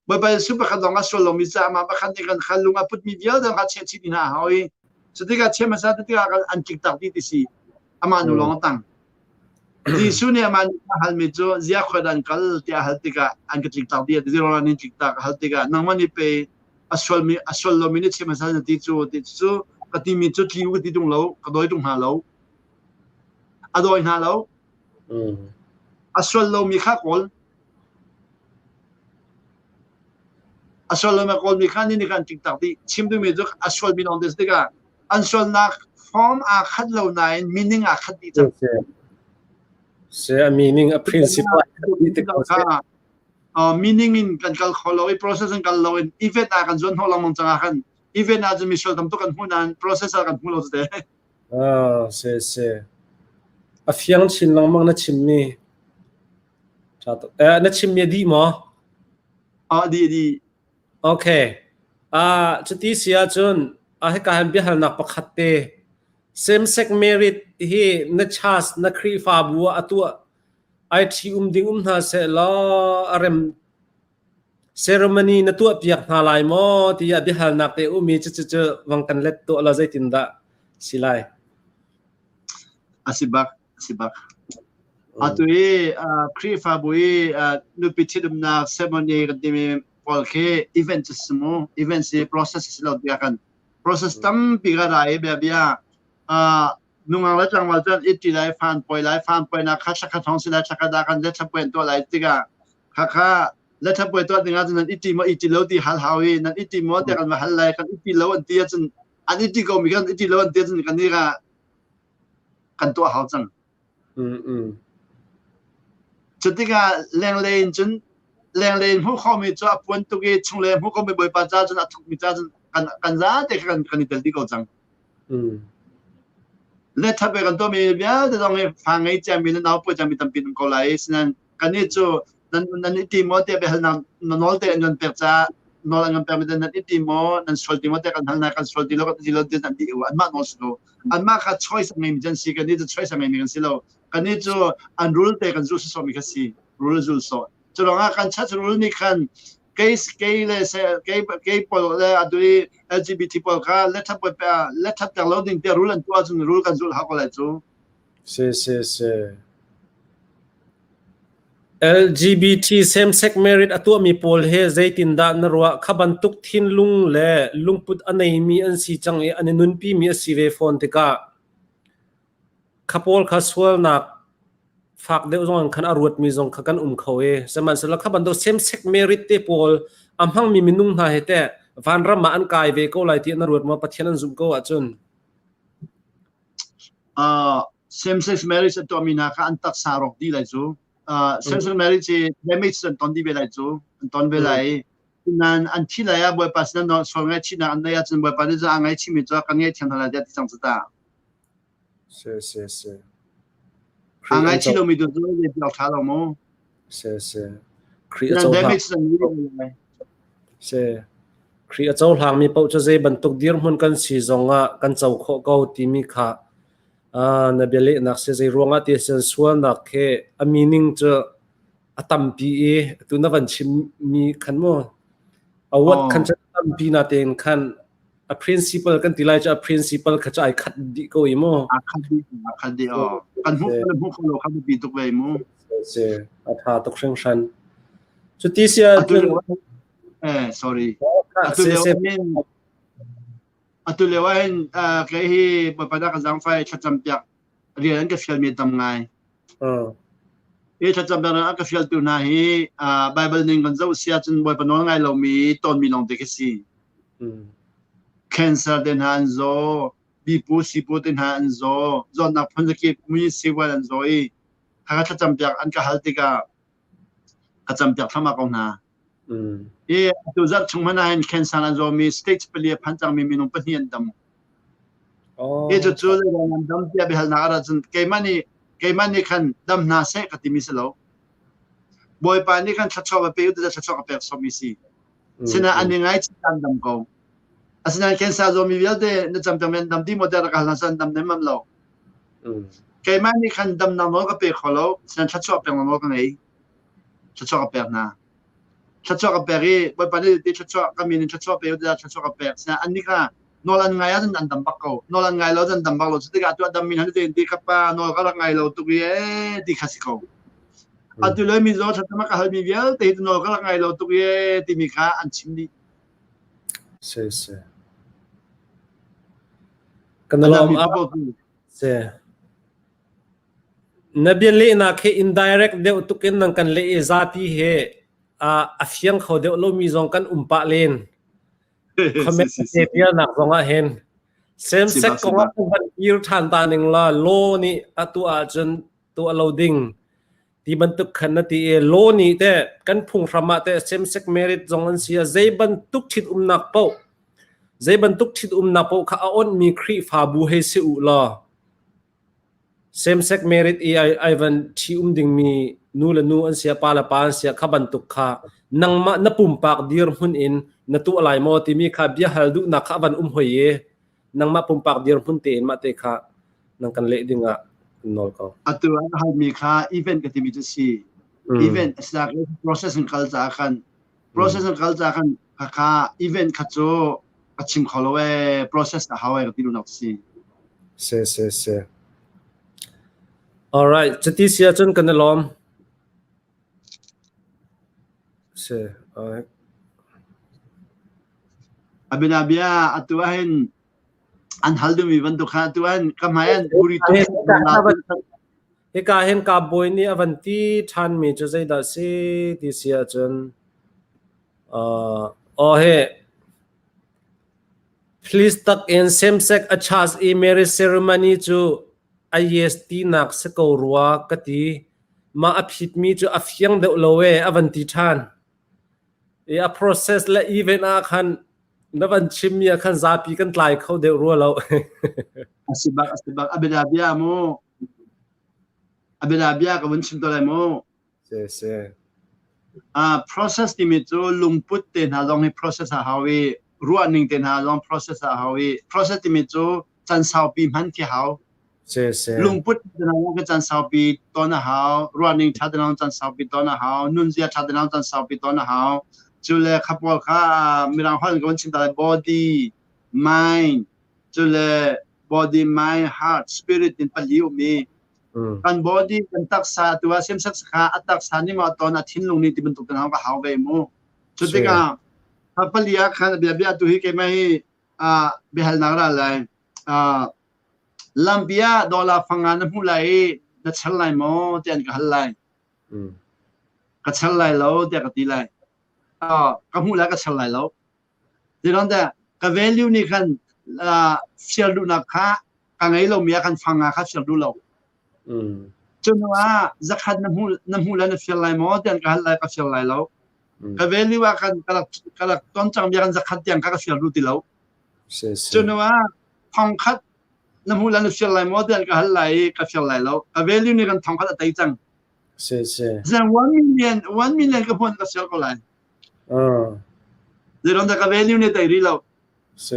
Bawipa Jesuh pakhat lawng a sual lomi caah mah pakhat nih kan kha lung a putmi vialte kha cheh chih dih hna hau i cutikah cheh hmasa tikah an tliktak dih ti si. Amah nu lawng a tang. Jesuh nih amah nih a halmi cu zia khoi dah an kal tiah a hal tikah an ka tliktak dih ti ruangah nin tliktak a hal tikah nangmah nih pei a sualmi a sual lomi nih cheh hmasa na ti cu ti cu ka timi cu tli u ka ti tung lo ka dawi tung hna lo. A dawi hna lo. A sual lomi kha kawl. A sual lomi kawlmi kha nih kan ṭiktak dih. Chim duhmi cu a sualmi lawng te si tikah an sualnak form aa khat lo nain meaning aa khat dih cang. Se a meaning a principle kha meaning in kan kal kho lo i process in kal lo in event ah kan zuan hnawh lengmang cang ah khan event ah cun misual tam tuk kan hmu nain process ah kan hmu lo te. Ah, se se. A fiang chin lengmang na chimmi. Ṭha tuk. Eh, na chimmi a dih maw? Ah, dih dih. Okay. Ah, cuti si ahcun ah hika hin biahalnak pakhat te. Same-sex marriage hi na church na Khrihfabu ah a tuah ai ṭhi um ding um hna seh law a rem ceremony na tuah piak hna lai maw tiah biahalnak te um i cucu cu vang kan let tuah law zeitindah si lai? A si bak. A si bak. Atu i Khrihfabu i nupi ṭhitumnak ceremony kan timi pawl khi event cu si mu. Event si process si lo tiah kan process tampi ka ra i bia bia nungak le tlangval cu an it ṭi lai, fan poi lai, fan poinak kha thlakhat hong si lai, thlakhat ah kan lethlapuai an tuah lai tikah khakha lethlapuai tuah ding ahcun nan it ṭi maw it ṭi lo ti hal hau i nan it ṭi maw tiah kan va hal lai, kan it ṭi lo an ti ahcun an it ṭi ko mi kan it ṭi lo an ti ahcun kan i kan tuah hau cang. Cutikah lenglei in cun lenglei in hmuh khomi cu a puan tuk i chunglei hmuh khomi Bawipa ca cun a thukmi ca cun kan kan zate kha kan kan i tel dih ko cang. Le thatwe kan tuahmi vialte zong hi fa ngei ciami le nau pawi ciami tampi um ko lai. Sinain kannih cu nan nan i ti maw tiah biahalnak na nawl te an kan pek caah nawl an kan pekmi te nan i ti maw nan sual ti maw tiah kan hal hna kan sual ti lo kan ti lo ti an ti anmah nawl si lo anmah kha choice a ngeimi an si kannih cu choice a ngeimi kan si lo kannih cu an rule te kan zul sawsawmi kha si rule zul sawh cu ruangah kan church rule nih khan kei kei le kei kei pawl le atu i LGBT pawl kha letthap letthap ter lo ding tiah rule an tuah cun rule kan zul hau ko lai cu Si si si. LGBT same-sex marriage a tuahmi pawl hi zeitindah na ruah? Kha bantuk thinlung le lungput a neimi an si cang i an i nunpimi a si ve fawn tikah. Kha pawl kha sualnak fak deuh zong in khan a ruatmi zong kha kan um kho i sihmanhsehlaw kha bantuk same sex marriage te pawl a hmangmi minung hna hi teh vanram ah an kai ve ko lai ti na ruat maw Pathian an zumh ko ahcun? Same sex marriage an tuahmi hna kha an taksa rawk dih lai cu. Same sex marriage hi damage an ton dih ve lai cu. An ton ve lai. Nain an thi lai ah Bawipa sin an sual ngaihchihnak an neih ahcun Bawipa nih cun aa ngaihchihmi cu kan ngaihthiam hna lai tiah ti cang cu ta. Si si si. Aa ngaichih lomi tu cu zei ti awk ṭha lo mu. Si si. Khrih a cohlang. Si. Khrih a cohlangmi paoh cu zei bantuk dirhmun kan si zongah kan co khawh ko timi kha na bialehnak si zei ruangah ti sin sualnak khi a meaning cu a tampi i tu na van chimmi khan mu a what khan cu tampi na tein khan a principle kan ti lai cu a principle kha cu ai khat dih ko i mu a khat dih a khat dih oh kan hmuh kan hmuh kho lo kha biapi tuk ve mu si a tha tuk hringhran cu ti sia cun eh sorry atu lio hin atu lio hin kei hi bawipa ka zangfai thlacam piak rian an ka fial mi tam ngai Hi thlacam a ka fialtu hna hi Baibal ning kan zoh si ahcun Bawipa nawl ngai lomi tawnmi lawngte khi si. Cancer te hna an zaw, bipu sipu te hna an zaw, zawtnak phun zakip mui sivuan an zaw i kha thlacam piak an ka hal tikah ka cam piak thluahmah ko hna. Hi atu zarh chung hmanh ah hin cancer an zawmi stage pali a phan cangmi minung pahnih an dam. Hi cucu zeidah nan dam tiah biahalnak a rat cun keimah nih keimah nih khan dam hna seh ka timi si lo. Bawipa nih khan thluachuah va pe u tiah thluachuah ka pek sawmmi si. Sinain an i ngaichih an dam ko. Asinain cancer zawmi vialte na cam peng men dam dih maw tiah rak hal hna seh an dam nem lo. Keimah nih khan damnak nawl ka pe kho lo, sinain thluachuah pek nawl ka ngei. Thluachuah ka pek hna. Thluachuah ka pek i Bawipa nih ti thluachuah ka min in thluachuah pe u tiah thluachuah ka pek. Sinain annih kha nawl an ngai ahcun an dam bak ko. Nawl an ngai lo ahcun an dam bak lo. Cu tikah atu a dammi hna nih ti ka pa nawl ka rak ngai lo tuk i ee ti kha si ko. Atu le mizaw thlacam a ka halmi vialte hi nawl ka rak ngai lo tuk i ee timi kha an chim dih. Si si. Kan lawm a si. Na bia lehnak hi indirect deuh tuk in nan kan leh i zapi he a fiang kho deuh lomi zong kan um pah len. Comment te bialnak zong ah hin same sex kong ah kan van kir ṭhan ta ning la law nih a tuah ahcun tuah lo ding ti bantuk khan na ti i law nih te kan phunghram ah te same sex marriage zong an si a zei bantuk ṭhit umnak paoh zei bantuk ṭhit umnak paoh kha a onhmi Khrihfabu hei si u law Same-sex marriage i ai van ṭhi-um dingmi nu le nu an si ah, pa le pa an si ah, kha bantuk kha nangmah na pumpak dirhmun in na tuah lai maw timi kha biahal duhnak kha a van um hoi i nangmah pumpak dirhmun tein mah te kha nang kan leh ding ah kan nawl ko. Atu ah na halmi kha event ka timi cu si. Event a si process in kal caah khan process in kal caah khan khakha event kha cu ka chim kho lo ee process a hau ee ka ti duhnak si. Si si si. All right, cuti si ahcun kan i lawm. Si, all right. Abinabia atu ahhin an hal duhmi bantuk kha atu ahhin ka hmai an uri tu Hika hin ka bawi nih a van ti ṭhanmi cu zeidah si ti si ahcun aw he Please tak in same-sex a charge i marriage ceremony cu a yes tinak si ko rua ka ti. Mah a phitmi cu a fiang deuh lo ee a van ti ṭhan. I a process le event ah khan na van chimmi ah khan zapi kan tlai kho deuh rua lo. A si bak a si bak a bia bia mu. A bia bia ka vun chim to lai mu. Si si. Process timi cu lungput te hna zong hi process a hau i ruahning te hna zong process a hau i process timi cu can saupi hman khi hau. Si si. Lungput te hna zong khi can saupi ton a hau, ruahning ṭha te zong can saupi ton a hau, nunzia ṭha te zong can saupi ton a hau. Cu le kha pawl kha mirang holh in ka vun chim ta lai body, mind, cu le body, mind, heart, spirit in pali um i kan body kan taksa tu ah same sex kha a taksa nih maw ton a thinlung nih ti bantuk te ka hau ve mu cu tikah pali ah khan bia bia tu hi keimah hi biahalnak ra lai. Lampi ah dollar fanga na hmuh lai i na char lai maw tiah an ka hal lai. Ka char lai lo tiah ka ti lai. Ka hmuh lai ka char lai lo. Zeiruangdah ka value nih khan fial duhnak kha ka ngei lomi ah khan fanga kha fial duh lo. Cu hnu ah zakhat na hmuh na hmuh le na fial lai maw tiah ka hal lai ka fial lai lo. Ka value ah khan ka rak ka rak ton cang bia kan zakhat tiang kha ka fial duh ti lo. Cu hnu ah thongkhat na hmuh le na fial lai maw tiah ka hal lai i ka fial lai lo. Ka value nih kan thongkhat a tei cang. Zan 1 million 1 million ka hmuh ka fial ko lai. Zeiruangdah ka value nih tei rih lo.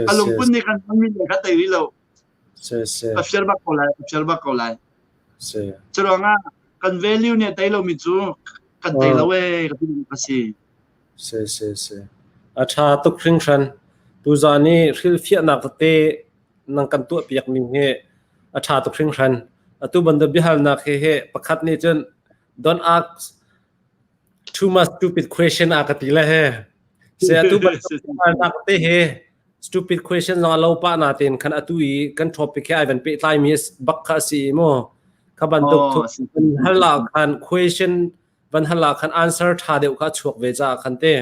Ka lungput nih kan 1 million kha tei rih lo. Ka fial bak ko lai, ka fial bak ko lai. Curuangah kan value nih tei lomi cu kan tei lo ee ka ti ka si. Si si si. A ṭha tuk hringhran. Tuzaan i hrilhfiahnak tete nang kan tuahpiak mi hi a ṭha tuk hringhran. Atu bantuk biahalnak hi hi pakhat nih cun don't ask too much stupid question a ka ti le he. Se atu bantuk biahalnak te hi stupid question zong a lo pah na tein khan atu i kan topic he ai van pehtlai mi bak kha a si i mu. Kha bantuk Oh, thu hal ah khan question van hal ah khan answer ṭha deuh kha a chuak ve caah khan te.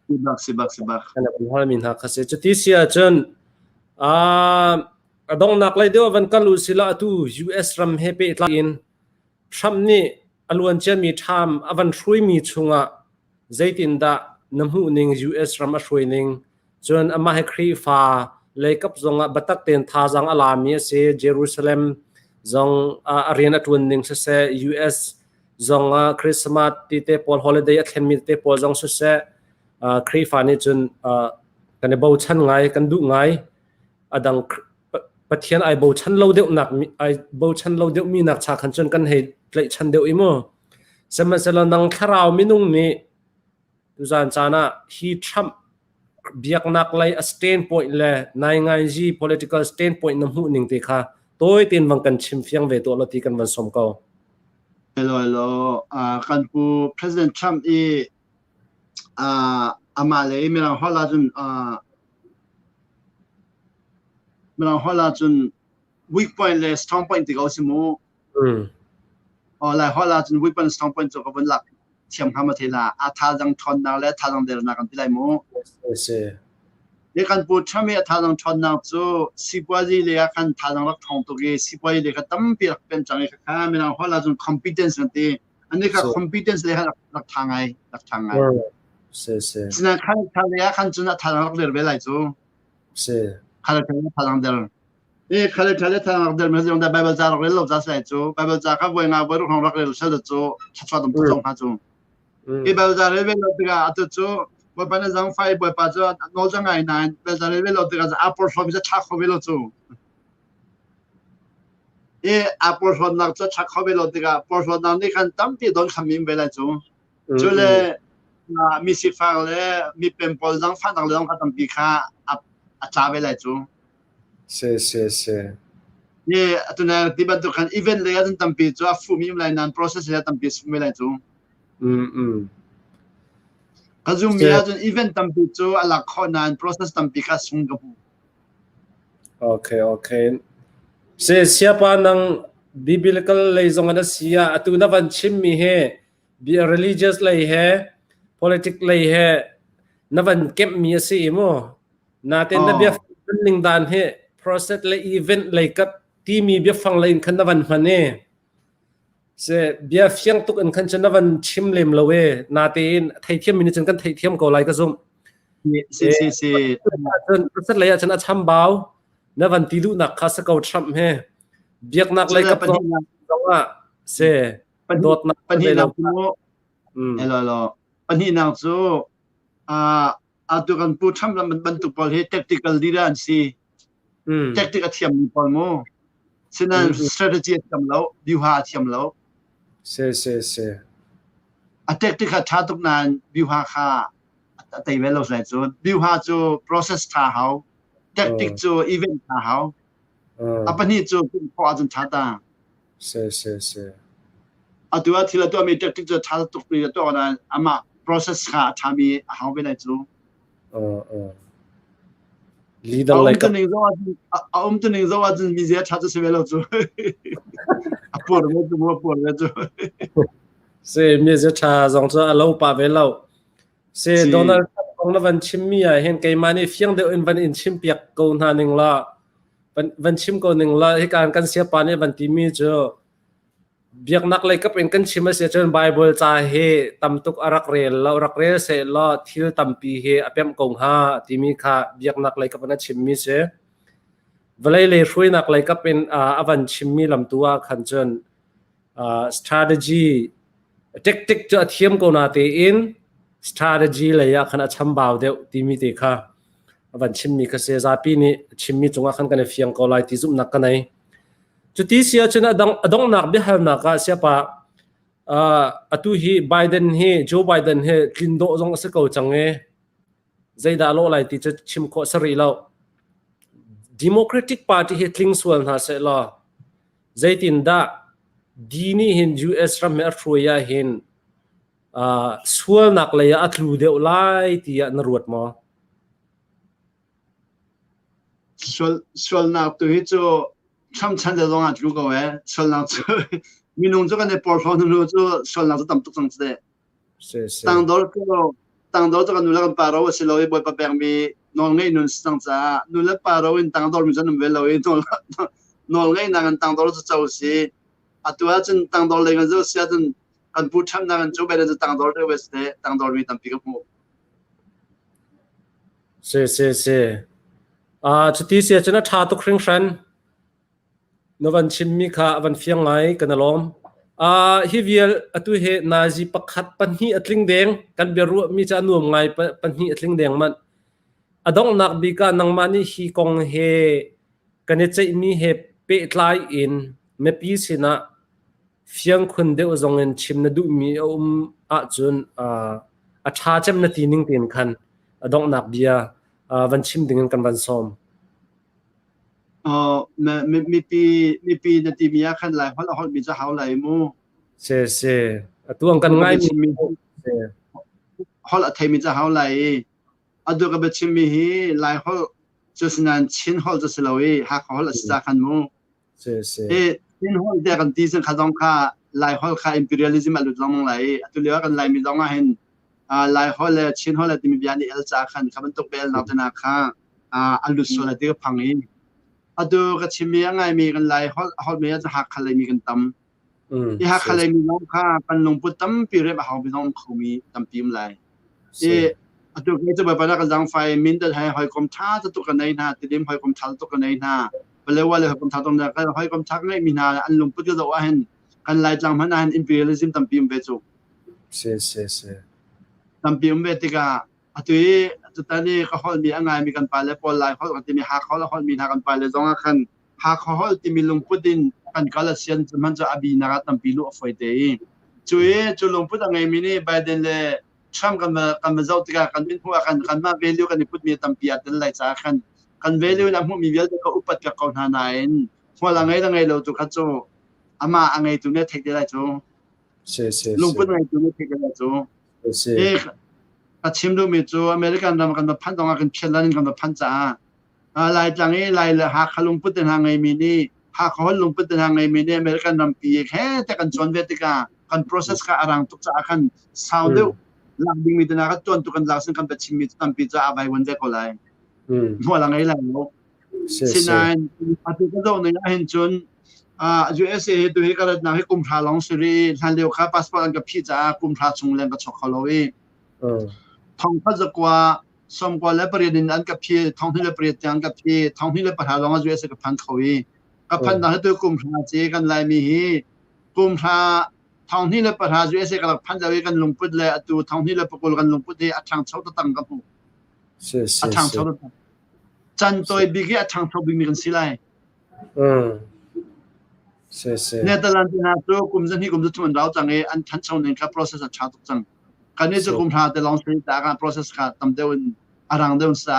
Si bak si bak si bak. Kan van hal mi hna kha si. Cuti si ahcun a donghnak lei deuh van kal u sila atu US ram he pehtlai in Trump nih a luanciami ṭham a van hruaimi chungah zeitindah na hmuh ning US ram a hruai ning cun amah hi Khrihfa leikap zongah biatak tein thazaang a lami a si Jerusalem zong a rian a ṭuan ning siseh US zong ah Christmas ti te pawl holiday a thlenmi te pawl zong siseh Khrihfa nih cun kan i bochan ngai kan duh ngai a dang Pathian ai bochan lo deuhnak ai bochan lo deuhmi nak cha khan cun kan hei tlaihchan deuh i mu sihmanhsehlaw nang thlarau minung nih tuzan caan ah hi Trump biaknak lei a standpoint le naingainzi political standpoint na hmuh ning te kha tawi tein vang kan chim fiang ve tuah lo ti kan van som ko. Hello hello uh, kan pu President Trump i uh, amah le mirang holh ahcun uh, mirang holh ahcun weak point le strong point ti ko si mu. Mm. Oh, lai holh ahcun weak point strong point cu ka vun lak thiam hnga ma thei la a thazang ṭhawnnak le thazang dernak kan ti lai mu. Si. Ni kan pu Trump i a thazang ṭhawnnak cu sipuazi le ah khan thazang rak ṭhawng tuk i sipuazi le kha tampi rak pen cang i kha mirang holh ahcun competence kan ti. Ani kha competence le kha rak ṭha ngai rak ṭha ngai. Si si. Sinain khan kha le ah khan cun a thazang rak der ve lai cu. Si. Kha le thazang der. E khale thale thang rak del me zong da Bible ca rak rel lo ca sai cu Bible ca kha voi nga voi ruk rak rel sel cu thachwa dum thong ha cu i Bible ca rel ve lo tikah atu cu Bawipa na zang fai Bawipa cu nawl ca ngai nain Bible ca rel ve lo tikah a porhlawm cu tha kho ve lo cu i a porhlawmnak cu tha kho ve lo tikah porhlawmnak nih khan tampi don kham mi ve lai cu cu le mi sifak le mi pem pawl zang fahnak le zong kha tampi kha a tla ve lai cu Si si si. Ni atu na ti bantuk khan event lei ah tampi cu a fumi um lai nain process lei ah tampi a sung lai cu. Mm mm. Ka zum mi ahcun event tampi cu a lak khawh nain process tampi kha sung ka hmu. Okay okay. Se siapa nang biblical lei zong an si ah atu na van chim mi he religious lei he politic lei he na van kemh mi a si mu. Natin na bia ning dan hi process le event lei kap timi biafang lei in khan na van hman i se bia fiang tuk in khan cun na van chim lem lo e natein theithiam mi nih cun kan theithiam ko lai ka zumh. Si si si. Cun process lei ah cun a chambau na van ti duhnak kha sa ko Trump he biaknak lei kap zong ah se dawtnak pahnihnak cu elo elo pahnihnak cu atu kan pu Trump lam bantuk pawl hi tactical leader an si. Tactic a thiammi pawl mu. Sinain strategy a thiam lo, vyuha a thiam lo. Si si si. A tactic kha ṭha tuk nain vyuha kha a tei ve lo sai cu. Vyuha cu process ṭha hau. Tactic cu event ṭha hau. A pahnih cu khawh ahcun ṭha ta. Si si si. Atu ah thil a tuahmi tactic cu ṭha tuk mi a tuah nain amah process kha a ṭhami a hau ve lai cu. Leader lei kap. A um tu ning zoh ahcun mi zia ṭha cu si ve lo cu. A puar ve cu a puar ve cu. Si mi zia ṭha zong cu a lo pa ve lo. Si Donald Trump kong na van chim mi ah hin keimah nih fiang deuh in van in chim piak ko hna ning la van chim ko ning la hikan kan siapa nih van ti mi cu Biaknak lei kap in kan chim a si ahcun Baibal ca hi tam tuk a rak rel lo, rak rel sehlaw thil tampi hi a pemh ko hnga timi kha biaknak lei kap in a chimmi si. Vawlei lei hruainak lei kap in a van chimmi lamtu ah khan cun strategy tactic cu a thiam ko na tein strategy lei ah khan a chambau deuh timi te kha a van chimmi kha si. Zapi nih chimmi cungah khan kan i fiang ko lai ti zumhnak ka nei. Cuti si ahcun a dong, a donghnak biahalnak ah siapa uh, atu hi Biden hi Joe Biden hi tlin dawh zong a si ko cang i zeidah lawh lai ti cu chim khawh si rih lo. Democratic Party hi tling sual hna seh law zeitindah D nih hin US ram hi a hruai ah hin uh, sualnak lei ah a tlu deuh lai tiah na ruat maw? Sual, sualnak tu hi cu Trump chan le zong ah tlu ko ee. Sualnak cu minung cu kan i porhlaw hnu cu sualnak cu tam tuk cang cu teh. Tangdor cu tangdor cu kan nu le kan pa ro a si lo i Bawipa pekmi nawl ngeih nun si cang caah nu le pa ro in tangdor mi cu an um ve lo i nawl nawl ngeihnak in tangdor cu co si. Atu ahcun tangdor lei kan zoh si ahcun kan pu Trump nak in Joe Biden cu tangdor deuh ve si teh. Tangdor mi tampi ka hmuh. Si si si. Cuti si ahcun a ṭha tuk hringhran. Na van chimmi kha a van fiang ngai, kan i lawm. Hi vial atu hi nazi pakhat pahnih a tling deng. Kan biaruahmi cu a nuam ngai pahnih a tling deng manh. A donghnak bik ah nangmah nih hi kong he kan i ceihmi he pehtlai in mipi sinah fiang khun deuh zong in chim na duhmi a um ahcun a ṭha cem na ti ning tein khan a donghnak bia van chim ding in kan van sawm. Mipi mipi na timi ah khan lai holh a holhmi cu hau lai mu. Si si. Atu ang kan ngai mi holh a theimi cu hau lai i atu ka biachimmi hi lai holh cu sinain Chin holh cu si lo i Hakha holh a si ca khan mu. Si. Chin holh te kan ti cun kha zong kha Lai holh kha imperialism a lut lengmang lai i atu lio ah kan Laimi zong ah hin Lai holh le Chin holh le timi bia nih el ca khan kha bantuk bel nak te kha a lut sual ti ka phang i atu ka chimmi a ngaimi kan Lai holh holh mi ah Hakha leimi kan tam. I Hakha leimi zong kha kan lungput tampi rep a hau mi zong um khomi tampi um lai. I atu kai cu Bawipa ka zaangfai Mindat he hawikom ṭha tuk ka nei hna Tidim hawikom ṭha tuk ka nei hna Palewa le hawikom ṭha tuk hna kan hawikom ṭha ka ngeihmi hna an lungput ka zoh ahhin kan Laitlang hmanh ahhin imperialism tampi um ve cu. Si si si. Tampi um ve tikah atu i tutan i ka holhmi a ngaimi kan pale pawl Lai holh kan timi Hakha holh a holhmi hna kan pale zong ah khan Hakha holh timi lungput in kan kal a sian cu hmanh cu a binak ah tampi luh a fawi te i cu i cu lungput a ngeimi nih Biden le Trump kan va kan va zoh tikah kan min hmuh ah khan kanmah value kan i putmi tampi aa tel lai caah khan kan value in a hmuhmi vialte ka upat piak ko hna nain hmual a ngei le ngei lo tu kha cu amah a ngeitu nih a theih te lai cu. Si si Lungput ngeitu nih theih te lai cu. Si. Hi ka chim duhmi cu American ram kan va phanh zongah kan phiat lan in kan va phanh caah Laitlang i Lai le Hakha lungput te hna ngeimi nih Hakha holh lungput te hna ngeimi nih American rampi he te kan cawn ve tikah kan process kha a rang tuk caah khan sau deuh lak dingmi te hna kha tuan tu kan lak sin kan biachimmi cu tampi cu a vaivuan ve ko lai. Hmual a ngei lai lo. Sinain atu ka zoh ning ahhin cun USA hi tu hi ka ratnak hi kum hra lawng si rih hlan lio kha passport an ka phih caah kum hra chung leng ka chok kho lo i thong khat zakua 98 in an ka phi 2008 tiang ka phi 2010 lawng ah US ka phan kho i ka phan dang hi tu kum hra ci kan Laimi hi kum hra 2010 USA ka rak phan lo i kan lungput le atu 2020 kan lungput hi a ṭhangcho taktak ka hmuh. A ṭhangcho taktak. Can tawi bik hi a ṭhangcho bikmi kan si lai. Netherlands hna cu kum zahnih kum zathum an rau cang i an ṭhancho ning kha process a ṭha tuk cang. Kan i cu kum hra te lawng si ta process kha tam deuh in a rang deuh sa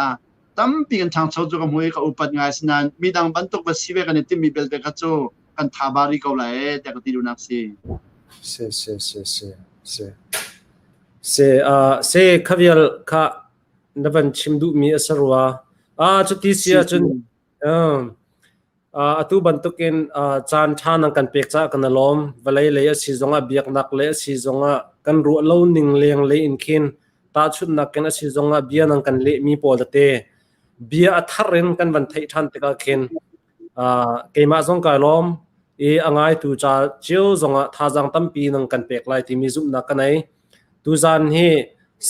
tampi kan ṭhangcho cu ka hmu i ka upat ngai sinain midang bantuk va si ve kan i timmi belte kha cu kan tha bari ko lai e tiah ka ti duhnak si. Si si si si si. Si uh, si khavial kha na van chim duhmi a si rua. Cuti si ahcun atu bantukin caan ṭha nan kan pek caah kan i lawm. Vawlei lei a si zongah biaknak lei a si zongah kan ruah lo ning leng lei in khin tahchunhnak in a si zongah bia nan kan lehmi pawl tete bia a thar in kan van theih ṭhan tikah khin keimah zong kai lawm i a ngaitu ca cio zongah thazaang tampi nan kan pek lai timi zumhnak ka nei. Tuzaan hi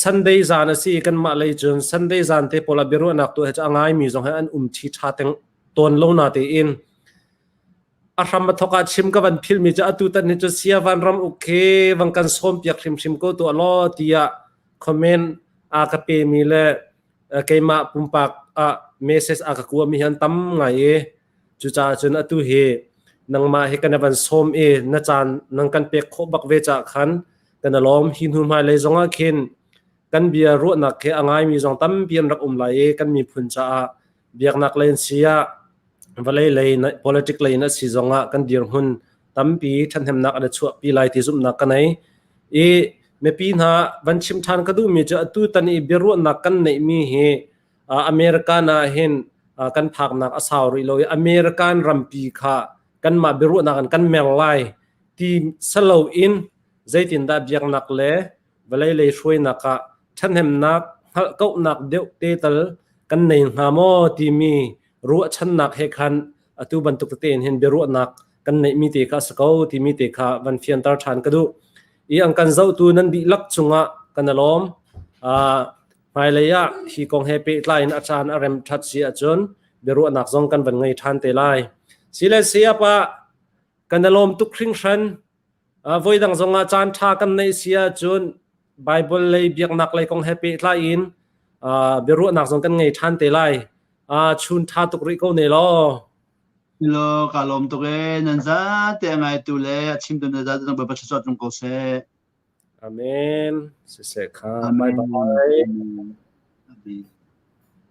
Sunday zan a si i kanmah lei cun Sunday zan te pawl ah biaruahnak tuah hi cu a ngaimi zong hi an um ṭhi ṭha teng tawn lo na tein a hram a thawk ah chim ka van philmi cu atu tan hi cu sia van ram uk khi van kan sawm piak hrimhrim ko tuah law tiah comment a ka pemi le keimah pumpak ah message a ka kuami hi an tam ngai i cucaah cun atu hi nangmah hi kan van sawm i na caan nang kan pek khawh bak ve cah khan kan i lawm. Hi hnu hmailei zongah khin kan bia ruahnak khi a ngaimi zong tampi an rak um lai i kan miphun caah biaknak lei an si ah vawlei lei politic lei in a si zongah kan dirhmun tampi ṭhahnemnak an i chuahpi lai ti zumhnak ka nei. I mipi hna van chim ṭhan ka duhmi cu atu tan i biaruahnak kan neihmi hi American ah hin kan phaknak a sau rih lo i American rampi kha kanmah biaruahnak in kan mer lai ti salo in zeitindah biaknak le vawlei lei hruainak ah ṭhahnemnak hngalhkauhnak deuh te tal kan nei hnga maw timi ruahchannak he khan atu bantuk tete in hin biaruahnak kan neihmi te kha a si ko timi te kha van fianter ṭhan ka duh. I an kan zohtu nan dihlak cungah kan i lawm. Hmailei ah hi kong he pehtlai in a caan a rem ṭhat si ahcun biaruahnak zong kan van ngei ṭhan te lai. Sile sayapa kan i lawm tuk hringhran. Voidang zongah caan ṭha kan neih si ahcun Bible lei biaknak lei kong he pehtlai in biaruahnak zong kan ngei ṭhan te lai. Chun ṭha tuk rih ko ne law. Lo ka lawm tuk ee nan zate a ngaitu le a chimtu nan zate zong Bawipa thluachuah tlung ko seh. Amen. Siseh kha. Amen. Bye bye. Amen. Amen.